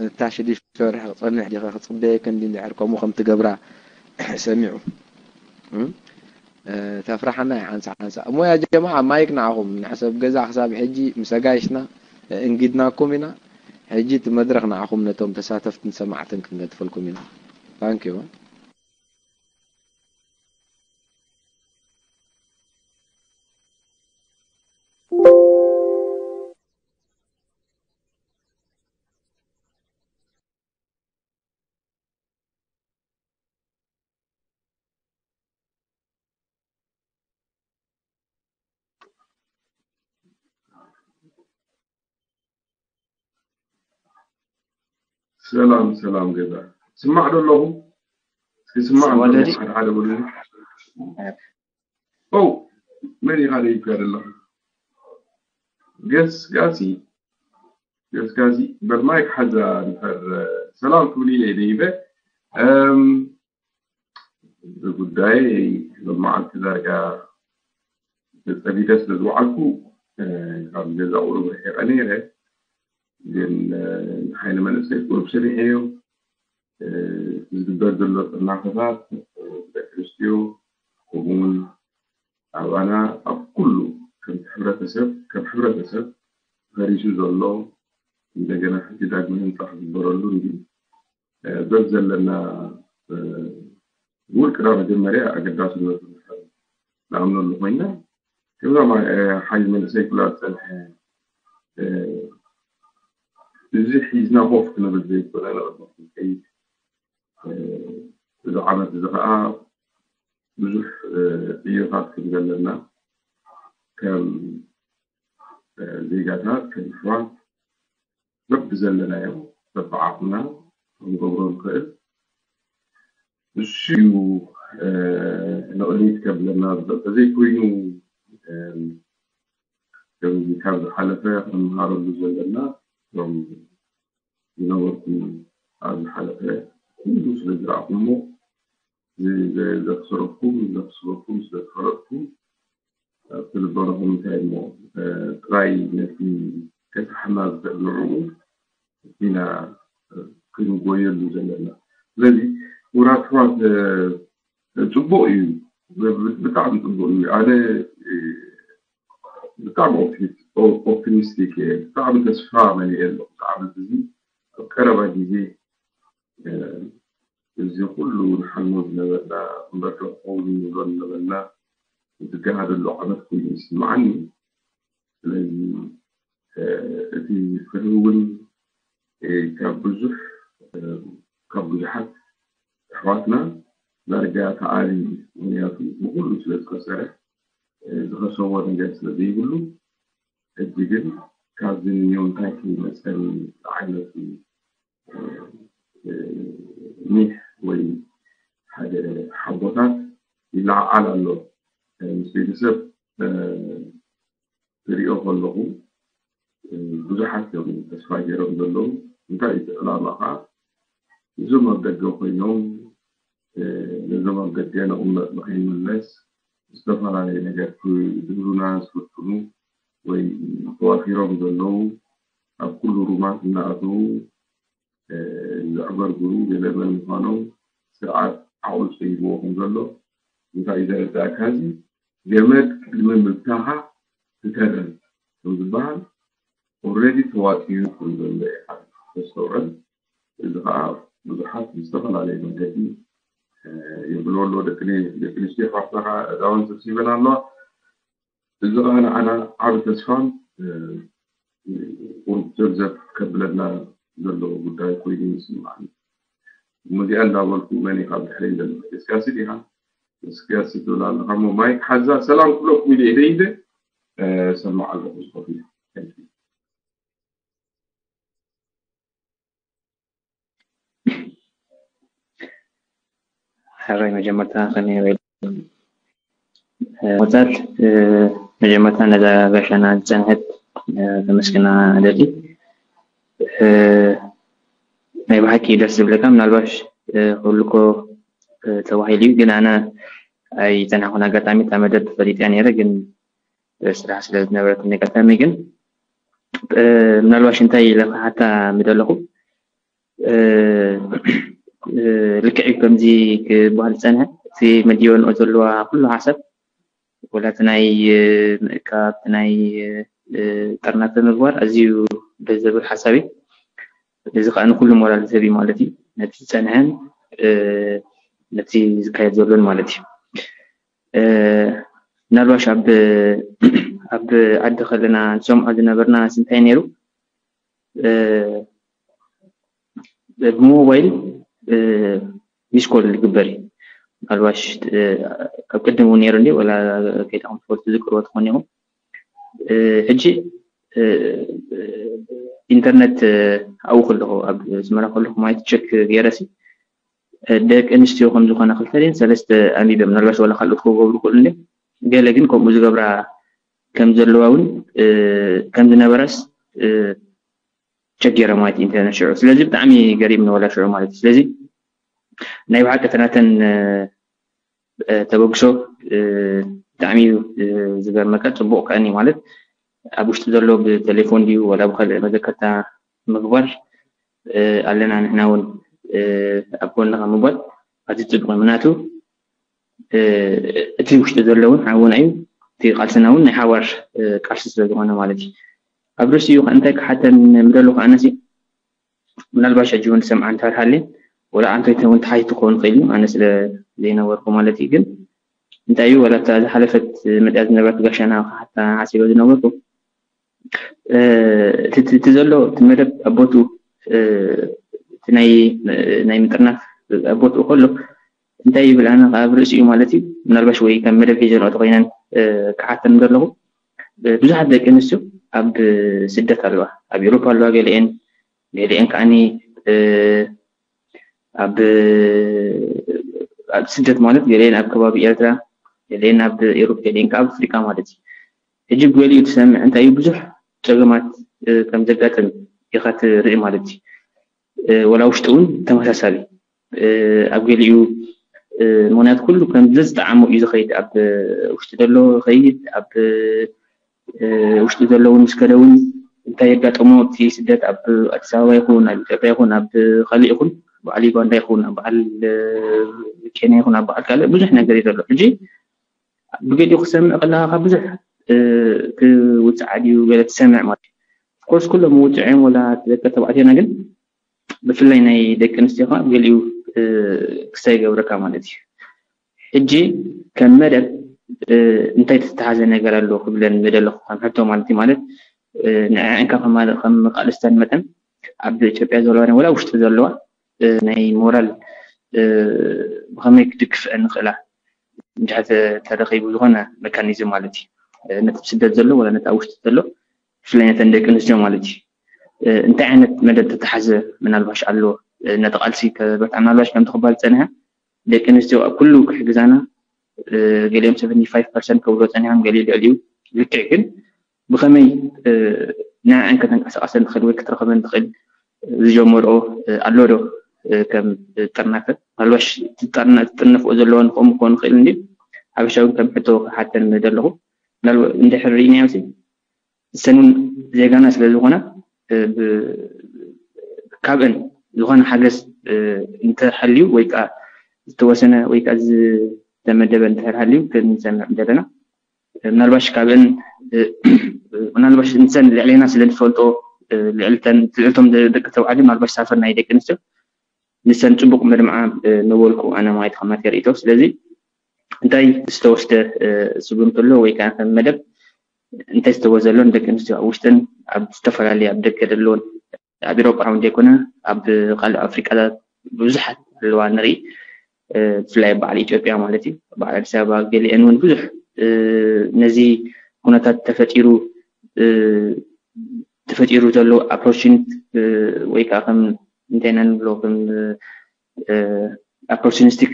እታ ሽዱሽተ ወርሒ ክጸንሕ ዲኻ ክጽበየክ እንዲ እንድሕር ከምኡ ከም ትገብራ ሰሚዑ ተፍርሓና እዩ ሓንሳ ሓንሳ። እሞ ያ ጀማዓ ማይክ ንዓኹም ንሕሰብ ገዛ ክሳብ ሕጂ ምስ ኣጋይሽና እንጊድናኩም ኢና። ሕጂ እቲ መድረኽ ንዓኹም ነቶም ተሳተፍትን ሰማዕትን ክንገድፈልኩም ኢና። ታንኪዩ። ሰላም ሰላም ገዛ ስማዕ ዶ ኣለኹ? እስኪ ስማዕ ሰማዕ ኣለኹ? ደሪ? ሓደ ሓደ በሉኒ። ኦ መን ኢኻ ደይብካ ዘለኻ? ገስጋሲ ገስጋሲ በል ማይክ ሓዛ ንፈር ሰላም ክብል ኢለ ደይበ። እም፣ እዚ ጉዳይ ሎመዓልቲ ዳርጋ ተጸቢደ ስለ ዝወዓልኩ ካብ ገዛ ቁሩብ ርሒቐ ነይረ። ግን ሓይሊ መንእሰይ ቁሩብ ሰሚዐዮ። ዝግበር ዘሎ ጥርናፈታት ደቂ ኣንስትዮ ከምኡውን ኣባና ኣብ ኩሉ ከም ሕብረተሰብ ከም ሕብረተሰብ ፈሪሱ ዘሎ እንደገና ሕጂ ዳግመ ህንፃ ክግበረሉ እንዲ በብ ዘለና ውልቅና መጀመርያ ኣገዳስነቱ ንኣምነሉ ኮይና ከምዛ ሓይሊ መንእሰይ ክላ ዝፀንሐ እዚ ሒዝና ኮፍ ክንብል ዘይኮነ ንቕድሚ ክንከይድ እዚ ዓመት እዚ ከዓ ብዙሕ ዕዮታት ከም ዘለና ከም ዜጋታት ከም ኣሕዋት በብዘለናዮ በብዓቕምና ክንገብሮ ንኽእል። እሱ እዩ ንቕድሚት ከብለና ዝኽእል። ተዘይኮይኑ ከምዚ ካብ ዝሓለፈ ክንምሃረሉ ዘለና እቶም ዝነበርኩም ኣብ ዝሓለፈ ኩሉ ስለ ዝረኣኹሞ ዘኽስረኩም ዘኽስበኩም ስለ ዝፈለጥኩም ኣብቲ ልቦናኹም እንታይ እሞ ጥራይ ነቲ ከስሓና ዝኽእል ንዕኡ ኢና ክንጎየሉ ዘለና። ስለዚ ክቡራት ኣሕዋት ጽቡቕ እዩ፣ ብጣዕሚ ጽቡቕ እዩ። ኣነ ብጣዕሚ ኦፕቲሚስቲክ እየ፣ ብጣዕሚ ተስፋ መሊአ ኣለኹ። ብጣዕሚ እዚ ኣብ ቀረባ ግዜ እዚ ኩሉ ንሓልሞ ዝነበርና እምበር ዶ ክኸውን ንብሎ ዝነበርና ዝገሃደሉ ዓመት ኮይኑ ይስምዓኒ። ስለዚ እቲ ፍርሂ እውን ካብ ብዙሕ ካብ ብዙሓት ኣሕዋትና ዳርጋ ተኣሊ ምክንያቱ ብኩሉ ስለ ዝኸሰረ ዝኸሰዎ ነገር ስለ ዘይብሉ ሕጂ ግን ካብዚ ንየው እንታይ ክመፀኒ ዝዓይነቱ ኒሕ ወይ ሓደ ሓቦታት ይለዓዓል ኣሎ። ምስ ቤተሰብ ዝሪኦ ከለኹ ብዙሓት እዮም ተስፋ ገይሮም ዘለዉ። እንታይ እቲ ዕላማ ከዓ እዞም ኣብ ደገ ኮይኖም ነዞም ኣብ ደገ ንቕመጥ ንኸይምለስ ዝተፈላለየ ነገር ክድህሩና ዝፍትኑ ወይ ተዋፊሮም ዘለዉ ኣብ ኩሉ ሩማት እናኣተዉ ዘዕገርግሩ ገለ መን ምዃኖም ስርዓት ዓቕሉ ፀይብዎ ከም ዘሎ እንታይ እዩ ዘረዳእካ? እዚ ገመድ ቅድሚ ምብታኻ ትተርር ከም ዝበሃል ኦልሬዲ ተዋፂኡ ከም ዘሎ ኢኻ ተስተውዕል። እዚ ከዓ ብዙሓት ብዝተፈላለየ መገዲ የብልዎ ኣለዎ። ደቂ ኣንስትዮ ኣሕዋትና ከዓ እዳወን ሰብሲበን ኣለዋ። እዚ ከዓ ንዓና ዓብ ተስፋን ዘብዘብ ከብለና ዘለዎ ጉዳይ ኮይኑ ይስማዕኒ። እዚኣ እንዳበልኩ መን ኢኻ ብድሕረይ ዘሎ? እስካሲ ዲኻ? እስካሲ ትብል ኣለኻ እሞ ማይክ ሓዛ ሰላም ክብለኩም ኢለ ኢለ ኢለ ሰማዕ ኣለኹ ዝኸፍሉ ሕራይ መጀመርታ ከመይ ወጣት መጀመርታ ነዛ ጋሻና ዝፀንሐት ከመስግና እደሊ። ናይ ብሓቂ ደስ ዝብለካ ምናልባሽ ክብልኮ ተባሂሉ እዩ፣ ግን ኣነ ኣይፀናሕኩን። ኣጋጣሚ እታ መደብ ፈሊጥያ ነይረ፣ ግን ስራሕ ስለ ዝነበረትኒ ኣጋጣሚ ግን ምናልባሽ እንታይ ኢለ ክሓታ ምደለኹ ልክዕ እዩ ከምዚ ክበሃል ዝፀንሐ እቲ መዲበንኦ ዘለዋ ኩሉ ሓሳብ ወላ እቲ ናይ ምእካብ ናይ ጠርናፈ ምግባር ኣዝዩ ደስ ዘብል ሓሳብ እዩ። እዚ ከዓ ንኩሉ ሞራል ዝህብ እዩ ማለት እዩ። ነቲ ዝፀንሐን ነቲ ዝካየድ ዘሎን ማለት እዩ። ምናልባሽ ኣብ ኣብ ዓዲ ከለና ንሰምዖ ዝነበርና እንታይ ነይሩ ብሞባይል ሚስኮል ዝግበር እዩ። ምናልባሽ ኣብ ቅድም እውን ነይሩ እንዲ ወላ ከይታኹም ትፈልጡ ዝክርዎ ትኾን ኢኹም። ሕጂ ኢንተርነት ኣብኡ ከለኹ ኣብ ኣስመራ ከለኹ ማለት ቸክ ገይረሲ ደቂ ኣንስትዮ ከም ዝኾነ ክልተ ድን ሰለስተ ኣንቢበ ምናልባሽ ዋላ ካልኦት ክገብሩ ክእሉ እንዲ ገለ ግን ከምኡ ዝገብራ ከም ዘለዋ እውን ከም ዝነበረስ ቸክ ገይረ ማለት ኢንተርነት ሽዑ። ስለዚ ብጣዕሚ ገሪም ንወላ ሽዑ ማለት እዩ። ስለዚ ናይ ብሓቂ ተናተን ተበግሶ ብጣዕሚ እዩ ዝገርመካ። ፅቡቕ ከኣኒ ማለት ኣብ ውሽጢ ዘሎ ብቴሌፎን ድዩ ወላ ብካልእ መዘከርታ ምግባር ኣለና ንሕና እውን ኣብ ጎንኻ ምባል ኣቲ ፅቡቕ ምናቱ እቲ ውሽጢ ዘሎ እውን ሓውና እዩ። እቲ ቃልስና እውን ናይ ሓባር ቃልሲ ስለ ዝኾነ ማለት እዩ። ኣብ ርእሲኡ ከ እንታይ ክሓተን ምደለኹ ኣነሲ ምናልባሽ ሕጂ እውን ዝሰምዓ እንተሃልሃልየ ወላ ኣንቶይተ እውን ተሓቲቱ ክኸውን ይኽእል እዩ ኣነ ስለ ዘይነበርኩ ማለት እዩ። ግን እንታይ እዩ ወላ እታ ዝሓለፈት መፅያ ዝነበረት ጋሻና ክሓታ ሓሲበ ዝነበርኩ እቲ ዘሎ እቲ መደብ ኣብ ቦትኡ እቲ ናይ ናይ ምጥርናፍ ኣብ ቦትኡ ከሎ እንታይ ይብል ኣነ ኣብ ርእሲኡ ማለት እዩ ምናልባሽ ወይ ከም መደብ ሒዘ ንኦ ተኮይነን ክሓተን ዘለኹ ብዙሓት ደቂ ኣንስትዮ ኣብ ስደት ኣለዋ ኣብ ኤሮፓ ኣለዋ ገሊአን ገሊአን ከዓኒ ኣብ ኣብ ስደት ማለት ገሊአን ኣብ ከባቢ ኤርትራ ገሊአን ኣብ ኤሮፕ ገሊአን ካብ ኣፍሪካ ማለት እዩ ሕጂ ብገሊኡ ትሰምዕ እንታይ እዩ ብዙሕ ፀገማት ከም ዘጋጥም ኢኻ ትርኢ ማለት እዩ ወላ ውሽጢ እውን ተመሳሳሊ ኣብ ገሊኡ ምክንያቱ ኩሉ ከም ዘዝጠዓሞ እዩ ዝኸይድ ኣብ ውሽጢ ዘሎ ኸይድ ኣብ ውሽጢ ዘለውን ምስ ከደውን እንታይ የጋጠሞ እቲ ስደት ኣብ ኣዲስ ኣበባ ይኹን ኣብ ኢትዮጵያ ይኹን ኣብ ካልእ ይኹን በዓል ዩጋንዳ ይኹን ኣብ በዓል ኬንያ ይኹን ኣብ በዓል ካልእ ብዙሕ ነገር እዩ ዘሎ ሕጂ ብገሊኡ ክሰምዕ ከለካ ካብ ብዙሕ ክውፅዓ ድዩ ገለ ትሰምዕ ማለት እዩ ኮርስ ኩሎም ምውፅዕ እዮም ወላ ደቂ ተባዕትዮና ግን ብፍላይ ናይ ደቂ ኣንስትዮ ከዓ ገሊኡ ክስታይ ይገብረካ ማለት እዩ ሕጂ ከም መደብ እንታይ ተተሓዘ ነገር ኣሎ ክብለን ምደለኹ ከም ሕቶ ማለት እዩ ማለት ንዕዐን ካብ ከም ቃልስተን መጠን ኣብ ኢትዮጵያ ዘለዋ ወላ ውሽጢ ዘለዋ ናይ ሞራል ብኸመይ ክድግፍአን ንኽእላ እንድሕር ተረኺቡ ዝኾነ መካኒዝም ማለት እዩ ነቲ ስደት ዘሎ ወላ ነቲ ኣብ ውሽጢ ዘሎ ብፍላይ ነተን ደቂ ኣንስትዮ ማለት እዩ እንታይ ዓይነት መደብ ተተሓዘ ምናልባሽ ኣሎ ነቲ ቃልሲ ከበርታ ምናልባሽ ከምቲ ክባል ፀኒሐ ደቂ ኣንስትዮ ኣብ ኩሉ ክሕግዛና ገሊኦም ሰቨንቲ ፋይቭ ፐርሰንት ከብሎ ፀኒሖም ገሊኡ ልዕሊኡ ልክዕ ግን ብኸመይ ንዕዐን ከተንቀሳቐሰን ትኽእል ወይ ክትረኽበን ትኽእል ዝጀመርኦ ኣሎ ዶ ከም ጥርናፈ ምናልባሽ ትጥርነፍኦ ዘለዋ ንክኦም ክኾን ይኽእል እንዲ ሓበሻ እውን ከም ሕቶ ክሓተን ደለኹ እንድሕር ርኢናዮ እሰን እውን ዜጋና ስለ ዝኾና ካብእን ዝኾነ ሓገዝ እንተሃልዩ ወይ ከዓ ዝተወሰነ ወይ ከዓ ዝተመደበ እንድሕር ሃልዩ ክንሰምዕ ዘለና ምናልባሽ ካብን ምናልባሽ ንሰን ልዕሌና ስለ ንፈልጦ ልዕልተን ልዕልቶም ደቂ ተባዕትዮ ምናልባሽ ሳፈር ናይ ደቂ ኣንስትዮ ንሰን ፅቡቅ መድምዓ ነበልኩ ኣነ ማየት ከማት ርእቶ። ስለዚ እንታይ ዝተወስደ ስጉምቲ ኣሎ ወይ ከዓ ከም መደብ እንታይ ዝተወዘሎ ንደቂ ኣንስትዮ ኣብ ውሽጥን ኣብ ዝተፈላለዩ ኣብ ደገ ዘለዎን ኣብ ኤሮጳ እውን ዘይኮነ ኣብ ካልእ ኣፍሪቃታት ብዙሓት ኣለዋ ንርኢ። ብፍላይ በዓል ኢትዮጵያ ማለት እዩ። በዓል ኣዲስ ኣበባ ገሊአን እውን ብዙሕ ነዚ ኩነታት ተፈጢሩ ተፈጢሩ ዘሎ ኣፖርቹኒቲ ወይ ከዓ ከም እንታይ ኢና ንብሎ ከም ኣፖርቹኒስቲክ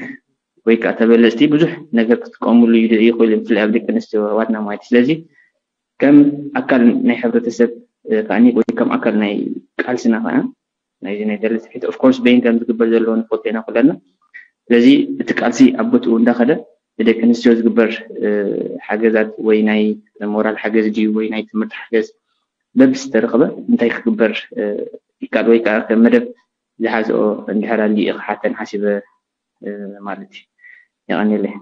ወይ ከዓ ተበለፅቲ ብዙሕ ነገር ክጥቀሙሉ ይኽእሉ ብፍላይ ኣብ ደቂ ኣንስትዮ ኣሕዋትና ማለት እዩ። ስለዚ ከም ኣካል ናይ ሕብረተሰብ ከዓኒ ወይ ከም ኣካል ናይ ቃልስና ከዓ ናይዚ ናይ ደለቲ ሕቶ ኦፍኮርስ በይን ከም ዝግበር ዘለዎ ንፈልጦ ኢና ኩለና። ስለዚ እቲ ቃልሲ ኣብ ቦትኡ እንዳኸደ ንደቂ ኣንስትዮ ዝግበር ሓገዛት ወይ ናይ ሞራል ሓገዝ ድዩ ወይ ናይ ትምህርቲ ሓገዝ በብስ ተረኽበ እንታይ ክግበር ይካል ወይ ከዓ ከም መደብ ዝሓዝኦ እንድሕር ኣሊኡ ክሓተን ሓሲበ ማለት እዩ። የቐኒለይ።